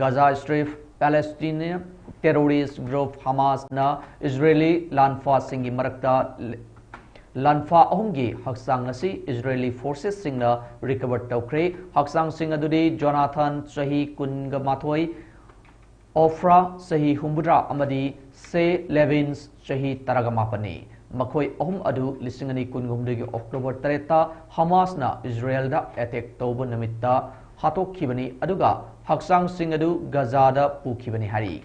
ꯒꯖꯥ Strip Palestinian terrorist group Hamas ꯅ Israeli ꯂꯥꯟꯐꯥꯁꯤꯡꯒꯤ ꯃꯔꯛꯇ ꯂꯥꯟꯐꯥ ꯑꯍꯨꯝꯒꯤ ꯍꯛꯆꯥꯡ ꯑꯁꯤ ꯏꯖꯔꯦꯂꯤ ꯐꯣꯔꯁꯦꯁꯁꯤꯡꯅ ꯔꯤꯀꯚꯔ ꯇꯧꯈ꯭ꯔꯦ꯫ ꯍꯛꯆꯥꯡꯁꯤꯡ ꯑꯗꯨꯗꯤ ꯖꯣꯅꯥꯊꯟ, ꯆꯍꯤ ꯀꯨꯟꯒ ꯃꯥꯊꯣꯏ, ꯑꯣꯐ꯭ꯔꯥ, ꯆꯍꯤ ꯍꯨꯝꯐꯨꯇꯔꯥ, ꯑꯃꯗꯤ ꯁꯦ ꯂꯦꯚꯤꯟꯁ, ꯆꯍꯤ ꯇꯔꯥꯒ ꯃꯥꯄꯟꯅꯤ꯫ ꯃꯈꯣꯏ ꯑꯍꯨꯝ ꯑꯗꯨ ꯂꯤꯁꯤꯡ ꯑꯅꯤ ꯀꯨꯟꯍꯨꯝꯗꯣꯏꯒꯤ ꯑꯣꯛꯇꯣꯕꯔ ꯇꯔꯦꯠꯇ ꯍꯃꯥꯁꯅ ꯏꯖꯔꯦꯜꯗ ꯑꯦꯇꯦꯛ ꯇꯧꯕ ꯅꯨꯃꯤꯠꯇ ꯍꯥꯠꯇꯣꯛꯈꯤꯕꯅꯤ, ꯑꯗꯨꯒ ꯍꯛꯆꯥꯡꯁꯤꯡ ꯑꯗꯨ ꯒꯖꯥꯗ ꯄꯨꯈꯤꯕꯅꯤ ꯍꯥꯏꯔꯤ꯫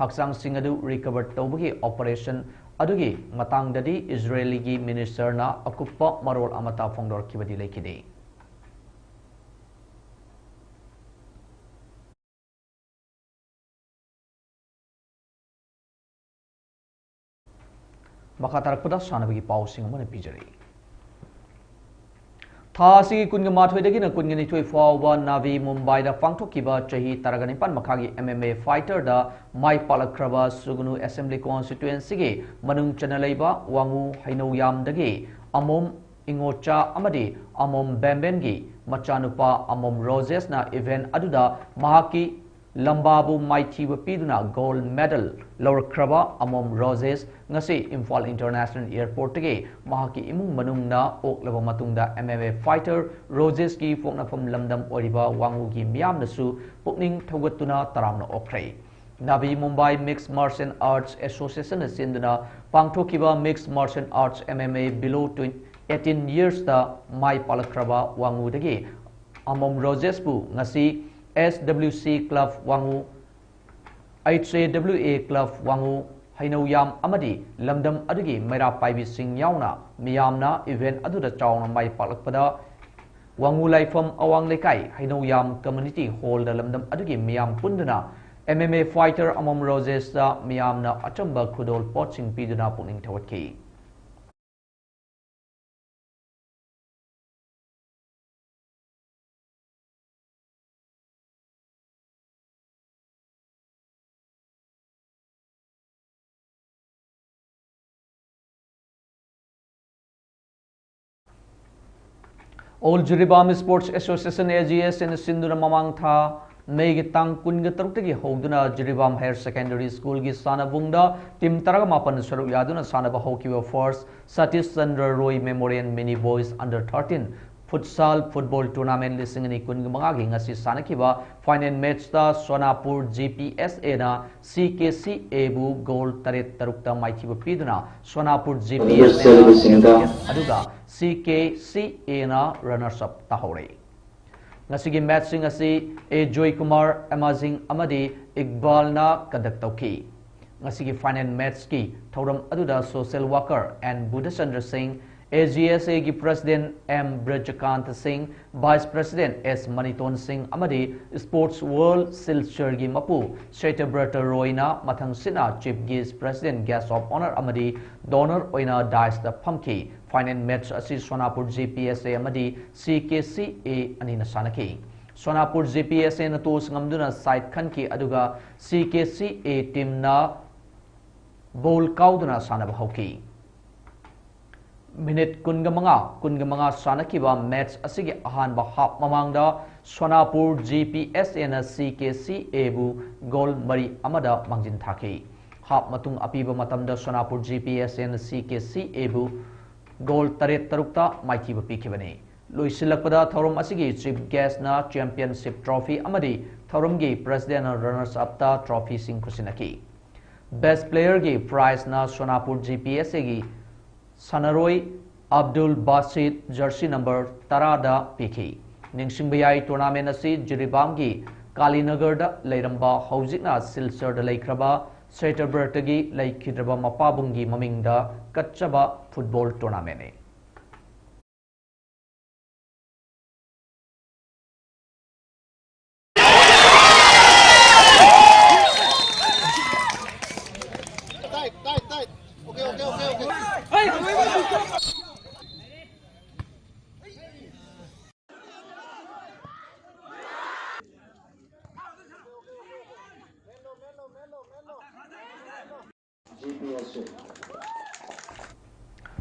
ꯍꯛꯆꯥꯡꯁꯤꯡ ꯑꯗꯨ ꯔꯤꯀꯚꯔ ꯇꯧꯕꯒꯤ ꯑꯣꯄꯔꯦꯁꯟ ꯑꯗꯨꯒꯤ ꯃꯇꯥꯡꯗꯗꯤ ꯏꯖꯔꯦꯂꯤꯒꯤ ꯃꯤꯅꯤꯁꯇꯔꯅ ꯑꯀꯨꯞꯄ ꯃꯔꯣꯜ ꯑꯃꯠꯇ ꯐꯣꯡꯗꯣꯔꯛꯈꯤꯕꯗꯤ ꯂꯩꯈꯤꯗꯦ꯫ ꯃꯈꯥ ꯇꯥꯔꯛꯄꯗ ꯁꯥꯟꯅꯕꯒꯤ ꯄꯥꯎꯁꯤꯡ ꯑꯃꯨꯛ ꯍꯟꯅ ꯄꯤꯖꯔꯤ꯫ ꯊꯥ ꯑꯁꯤꯒꯤ ꯀꯨꯟꯒ ꯃꯥꯊꯣꯏꯗꯒꯤꯅ ꯀꯨꯟꯒ ꯅꯤꯊꯣꯏ ꯐꯥꯎꯕ ꯅꯥꯚꯤ ꯃꯨꯝꯕꯥꯏꯗ ꯄꯥꯡꯊꯣꯛꯈꯤꯕ ꯆꯍꯤ ꯇꯔꯥꯒ ꯅꯤꯄꯥꯟ ꯃꯈꯥꯒꯤ M M A fighter the my ꯄꯥꯛꯂꯛꯈ꯭ꯔꯕ ꯁꯨꯒꯅꯨ Assembly Constituency ꯒꯤ ꯃꯅꯨꯡ ꯆꯟꯅ ꯂꯩꯕ ꯋꯥꯉꯨ ꯍꯩꯅꯧꯌꯥꯝꯗꯒꯤ ꯑꯃꯣꯝ ꯏꯉꯣꯆꯥ ꯑꯃꯗꯤ ꯑꯃꯣꯝ ꯕꯦꯝꯕꯦꯟꯒꯤ ꯃꯆꯥꯅꯨꯄꯥ ꯑꯃꯣꯝ ꯔꯣꯖꯦꯁꯅ event ꯑꯗꯨꯗ ꯃꯍꯥꯛꯀꯤ ꯂꯝꯕꯥꯕꯨ ꯃꯥꯏꯊꯤꯕ ꯄꯤꯗꯨꯅ gold medal ꯂꯧꯔꯛꯈ꯭ꯔꯕ ꯑꯃꯣꯝ ꯔꯣꯖꯦꯁ ꯉꯁꯤ ꯏꯝꯐꯥꯜ International Airport ꯇꯒꯤ ꯃꯍꯥꯛꯀꯤ ꯏꯃꯨꯡ ꯃꯅꯨꯡꯅ ꯑꯣꯛꯂꯕ ꯃꯇꯨꯡꯗ M M A fighter ꯔꯣꯖꯦꯁꯀꯤ ꯄꯣꯛꯅꯐꯝ ꯂꯝꯗꯝ ꯑꯣꯏꯔꯤꯕ ꯋꯥꯉꯨꯒꯤ ꯃꯤꯌꯥꯝꯅꯁꯨ ꯄꯨꯛꯅꯤꯡ ꯊꯧꯒꯠꯇꯨꯅ ꯇꯔꯥꯝꯅ ꯑꯣꯛꯈ꯭ꯔꯦ꯫ Navi Mumbai Mixed Martial Arts Association ꯅ ꯁꯤꯟꯗꯨꯅ ꯄꯥꯡꯊꯣꯛꯈꯤꯕ Mixed Martial Arts M M A below eighteen years ꯇ ꯃꯥꯏ ꯄꯥꯛꯂꯛꯈ꯭ꯔꯕ ꯋꯥꯉꯨꯗꯒꯤ ꯑꯃꯣꯝ ꯔꯣꯖꯦꯁꯄꯨ ꯉꯁꯤ S W C Club ꯋꯥꯉꯨ, H A W A Club ꯋꯥꯉꯨ, ꯍꯩꯅꯧꯌꯥꯝ ꯑꯃꯗꯤ ꯂꯝꯗꯝ ꯑꯗꯨꯒꯤ ꯃꯩꯔꯥ ꯄꯥꯏꯕꯤꯁꯤꯡ ꯌꯥꯎꯅ ꯃꯤꯌꯥꯝꯅ event ꯑꯗꯨꯗ ꯆꯥꯎꯅ ꯃꯥꯏ ꯄꯥꯛꯂꯛꯄꯗ ꯋꯥꯉꯨ ꯂꯥꯏꯐꯝ ꯑꯋꯥꯡ ꯂꯩꯀꯥꯏ ꯍꯩꯅꯧꯌꯥꯝ Community Hall ꯗ ꯂꯝꯗꯝ ꯑꯗꯨꯒꯤ ꯃꯤꯌꯥꯝ ꯄꯨꯟꯗꯨꯅ M M A fighter ꯑꯃꯣꯝ ꯔꯣꯖꯦꯁꯇ ꯃꯤꯌꯥꯝꯅ ꯑꯆꯝꯕ ꯈꯨꯗꯣꯜ ꯄꯣꯠꯁꯤꯡ ꯄꯤꯗꯨꯅ ꯄꯨꯛꯅꯤꯡ ꯊꯧꯒꯠꯈꯤ꯫ All Jiribam Sports Association, A G S, ꯅ ꯁꯤꯟꯗꯨꯅ ꯃꯃꯥꯡ ꯊꯥ ꯃꯦꯒꯤ ꯇꯥꯡ ꯀꯨꯟꯒ ꯇꯔꯨꯛꯇꯒꯤ ꯍꯧꯗꯨꯅ ꯖꯤꯔꯤꯕꯥꯝ ꯍꯥꯌꯔ ꯁꯦꯀꯦꯟꯗꯔꯤ ꯁ꯭ꯀꯨꯜꯒꯤ ꯁꯥꯟꯅꯕꯨꯡꯗ ꯇꯤꯝ ꯇꯔꯥꯃꯥꯄꯟ ꯁꯔꯨꯛ ꯌꯥꯗꯨꯅ ꯁꯥꯟꯅꯕ ꯍꯧꯈꯤꯕ ꯐꯥꯔꯁ Satish Chandra Roy memorial mini boys under thirteen futsal football tournament ꯂꯤꯁꯤꯡ ꯑꯅꯤ ꯀꯨꯟꯒ ꯃꯉꯥꯒꯤ ꯉꯁꯤ ꯁꯥꯟꯅꯈꯤꯕ ꯐꯥꯏꯅꯦꯜ ꯃꯦꯠꯆꯇ ꯁꯣꯅꯥꯄꯨꯔ ꯖꯤ ꯄꯤ ꯑꯦꯁ ꯑꯦꯅ ꯁꯤ ꯀꯦ ꯁꯤ ꯑꯦꯕꯨ ꯒꯣꯜ ꯇꯔꯦꯠ ꯇꯔꯨꯛꯇ ꯃꯥꯏꯊꯤꯕ ꯄꯤꯗꯨꯅ ꯁꯣꯅꯥꯄꯨꯔ ꯖꯤ ꯄꯤ ꯑꯦꯁ ꯑꯦꯅ ꯆꯦꯝꯄꯤꯌꯟ, ꯑꯗꯨꯒ ꯁꯤ ꯀꯦ ꯁꯤ ꯑꯦꯅ ꯔꯅꯔꯁ ꯑꯞ ꯇꯥꯍꯧꯔꯦ꯫ ꯉꯁꯤꯒꯤ ꯃꯦꯠꯆꯁꯤꯡ ꯑꯁꯤ ꯑꯦ ꯖꯣꯏꯀꯨꯃꯥꯔ, ꯑꯦꯃꯥꯖꯤꯡ ꯑꯃꯗꯤ ꯏꯛꯕꯥꯜꯅ ꯀꯟꯗꯛ ꯇꯧꯈꯤ꯫ ꯉꯁꯤꯒꯤ ꯐꯥꯏꯅꯦꯜ ꯃꯦꯠꯆꯀꯤ ꯊꯧꯔꯝ ꯑꯗꯨꯗ ꯁꯣꯁꯤꯌꯦꯜ ꯋꯥꯀꯔ ꯑꯦꯟ ꯕꯨꯙꯆꯟꯗ꯭ꯔ ꯁꯤꯡ, ꯑꯦ ꯖꯤ ꯑꯦꯁ ꯑꯦꯒꯤ ꯄ꯭ꯔꯁꯤꯗꯦꯟ ꯑꯦꯝ ꯕ꯭ꯔꯖꯀꯥꯟꯇ ꯁꯤꯡ, ꯚꯥꯏꯁ ꯄ꯭ꯔꯁꯤꯗꯦꯟ ꯑꯦꯁ ꯃꯅꯤꯇꯣꯟ ꯁꯤꯡ ꯑꯃꯗꯤ ꯁ꯭ꯄꯣꯔꯠꯁ ꯋꯥꯔꯜꯗ ꯁꯤꯜꯆꯔꯒꯤ ꯃꯄꯨ ꯁꯇ꯭ꯌꯕ꯭ꯔꯇ ꯔꯣꯏꯅ ꯃꯊꯪꯁꯤꯠꯅ chief guest president, guest of honour ꯑꯃꯗꯤ ꯗꯣꯅꯔ ꯑꯣꯏꯅ ꯗꯥꯏꯁꯇ ꯐꯝꯈꯤ꯫ ꯐꯥꯏꯅꯦꯜ ꯃꯦꯠꯆ ꯑꯁꯤ ꯁꯣꯅꯥꯄꯨꯔ ꯖꯦ ꯄꯤ ꯑꯦꯁ ꯑꯦ ꯑꯃꯗꯤ ꯁꯤ ꯀꯦ ꯁꯤ ꯑꯦ ꯑꯅꯤꯅ ꯁꯥꯟꯅꯈꯤ꯫ ꯁꯣꯅꯥꯄꯨꯔ ꯖꯦ ꯄꯤ ꯑꯦꯁ ꯑꯦꯅ ꯇꯣꯁ ꯉꯝꯗꯨꯅ ꯁꯥꯏꯗ ꯈꯟꯈꯤ, ꯑꯗꯨꯒ ꯁꯤ ꯀꯦ ꯁꯤ ꯑꯦ ꯇꯤꯝꯅ ꯕꯣꯜ ꯀꯥꯎꯗꯨꯅ ꯁꯥꯟꯅꯕ ꯍꯧꯈꯤ꯫ ꯃꯤꯅꯤꯠ ꯀꯨꯟꯒ ꯃꯉꯥ, ꯀꯨꯟꯒ ꯃꯉꯥ ꯁꯥꯟꯅꯈꯤꯕ ꯃꯦꯠꯆ ꯑꯁꯤꯒꯤ ꯑꯍꯥꯟꯕ ꯍꯥꯞ ꯃꯃꯥꯡꯗ ꯁꯣꯅꯥꯄꯨꯔ ꯖꯦ ꯄꯤ ꯑꯦꯁ ꯑꯦꯅ ꯁꯤ ꯀꯦ ꯁꯤ ꯑꯦꯕꯨ ꯒꯣꯜ ꯃꯔꯤ ꯑꯃꯗ ꯃꯥꯡꯖꯤꯟ ꯊꯥꯈꯤ꯫ ꯍꯥꯞ ꯃꯇꯨꯡ ꯑꯄꯤꯕ ꯃꯇꯝꯗ ꯁꯣꯅꯥꯄꯨꯔ ꯖꯦ ꯄꯤ ꯑꯦꯁ ꯑꯦꯅ ꯁꯤ ꯀꯦ ꯁꯤ ꯑꯦꯕꯨ ꯒꯣꯜ ꯇꯔꯦꯠ ꯇꯔꯨꯛꯇ ꯃꯥꯏꯊꯤꯕ ꯄꯤꯈꯤꯕꯅꯤ꯫ ꯂꯣꯏꯁꯤꯜꯂꯛꯄꯗ ꯊꯧꯔꯝ ꯑꯁꯤꯒꯤ ꯆꯤꯐ ꯒꯦꯁ꯭ꯠꯅ ꯆꯦꯝꯄꯤꯌꯟꯁꯤꯞ ꯇ꯭ꯔꯣꯐꯤ ꯑꯃꯗꯤ ꯊꯧꯔꯝꯒꯤ ꯄ꯭ꯔꯁꯤꯗꯦꯟꯅ ꯔꯅꯔꯁ ꯑꯞꯇ ꯇ꯭ꯔꯣꯐꯤꯁꯤꯡ ꯈꯨꯠꯁꯤꯟꯅꯈꯤ꯫ ꯕꯦꯁ꯭ꯠ ꯄ꯭ꯂꯦꯌꯔꯒꯤ ꯄ꯭ꯔꯥꯏꯖꯅ ꯁꯣꯅꯥꯄꯨꯔ ꯖꯦ ꯄꯤ ꯑꯦꯁ ꯑꯦꯒꯤ ꯁꯥꯟꯅꯔꯣꯏ ꯑꯕꯗꯨꯜ ꯕꯥꯁꯤꯠ, ꯖꯔꯁꯤ ꯅꯝꯕꯔ ꯇꯔꯥꯗ ꯄꯤꯈꯤ꯫ ꯅꯤꯡꯁꯤꯡꯕ ꯌꯥꯏ, ꯇꯣꯔꯅꯥꯃꯦꯟ ꯑꯁꯤ ꯖꯤꯔꯤꯕꯥꯝꯒꯤ ꯀꯥꯂꯤꯅꯒꯔꯗ ꯂꯩꯔꯝꯕ, ꯍꯧꯖꯤꯛꯅ ꯁꯤꯜꯆꯔꯗ ꯂꯩꯈ꯭ꯔꯕ ꯁꯇ꯭ꯌꯕ꯭ꯔꯇꯒꯤ ꯂꯩꯈꯤꯗ꯭ꯔꯕ ꯃꯄꯥꯕꯨꯡꯒꯤ ꯃꯃꯤꯡꯗ ꯀꯠꯆꯕ ꯐꯨꯠꯕꯣꯜ ꯇꯣꯔꯅꯥꯃꯦꯟꯅꯤ꯫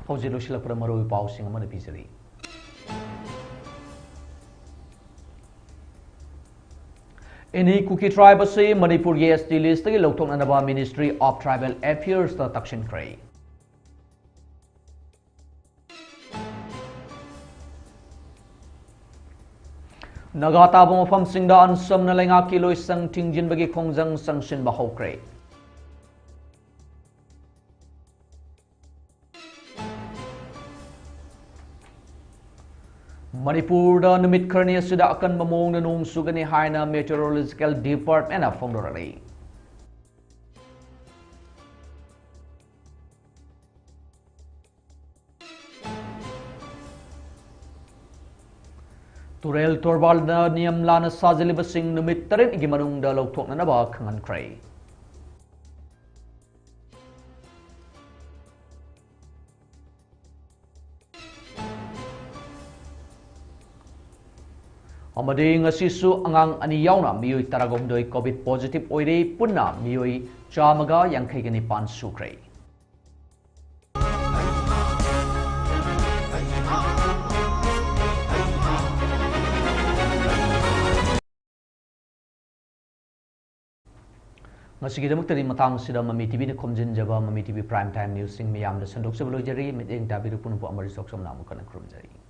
ꯍꯧꯖꯤꯛ ꯂꯣꯏꯁꯤꯜꯂꯛꯄꯗ ꯃꯔꯨꯑꯣꯏꯕ ꯄꯥꯎꯁꯤꯡ ꯑꯃꯅ ꯄꯤꯖꯔꯤ꯫ Any Kuki tribe ꯑꯁꯤ ꯃꯅꯤꯄꯨꯔꯒꯤ S T list ꯇꯒꯤ ꯂꯧꯊꯣꯛꯅꯅꯕ Ministry of Tribal Affairs ꯇ ꯇꯛꯁꯤꯟꯈ꯭ꯔꯦ꯫ ꯅꯥꯒꯥ ꯇꯥꯕ ꯃꯐꯝꯁꯤꯡꯗ ꯑꯟꯁꯝꯅ ꯂꯩꯉꯥꯛꯀꯤ ꯂꯣꯏꯁꯪ ꯊꯤꯡꯖꯤꯟꯕꯒꯤ ꯈꯣꯡꯖꯪ ꯆꯪꯁꯤꯟꯕ ꯍꯧꯈ꯭ꯔꯦ꯫ ꯃꯅꯤꯄꯨꯔꯗ ꯅꯨꯃꯤꯠ ꯈꯔꯅꯤ ꯑꯁꯤꯗ ꯑꯀꯟꯕ ꯃꯑꯣꯡꯗ ꯅꯣꯡ ꯆꯨꯒꯅꯤ ꯍꯥꯏꯅ Meteorological Department ꯅ ꯐꯣꯡꯗꯣꯔꯛꯂꯤ꯫ ꯇꯨꯔꯦꯜ ꯇꯣꯔꯕꯥꯟꯗ ꯅꯤꯌꯝ ꯂꯥꯟꯅ ꯁꯥꯖꯤꯜꯂꯤꯕꯁꯤꯡ ꯅꯨꯃꯤꯠ ꯇꯔꯦꯠꯅꯤꯒꯤ ꯃꯅꯨꯡꯗ ꯂꯧꯊꯣꯛꯅꯅꯕ ꯈꯪꯍꯟꯈ꯭ꯔꯦ꯫ ꯑꯃꯗꯤ ꯉꯁꯤꯁꯨ ꯑꯉꯥꯡ ꯑꯅꯤ ꯌꯥꯎꯅ ꯃꯤꯑꯣꯏ ꯇꯔꯥꯒ ꯍꯨꯝꯗꯣꯏ COVID positive ꯑꯣꯏꯔꯦ, ꯄꯨꯟꯅ ꯃꯤꯑꯣꯏ ꯆꯥꯝꯃꯒ ꯌꯥꯡꯈꯩꯒ ꯅꯤꯄꯥꯟ ꯁꯨꯈ꯭ꯔꯦ꯫ ꯉꯁꯤꯒꯤꯗꯃꯛꯇꯗꯤ ꯃꯇꯥꯡ ꯑꯁꯤꯗ ꯃꯃꯤ TV ꯅ ꯈꯣꯝꯖꯤꯟꯖꯕ ꯃꯃꯤ TV Prime Time News ꯁꯤꯡ ꯃꯤꯌꯥꯝꯗ ꯁꯟꯗꯣꯛꯆꯕ ꯂꯣꯏꯖꯔꯤ꯫ ꯃꯤꯠꯌꯦꯡ ꯇꯥꯕꯤꯔꯤꯕ ꯄꯨꯝꯅꯃꯛꯄꯨ ꯑꯃꯔ ꯆꯥꯎꯁꯣꯝꯅ ꯑꯃꯨꯛ ꯍꯟꯅ ꯈꯨꯔꯨꯝꯖꯔꯤ꯫